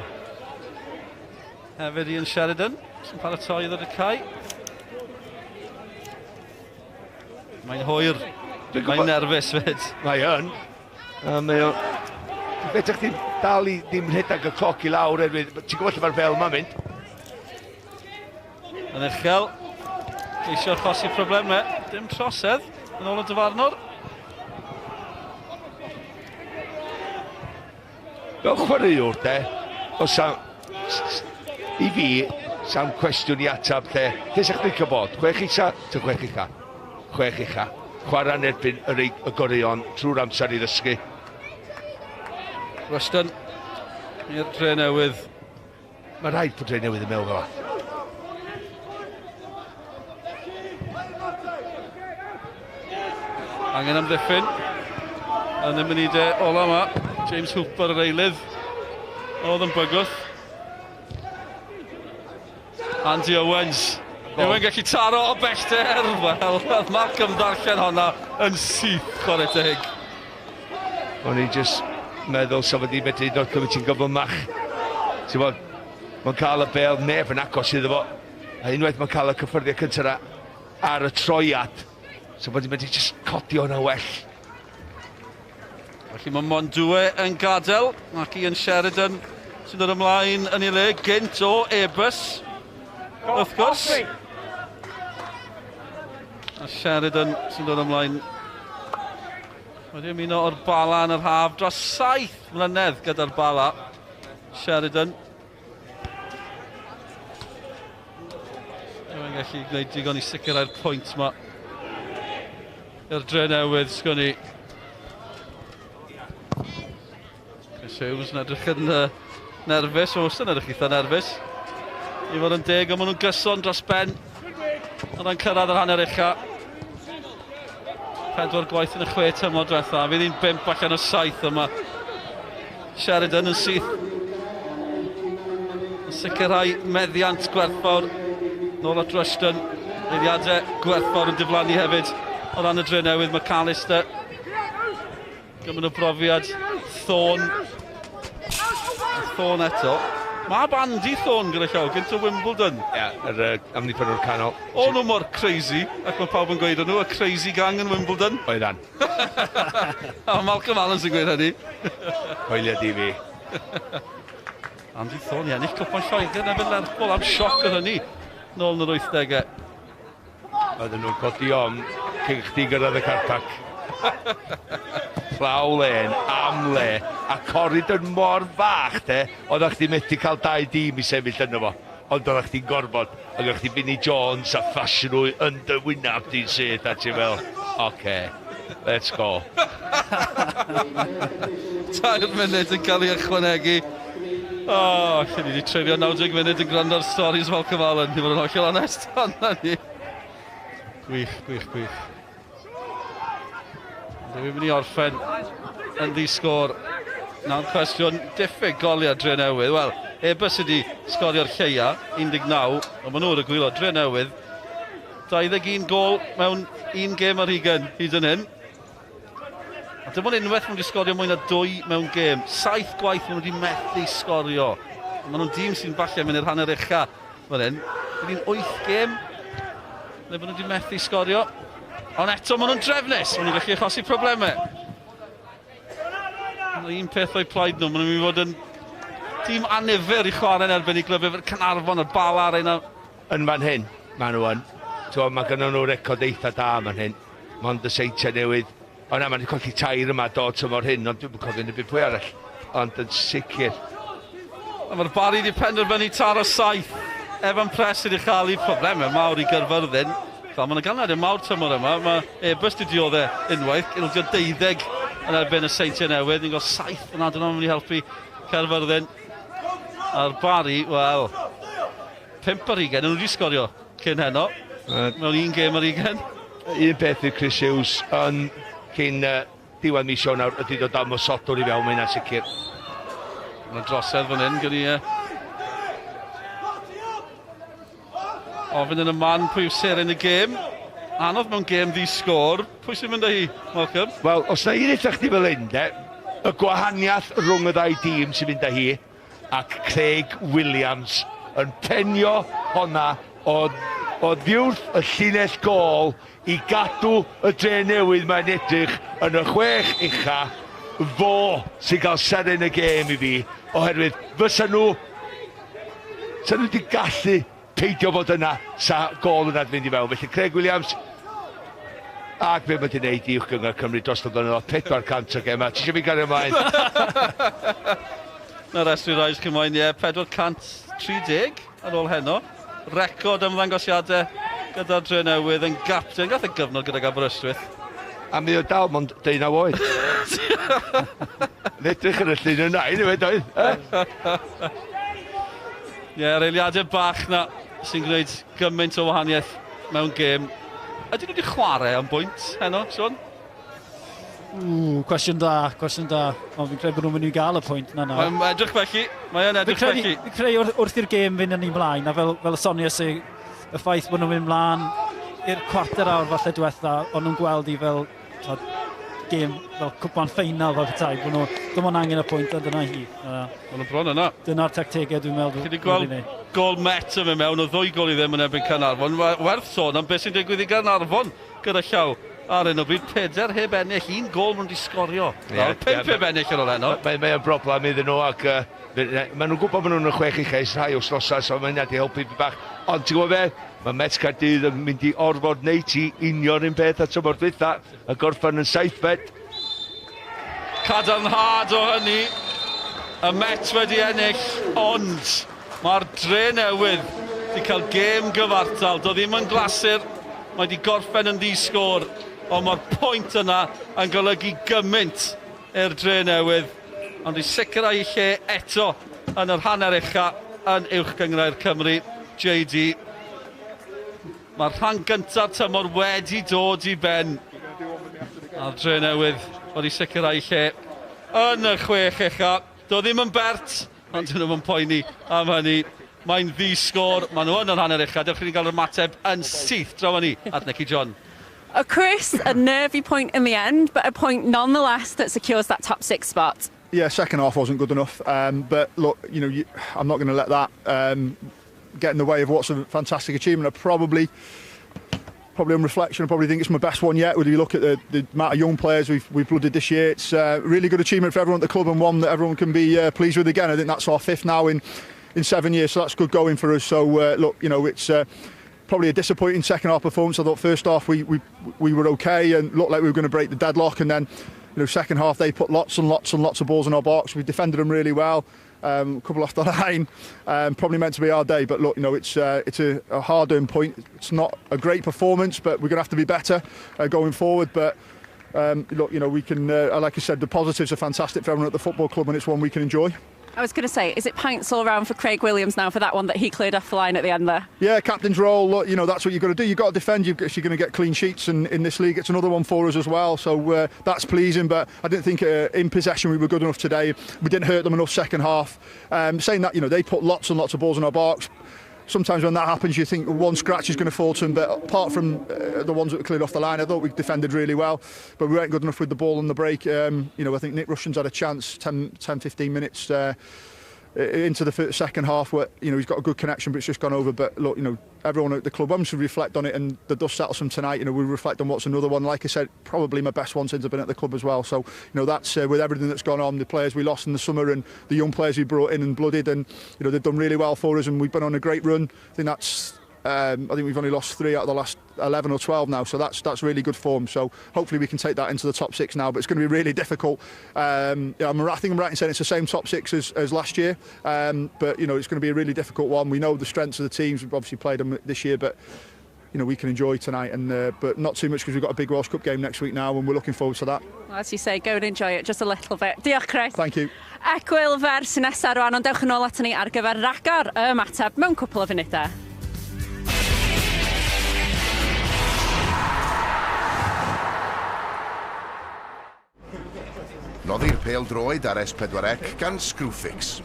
Hefyd Ian Sheridan, sy'n paratoi i ddod y cae. Mae'n hwyr. Mae'n nerfus fyd. Mae yn. A mae o... Beth ydych chi'n dal i ddim rhedeg y cloc i lawr erwydd, ti'n gwybod lle mae'r fel ma'n mynd? Yn uchel. Ceisio achosi problemau. Dim trosedd yn ôl y dyfarnwr. Fel chwaraewr de, os a, i fi, sa'm cwestiwn i atab lle, lle sa'ch licio bod? Chwech isa, ta chwech ucha? Chwech ucha. Chwarae'n erbyn y rei, y goreuon trwy'r amser i ddysgu. Rushton i'r Dre Newydd. Mae rhaid bod Dre Newydd yn meddwl fel Angen amddiffyn yn y munudau ola yma. James Hooper yr eilydd oedd yn bygwth. Andy Owens. Yw e'n gallu taro o bellter? Wel, Malcolm ddarllen honna yn syth, chwarae teg. O'n i jyst meddwl sa fo 'di medru dod cymaint yn gyflymach. Ti'n bod, mae'n cael y bel neb yn agos iddo fo. A unwaith mae'n cael y cyffyrddiad cyntaf yna ar y troiad, so bod wedi medru jyst codi hwnna well. Felly mae Mondue yn gadael, ac Ian Sheridan sy'n dod ymlaen yn ei le, gynt o Airbus, wrth gwrs. A Sheridan sy'n dod ymlaen wedi ymuno o'r Bala yn yr haf dros 7 mlynedd gyda'r Bala. Sheridan. Dwi'n gallu gwneud digon i sicrhau'r pwynt yma. I'r Dre Newydd, sgwn i. Chris Hughes yn edrych yn nerfus, mae wastad yn edrych eitha nerfus. I fod yn deg, ond maen nhw'n gyson dros ben. Ond yn cyrraedd yr hanner ucha. 4 gwaith yn y 6 tymor diwetha. Fydd hi'n 5 allan o 7 yma. Sheridan yn syth. Yn sicrhau meddiant gwerthfawr. Nôl at Rushton. Eiliadau gwerthfawr yn diflannu hefyd. O ran y Dre Newydd, McAllister. Gymaint o brofiad. Thorne. Thorne eto. Mae Andy Thorne gyda llaw, gynt o Wimbledon. Ie, yeah, yr amddiffyn o'r canol. O nhw mor crazy, ac mae pawb yn gweud o'n nhw, y crazy gang yn Wimbledon. Oeddan. A Malcolm Allen sy'n gweud hynny. Coeliad i fi. Andy Thorne i ennill Cwpan Lloegr yn erbyn Lerpwl am sioc oedd hynny nôl yn yr 80au. Oedden nhw'n codi om cyn chdi gyrraedd y car park. Plough Lane, am le, a corridor mor fach de, oeddech chdi methu cael dau dîm i sefyll yno fo. Ond oeddech chdi'n gorfod, ac oeddech chdi Vinnie Jones a ffasiwn yn dy wynab di'n syth, a ti'n fel, oce, okay, let's go. 3 munud yn cael ei ychwanegu. O, oh, lle ni wedi treulio 90 munud yn gwrando ar stories Malcolm Allen, i fod yn hollol onest, ond na ni. Gwych, gwych, gwych. Dwi'n mynd i orffen yn ddi-sgôr. Nawr cwestiwn, diffyg goliau Dre Newydd. Wel, Airbus wedi sgorio'r lleia, 19, ond maen nhw ar y gwaelod. Dre Newydd, 21 gol mewn un gêm ar hugain hyd yn hyn. A dim ond unwaith maen nhw wedi sgorio mwy na dwy mewn gêm. 7 gwaith maen nhw wedi methu sgorio. Maen nhw'n dîm sy'n falle mynd i'r hanner ucha fan hyn. Bydd hi'n 8 gêm le maen nhw wedi methu sgorio. Ond eto maen nhw'n drefnus, maen nhw'n gallu achosi problemau. Ond un peth o'i plaid nhw, maen nhw'n mynd i fod yn tîm annifyr i chwarae yn erbyn i glybiau fel Caernarfon a'r Bala a'r un. Yn fan hyn, maen nhw yn. Mae gynnon nhw record eitha da fan hyn. Mond y Seintiau Newydd. O na, maen nhw wedi colli tair yma do tymor hyn, ond dwi'm yn cofio unrhyw byd pwy arall. Ond yn sicr. A mae'r Barri wedi penderfynu taro 7. Evan Press wedi chael ei problemau mawr i Gaerfyrddin. Fel maen nhw'n ganlyniadau mawr tymor yma. Mae Airbus wedi dioddef unwaith, ildio 12 yn erbyn y Seintiau Newydd. Ni'n gweld 7 yna, dyna mynd i helpu Caerfyrddin. A'r Barri, wel, 5 ar 20, nhw wedi sgorio cyn heno. Mewn un gêm ar 20. Un peth yw Chris Hughes yn cyn diwedd mis Ionawr ydy dod am osodwr i fewn, mae hynna'n sicr. Mae'n drosedd fan hyn, gyda ni ofyn yn y man pwy yw seren y gêm. Anodd mewn gêm ddi-sgôr. Pwy sy'n mynd â hi, Malcolm? Wel, os na un eitha chdi fel hyn, de, y gwahaniaeth rhwng y ddau dîm sy'n mynd â hi, ac Craig Williams yn penio honna o ddiwrth y llinell gôl i gadw y Dre Newydd mae'n edrych yn y 6 ucha, fo sy'n cael seren y gêm i fi, oherwydd fysa nhw, sa nhw wedi gallu peidio fod yna, sa gôl yna wedi mynd i fewn. Felly Craig Williams, ac be mae wedi gwneud i Uwch Gyngor Cymru dros y blynyddoedd, 400 o gemau. Ti eisiau fi gario ymlaen? Na restri rais chi moyn, ie, 430 ar ôl heno. Record ymddangosiadau gyda'r Dre Newydd yn gapten. Gath e gyfnod gydag Aberystwyth. A mi o dal mond 19 oed. Yn edrych yn y llun yna, anyway, doedd? Ie, yr eiliadau bach na sy'n gwneud gymaint o wahaniaeth mewn gêm. Ydyn nhw wedi chwarae am bwynt heno, Sean? Ww, cwestiwn da, cwestiwn da. Ond fi'n credu bod nhw'n mynd i gael y pwynt na nawr. Mae'n edrych felly, mae'n edrych felly. Fi'n credu wrth i'r gêm fynd yn ei mlaen, a fel soniais i, y ffaith bod nhw'n mynd mlaen i'r cwarter awr falle diwetha, ond nhw'n gweld i fel gêm, fel cwpan ffeinal fel petai, bod nhw ddim ond angen y pwynt, a dyna hi. Maen nhw bron yna. Dyna'r tactegau dwi'n meddwl. Chi wedi gweld gol Met yn mynd mewn, o 2 gol i ddim yn erbyn Caernarfon. Werth sôn am beth sy'n digwydd i Gaernarfon gyda llaw ar hyn o bryd. 4 heb ennill, 1 gol maen nhw wedi sgorio. 5 heb ennill ar ôl heno. Mae'n broblem iddyn nhw, ac maen nhw'n gwybod bod nhw'n y 6 ucha ers rhai wythnosau, so mae hynna wedi helpu bach. Ond ti'n gwybod be? Mae Met Caerdydd yn mynd i orfod wneud ti union un peth a tymor dwytha, a gorffen yn 7fed. Cadarnhad o hynny. Y Met wedi ennill, ond mae'r Dre Newydd wedi cael gêm gyfartal. Do ddim yn glasur, mae wedi gorffen yn ddi-sgôr, ond mae'r pwynt yna yn golygu gymaint i'r Dre Newydd. Ond i sicrhau lle eto yn yr hanner ucha yn Uwch Gynghrair Cymru, JD. Mae'r rhan gyntaf tymor wedi dod i ben. A'r Dre Newydd wedi sicrhau lle yn y 6 ucha. Do ddim yn bert, ond dyn nhw'n poeni am hynny. Mae'n ddi-sgôr, maen nhw yn yr hanner ucha. Dewch i ni gael yr ymateb yn syth draw ni at Nicky John. A Chris, a nervy point in the end, but a point nonetheless that secures that top 6 spot. Yeah, second half wasn't good enough, but look, you know, I'm not going to let that get in the way of what's a fantastic achievement. I probably Probably on reflection, I probably think it's my best one yet. When you look at the amount of young players we've blooded this year, it's a really good achievement for everyone at the club and one that everyone can be pleased with again. I think that's our fifth now in 7 years, so that's good going for us. So look, you know, it's probably a disappointing second half performance. I thought first half we were okay and looked like we were going to break the deadlock, and then, you know, second half they put lots and lots and lots of balls in our box. We defended them really well. A couple off the line, probably meant to be our day, but look, you know, it's a hard-earned point. It's not a great performance, but we're going to have to be better going forward. But look, you know, we can, like I said, the positives are fantastic for everyone at the football club, and it's one we can enjoy. I was going to say, is it pints all round for Craig Williams now for that one that he cleared off the line at the end there? Yeah, captain's role, look, you know, that's what you've got to do. You've got to defend if you're going to get clean sheets, and in this league it's another one for us as well, so that's pleasing. But I didn't think in possession we were good enough today. We didn't hurt them enough second half. Saying that, you know, they put lots and lots of balls in our box. Sometimes when that happens, you think one scratch is going to fall to them, but apart from the ones that were cleared off the line, I thought we defended really well, but we weren't good enough with the ball on the break. You know, I think Nick Rushton's had a chance 10, 15 minutes into the second half where, you know, he's got a good connection, but it's just gone over. But look, you know, everyone at the club obviously reflect on it, and the dust settles from tonight. You know, we reflect on what's another one. Like I said, probably my best one since I've been at the club as well. So, you know, that's with everything that's gone on, the players we lost in the summer and the young players we brought in and blooded, and, you know, they've done really well for us, and we've been on a great run. I think that's I think we've only lost 3 out of the last 11 or 12 now, so that's really good form. So hopefully we can take that into the top 6 now, but it's going to be really difficult. Yeah, I think I'm right in saying it's the same top 6 as last year, but you know, it's going to be a really difficult one. We know the strengths of the teams. We've obviously played them this year, but you know, we can enjoy tonight, and but not too much because we've got a big Welsh Cup game next week now, and we're looking forward to that. Well, as you say, go and enjoy it just a little bit. Diolch, Chris. Thank you. Egwyl fer sy'n nesaf rwan, ond dewch yn ôl aton ni ar gyfer ragor y ymateb mewn cwpl o funudau. Noddi'r pêl droed ar S4C gan Screwfix.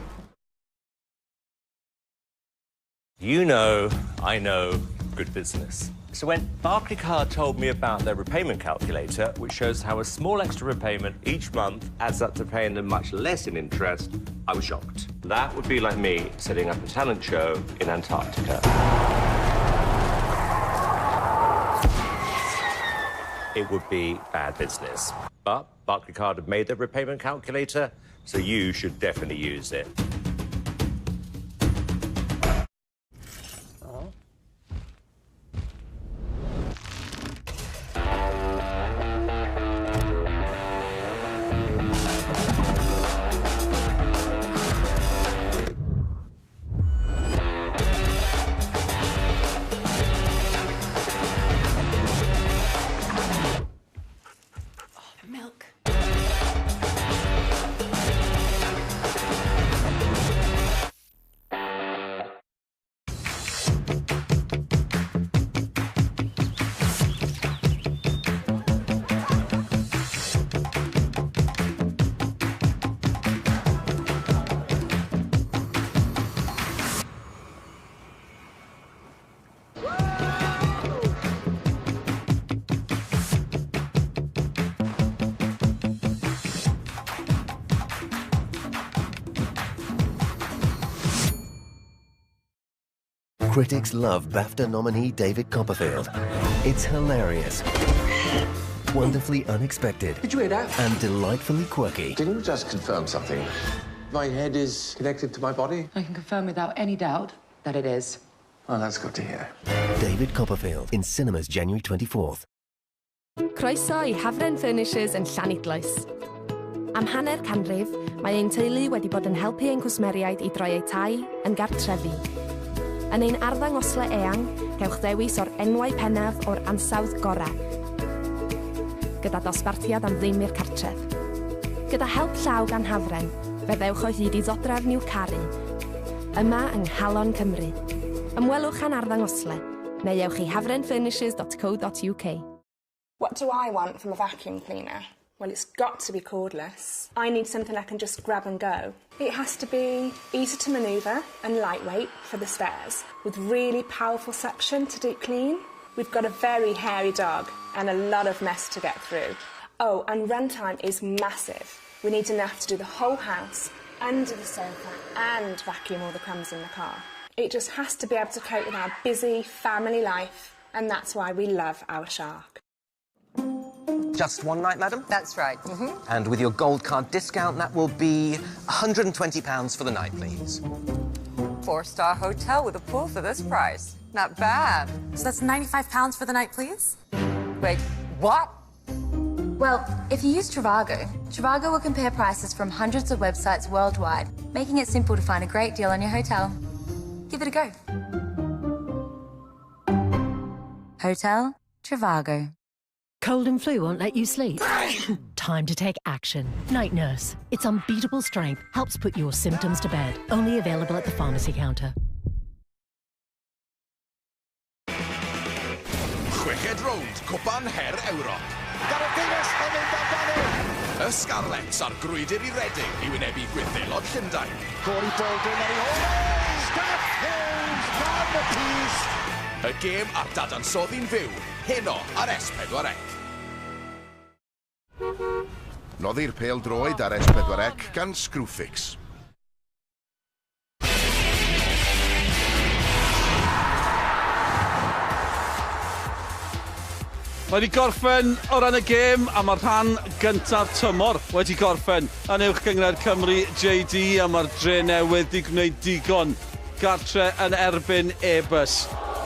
You know, I know good business. So when Barclaycard told me about their repayment calculator, which shows how a small extra repayment each month adds up to paying them much less in interest, I was shocked. That would be like me setting up a talent show in Antarctica. It would be bad business. But Barclaycard have made their repayment calculator, so you should definitely use it. Critics love BAFTA nominee David Copperfield. It's hilarious, wonderfully unexpected. Did you hear that? And delightfully quirky. Didn't you just confirm something? My head is connected to my body? I can confirm without any doubt that it is. Oh, that's good to hear. David Copperfield in cinemas January 24th. Croeso i Hafren Furnishers yn Llanidloes. Am hanner canrif, mae ein teulu wedi bod yn helpu ein cwsmeriaid i droi eu tai yn gartrefi. Yn ein arddangosle eang, gewch ddewis o'r enwau pennaf o'r ansawdd gorau, gyda dosbarthiad am ddim i'r cartref. Gyda help llaw gan Hafren, fe ddewch o hyd i ddodrefn i'w caru, yma yng Nghalon Cymru. Ymwelwch â'n arddangosle, neu ewch i hafrenfurnishers.co.uk. What do I want from a vacuum cleaner? Well, it's got to be cordless. I need something I can just grab and go. It has to be easy to manoeuvre and lightweight for the stairs, with really powerful suction to deep clean. We've got a very hairy dog and a lot of mess to get through. Oh, and runtime is massive. We need enough to do the whole house, under the sofa, and vacuum all the crumbs in the car. It just has to be able to cope with our busy family life And that's why we love our Shark. Just one night, madam? That's right. Mm -hmm. And with your gold card discount, that will be £120 for the night, please. Four-star hotel with a pool for this price. Not bad. So that's £95 for the night, please? Wait, what? Well, if you use Trivago, Trivago will compare prices from hundreds of websites worldwide, making it simple to find a great deal on your hotel. Give it a go. Hotel Trivago. Cold and flu won't let you sleep? Time to take action. Night Nurse. Its unbeatable strength helps put your symptoms to bed. Only available at the pharmacy counter. Chweched rownd, Cwpan Her Ewrop. Gareth Davies yn mynd amdani! Y Scarlets ar grwydr i Reading i wynebu Gwyddelod Llundain. Corey Baldwin ar ei hôl e! Steff Hughes dan y pyst! Y gêm a'r dadansoddi'n fyw, heno ar S4C. Noddi'r pêl droed ar S4C gan Screwfix. Mae wedi gorffen o ran y gêm a mae'r rhan gyntaf tymor wedi gorffen yn Uwch Gynghrair Cymru JD a mae'r Dre Newydd wedi gwneud digon gartre yn erbyn Airbus.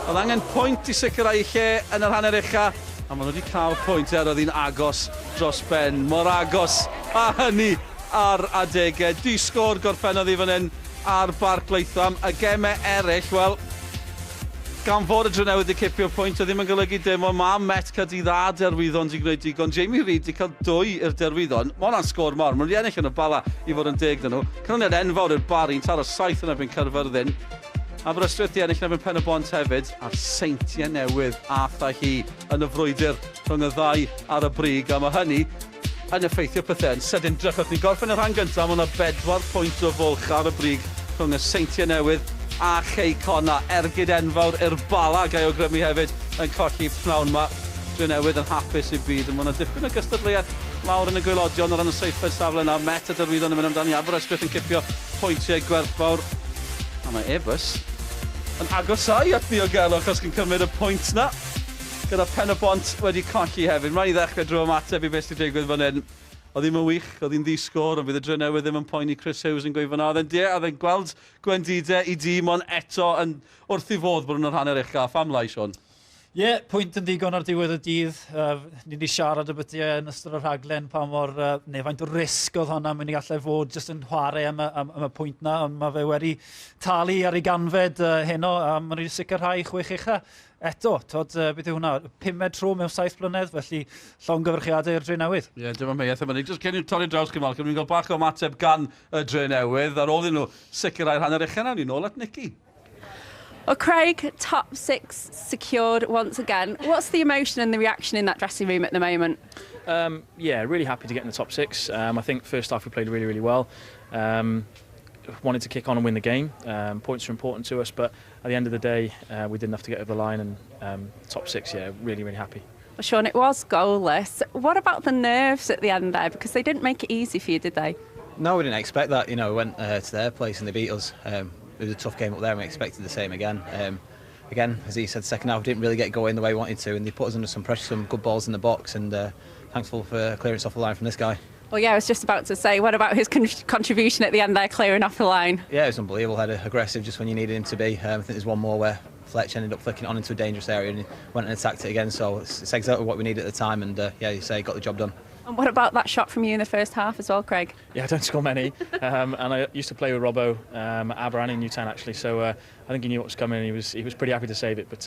Oedd angen pwynt i sicrhau lle yn yr hanner ucha a maen nhw wedi cael pwynt er oedd hi'n agos dros ben. Mor agos a hynny ar adegau. Di sgôr gorffennodd hi fan hyn ar Barc Latham. Y gemau eraill, wel, gan fod y Drenewydd wedi cipio pwynt, o ddim yn golygu dim, ond mae Met Caerdydd a Derwyddon wedi gwneud digon. Jamie Reid wedi cael dwy i'r Derwyddon. Mae hwnna'n sgôr mawr. Maen nhw wedi ennill yn y Bala i fod yn deg dyn nhw. Canlyniad enfawr i'r Barri'n taro saith yn erbyn Caerfyrddin. Aberystwyth wedi ennill yn erbyn Pen y Bont hefyd, a'r Seintiau Newydd ath â hi yn y frwydr rhwng y ddau ar y brig, a mae hynny yn effeithio pethau yn sydyn. Drychwch, ni'n gorffen y rhan gyntaf, mae yna bedwar pwynt o fwlch ar y brig rhwng y Seintiau Newydd a Chei Connah. Ergyd enfawr i'r Bala, ga i awgrymu hefyd, yn colli pnawn 'ma. Drenewydd yn hapus i byd, ond mae yna dipyn o gystadleuaeth lawr yn y gwaelodion o ran y seithfed safle yna. Met a Derwyddon yn mynd amdani, Aberystwyth yn cipio pwyntiau gwerthfawr. A mae Airbus yn agosáu at ddiogelwch os yn cymryd y pwynt 'na. Gyda Pen-y-bont wedi colli hefyd. Rhaid i ddechrau drwy ymateb i beth sy'n digwydd fan hyn. Oedd hi'm yn wych, oedd hi'n ddi-sgôr, ond fydd y Drenewydd ddim yn poeni Chris Hughes yn gweud fan'na. Oedd e'n oedd e'n gweld gwendidau i dîm, ond eto yn wrth i fodd bod nhw'n rhan ucha. Pham lai, Sean? Ie, yeah, pwynt yn ddigon ar diwedd y dydd. Ni wedi siarad ambyti e yn ystod y rhaglen pa mor, neu faint o risg oedd hwnna mynd i gallai fod jyst yn chwarae am y, am, am y pwynt na, ond mae fe wedi talu ar ei ganfed heno a maen nhw wedi sicrhau chwech ucha. Eto, tod, beth yw hwnna, pumed tro mewn saith blynedd, felly llongyfarchiadau i'r Drenewydd. Ie, yeah, dim amheuaeth am hynny. Jyst cyn i torri draws chi, Malcolm, ni'n cael bach o ymateb gan y Drenewydd ar ôl iddyn nhw sicrhau'r hanner ucha nawr. Ni'n ôl at Nicky. Well, Craig, top six secured once again. What's the emotion and the reaction in that dressing room at the moment? Yeah, really happy to get in the top six. I think first half we played really, really well. Wanted to kick on and win the game. Points are important to us, but at the end of the day, we did enough to get over the line, and top six, yeah, really, really happy. Well, Sean, it was goalless. What about the nerves at the end there? Because they didn't make it easy for you, did they? No, we didn't expect that. You know, we went to their place and they beat us. It was a tough game up there and we expected the same again. Again, as he said, second half we didn't really get going the way we wanted to, and they put us under some pressure, some good balls in the box, and thankful for clearance off the line from this guy. Well, yeah, I was just about to say, what about his contribution at the end there, clearing off the line? Yeah, it was unbelievable. Had aggressive just when you needed him to be. I think there's one more where Fletch ended up flicking it on into a dangerous area and he went and attacked it again. So it's exactly what we needed at the time, and yeah, you say, got the job done. And what about that shot from you in the first half as well, Craig? Yeah, I don't score many. And I used to play with Robbo at Aber and in Newtown, actually. So I think he knew what was coming and he was pretty happy to save it. But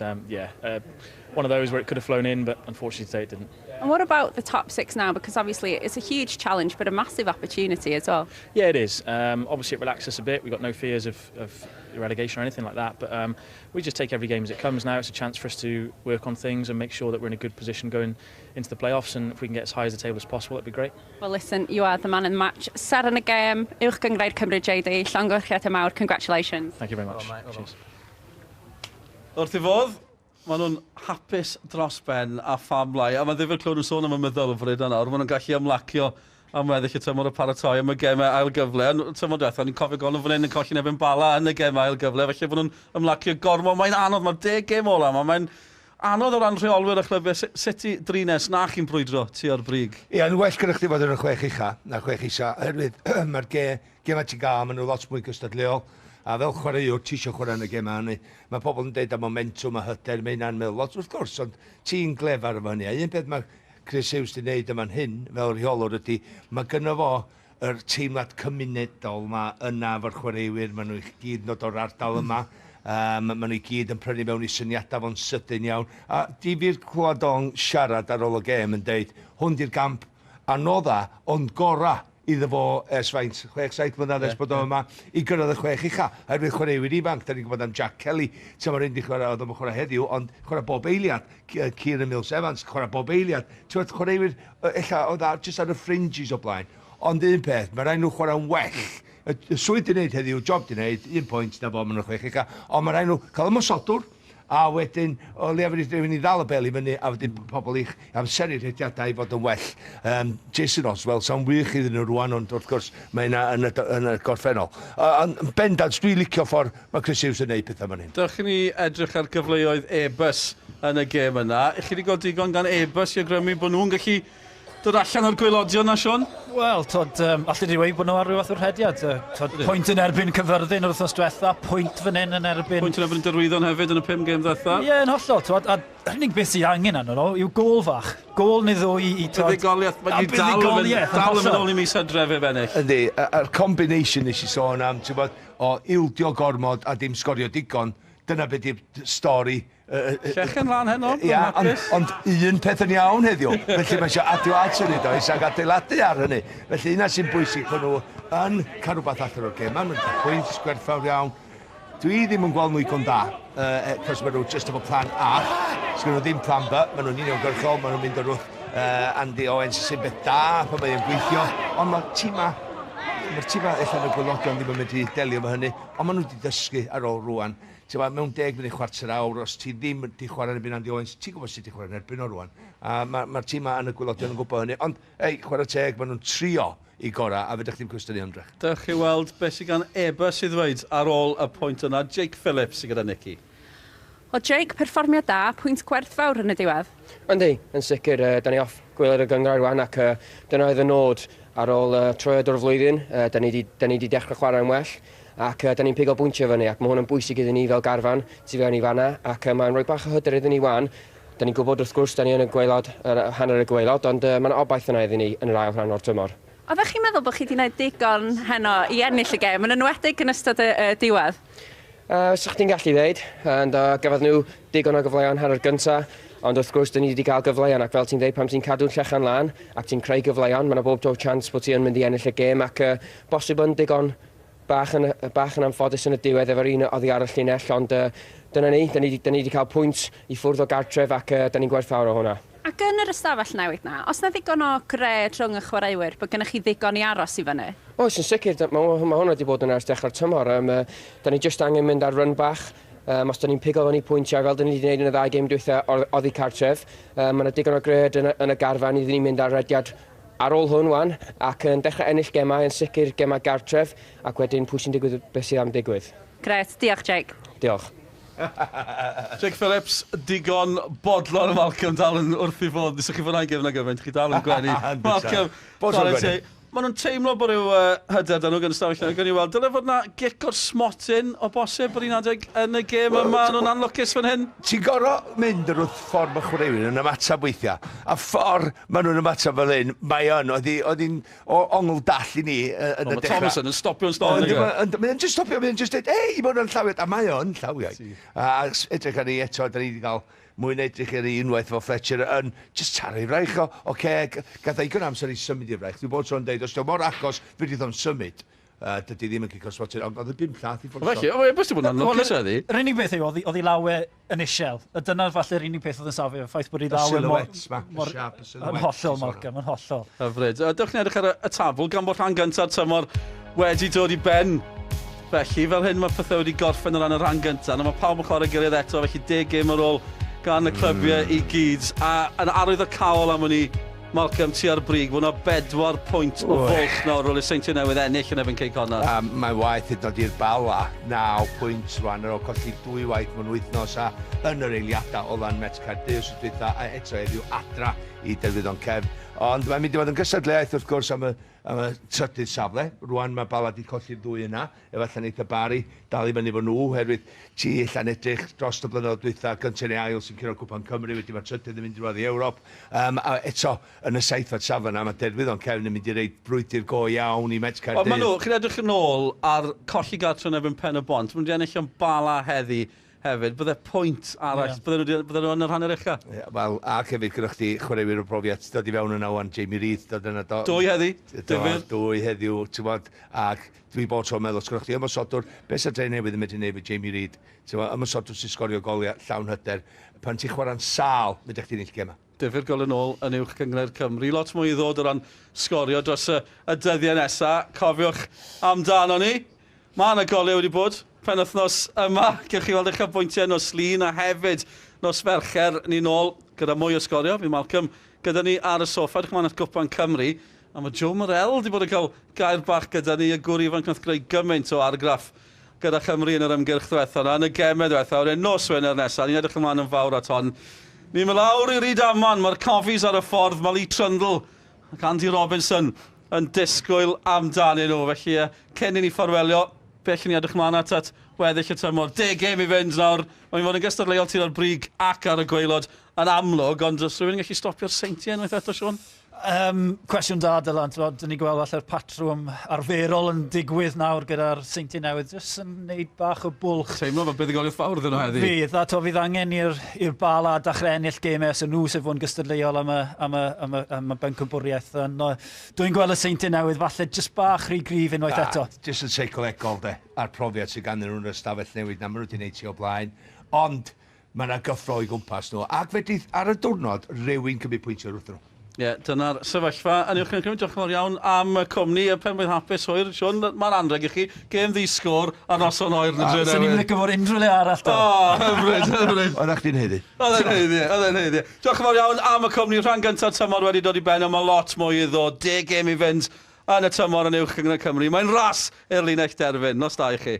one of those where it could have flown in, but unfortunately today it didn't. And what about the top six now? Because obviously it's a huge challenge, but a massive opportunity as well. Yeah, it is. Obviously it relaxes us a bit. We've got no fears of relegation or anything like that. But we just take every game as it comes now. It's a chance for us to work on things and make sure that we're in a good position going into the playoffs. And if we can get as high as the table as possible, that'd be great. Well, listen, you are the man in the match. Seren y gêm, Uwch Gynghrair Cymru JD, llongyfarchiadau mawr, congratulations. Thank you very much. Well, mate, well Cheers. Wrth i fodd, maen nhw'n hapus dros ben a pham lai. A mae'n ddifyr clywed nhw'n sôn am y meddylfryd yna, maen nhw'n gallu ymlacio am weddill y tymor y paratoi am y gemau ail gyfle. Yn tymor diwethaf, ni'n cofio gweld nhw fan hyn yn colli'n erbyn Bala yn y gemau ail gyfle, felly bod nhw'n ymlacio gormod. Mae'n anodd, mae'r 10 gêm ola yma, mae'n anodd o ran rheolwyr a chlybiau sut i drin e os na chi'n brwydro tua'r brig. Ie, yn well gyda chdi fod yn y chwech ucha na'r chwech isa, oherwydd mae'r ge, gemau ti'n gael, maen nhw lot mwy gystadleuol. A fel chwaraewr, ti eisiau chwarae yn y gemau hynny. Mae pobl yn deud am momentum a hyder, mae hynna'n meddwl lot, wrth gwrs, ond ti'n glefar efo hynny. A un peth mae Chris Hughes 'di wneud yn fan hyn, fel rheolwr, ydy, mae gynno fo yr teimlad cymunedol 'ma yna efo'r chwaraewyr, maen nhw i gyd yn dod o'r ardal yma, um, maen nhw i gyd yn prynu mewn i syniadau fo'n sydyn iawn. A difyr clywed o'n siarad ar ôl y gêm yn deud, hwn di'r gamp anodda, ond gora iddo fo ers faint, 6-7 mlynedd ers bod o yma, i gyrraedd y chwech ucha. Oherwydd chwaraewyr ifanc, da ni'n gwybod am Jack Kelly, ti'n ma'r un di chwarae, oedd o'n chwarae heddiw, ond chwarae bob eiliad, Kieran Mills Evans, chwarae bob eiliad. Ti'n gwybod, chwaraewyr, ella oedd ar, just ar y fringes o blaen. Ond un peth, mae rhaid nhw chwarae'n well. Y, y swydd di wneud heddiw, job di wneud, un pwynt na fo, maen nhw'n chwech ucha. Ond mae rhaid nhw cael ymosodwr, a wedyn o leia fydd rhywun i ddal y bel i fyny a wedyn pobl i'ch amseru rhediadau i fod yn well. Um, Jason Oswell, sa'n wych iddyn nhw rwan, ond wrth gwrs mae yna yn y, yn y gorffennol. Ond uh, bendant, dwi'n licio ffordd mae Chris Hughes yn neud pethau fan hyn. Dewch i ni edrych ar gyfleoedd Airbus yn y gêm yna. I chi wedi gweld digon gan Airbus i awgrymu bod nhw'n gallu dod allan o'r gwaelodion 'na, Siôn? Wel, tod, um, allu di dweud bod nhw ar ryw fath o'r rhediad. Tod, pwynt yn erbyn Cyfyrddin yr wythnos diwetha, pwynt fan hyn yn erbyn... Pwynt yn erbyn Derwyddon hefyd yn y pum gêm ddiwetha. Ie, yeah, yn hollol, tod, a yr unig beth sydd angen arno nhw yw gôl fach. Gôl neu ddwy i, tod... Buddugoliaeth, mae di dal yn mynd, dal yn mynd ôl i mis Hydref heb ennill. Yndi, a'r combination nes i sôn am, ti'n bod, o ildio gormod a dim sgorio digon, dyna beth di'r stori. Llechen lan heno, Ia, ond, ond un peth yn iawn heddiw. Felly mae eisiau adio at hynny, does, ac adeiladu ar hynny. Felly yna sy'n bwysig bod nhw yn cael rhywbeth allan o'r gêm. Maen nhw'n cael pwynt gwerthfawr iawn. Dwi ddim yn gweld nhw igon da, uh, cos maen nhw just efo plan A. Sgyn nhw ddim plan B, maen nhw'n uniongyrchol, maen nhw'n mynd o'r wrth uh, Andy Owens sy'n beth da pan mae'n gweithio. Ond mae'r tîma, mae'r tîma ella yn y gwaelodion ddim yn mynd i delio efo hynny, ond maen nhw wedi dysgu ar ôl rwan. Ti'n gwbod, mewn deg munud, chwarter awr, os ti ddim wedi chwarae yn erbyn Andy Owens, ti'n gwybod sut i chwarae yn erbyn o rwan. A mae'r ma, ma tîmau yn y gwaelodion yn gwybod hynny. Ond, ei, chwarae teg, maen nhw'n trio i gorau, a fedrwch ddim cwestiynu ymdrech. Dewch i weld beth sydd gan Airbus i ddweud ar ôl y pwynt yna. Jake Phillips sydd gyda Nicky. O Jake, perfformiad da, pwynt gwerthfawr yn y diwedd. Yndi, yn sicr, uh, da ni off gwaelod y gynghrair rwan ac uh, dyna oedd y nod ar ôl uh, troiad o'r flwyddyn. Uh, da ni wedi dechrau chwarae'n well ac uh, da ni'n pigo bwyntiau fyny ac mae hwn yn bwysig iddyn ni fel garfan tu fewn i fanna ac uh, mae'n rhoi bach o hyder iddyn ni wan. Da ni'n gwybod wrth gwrs, da ni yn y gwaelod, yr hanner y gwaelod, ond uh, mae'n obaith yna iddyn ni yn yr ail rhan o'r tymor. Oeddech chi'n meddwl bod chi wedi gwneud digon heno i ennill y gêm, yn enwedig yn ystod y, y diwedd? Uh, sa chdi'n gallu ddeud, and uh, gafodd nhw digon o gyfleoedd hanner gynta, ond wrth gwrs, dyn ni wedi cael gyfleoedd, ac fel ti'n dweud, pan ti'n cadw'n llechan lan ac ti'n creu gyfleoedd, mae yna bob tro chance bod ti yn mynd i ennill y gêm, ac uh, bosib yn digon bach yn, bach yn anffodus yn y diwedd efo'r un oddi ar y llinell, ond uh, dyna ni, dyn ni, dyn ni wedi cael pwynt i ffwrdd o gartref ac uh, dyn ni'n gwerthfawr o hwnna. Ac yn yr ystafell newid na, os na ddigon o gred rhwng y chwaraewyr, bod gennych chi ddigon i aros i fyny? Oes, yn sicr, mae, ma hwnna wedi bod yn ers dechrau'r tymor. Um, uh, da ni jyst angen mynd ar run bach. Um, os da ni'n pigo fyny pwyntiau fel da ni wedi gwneud yn y ddau gêm dwytha oddi cartref, um, mae yna digon o gred yn, yn y garfan iddyn ni mynd ar rediad ar ôl hwn wan ac yn dechrau ennill gemau, yn sicr gemau gartref, ac wedyn pwy sy'n digwydd beth sydd am digwydd. Gret, diolch Jake. Diolch. Jake Phillips, digon bodlon y Malcolm dal yn wrth i fod. Neswch chi fwynhau gêm na gymaint, chi dal yn gwenu. Malcolm, Bod yn gwenu. Maen nhw'n teimlo bod rhyw uh, hyder dan nhw gan ystafell newydd. Gawn ni weld, dyle fod na gic o'r smotyn o bosib yr un adeg yn y gêm yma. Nhw'n anlwcus fan hyn. Ti'n gorfod mynd yr wrth ffordd mae chwaraewyr yn ymateb weithiau. A ffordd maen nhw'n ymateb fel hyn, mae yn, oedd hi'n ongl dall i ni yn y dechrau. Mae Thomason yn stopio'n stond. Mae'n just stopio, mae'n just dweud, ei, mae hwnna'n llawiad, a mae o'n llawiad. A edrych ar ni eto, da ni wedi cael mwy na edrych ar ei unwaith efo Fletcher yn just taro'i fraich o. Oce, gath o ddigon amser i symud i'r fraich. Dwi'n bod tro'n deud, os di mor agos, fedrith o'n symud. Dydy ddim yn cico smotyn, ond oedd y bum llath i ffwrdd. Felly, o, e, bosib bod hwnna'n lwcus heddi. Yr unig beth yw, oedd ei lawe yn isiel. A dyna falle'r unig peth oedd yn safio, y ffaith bod ei lawe mor... Y silhouettes ma, y sharp y silhouettes. Yn hollol, Malcolm, yn hollol. Hyfryd. Dewch ni edrych ar y, y tabl, gan bod rhan gyntaf tymor wedi dod i ben. Felly, fel hyn mae pethau wedi gorffen o ran y rhan gyntaf. Nawr mae pawb yn chwarae gilydd eto, felly deg gêm ar ôl gan y clybiau mm. i gyd. A yn arwyddocaol am hynny Malcolm tua'r brig, fod yna bedwar pwynt o fwlch nawr rôl i'r Seintiau Newydd ennill yn erbyn Cei Connah. Um, mae'n waeth hyd yn oed i'r Bala, 9 pwynt rwan ar ôl colli dwy waith mewn wythnos a yn yr eiliadau ola'n Met Caerdydd wrth dwytha a eto heddiw adra i Derwyddon Cefn. Ond mae'n mynd i fod yn gystadleuaeth wrth gwrs am y, am y trydydd safle. Rwan mae Bala wedi colli'r ddwy yna. Efallai neith y Bari dal i fyny efo nhw, oherwydd ti ella'n edrych dros y blynyddoedd dwytha, gynta neu ail sy'n curo Cwpan Cymru, wedyn mae'r trydydd yn mynd i rywle i Ewrop. Um, a eto, yn y seithfed safle yna, mae Derwyddon Cefn yn mynd i reid brwydr go iawn i Met Caerdydd. Ond maen nhw, chi'n edrych yn ôl ar colli gartre yn erbyn Pen y Bont, maen nhw wedi ennill yn Bala heddi hefyd, bydde pwynt arall, yeah. bydde nhw, bydde nhw yn yr hanner ucha. Yeah, Wel, ac hefyd gyda chdi chwaraewyr o brofiad, dod i fewn yna wan, Jamie Reid, dod yna. Do, dwy heddi, difyr. Dwy heddiw, ti'n bod, ac Dwi bob tro'n meddwl, os gyda chdi ymosodwr, beth sy'n Drenewydd yn medru neud efo Jamie Reid? Ti'n gwbod, ymosodwr sy'n sgorio goliau llawn hyder. Pan ti'n chwarae'n sâl, fedrech chdi ennill gemau. Difyr gol yn ôl yn Uwch Gynghrair Cymru. Lot mwy i ddod o ran sgorio dros y, y dyddiau nesaf. Cofiwch amdano ni. Mae yna goliau wedi bod penwythnos yma. Gewch chi weld eich bwyntiau nos Lun a hefyd nos Fercher ni nôl gyda mwy o sgorio. Fi Malcolm gyda ni ar y soffa. Edrych ymlaen at Gwpan Cymru. A mae Joe Morrell wedi bod yn cael gair bach gyda ni, y gŵr ifanc nath greu gymaint o argraff gyda Chymru yn yr ymgyrch ddiwetha yna, yn y gemau ddiwetha, wedyn nos Wener nesaf, ni'n edrych ymlaen yn fawr at hon. Ni'n mynd lawr i Rydaman, mae'r cofis ar y ffordd, mae Lee Trundle ac Andy Robinson yn disgwyl amdanyn nhw. Felly, cyn i ni ffarwelio, be allwn ni edrych ymlaen at at weddill y tymor? Deg gêm i fynd nawr, mae'n fod yn gystadleuol tua'r ar brig ac ar y gwaelod yn amlwg, ond os rhywun yn gallu stopio'r Seintiau unwaith eto, Siôn? Um, cwestiwn da, Dylan. Dyn ni'n gweld falle'r patrwm arferol yn digwydd nawr gyda'r Seintiau Newydd. Jyst yn neud bach o bwlch. Teimlo fel buddugoliaeth fawr iddyn nhw heddi. Fydd, a to fydd angen i'r Bala dechrau ennill gemau os nhw sef fod yn gystadleuol am y, am y, am y, am y bencampwriaeth. Ond no, dwi'n gweld y Seintiau Newydd falle jyst bach rhy gryf unwaith eto. Jyst yn seicolegol de, a'r profiad sydd ganddyn nhw'n yr ystafell newid na maen nhw wedi gwneud ti o blaen. Ond Mae 'na gyffro o'i gwmpas nhw, ac fedrith ar y diwrnod rhywun cymryd pwyntiau wrthyn nhw. Ie, yeah, dyna'r sefyllfa. Yn uwch yn Cymru, diolch yn fawr iawn am y cwmni. Y penblwydd hapus hwyr. Siôn, mae'n anrheg i chi. Gêm ddi sgôr ar noson oer yn y dre newydd. Swn i'n licio fod unrhyw le arall, do. O, hyfryd, hyfryd. Oeddech chdi'n haeddu. Oedd e'n haeddu, oedd e'n haeddu. Diolch yn fawr iawn am y cwmni. Rhan gyntaf tymor wedi dod i ben, ond mae lot mwy i ddod. Deg gêm i fynd yn y tymor yn uwch Cynghrair Cymru. Mae'n ras i'r linell derfyn. Nos da i chi.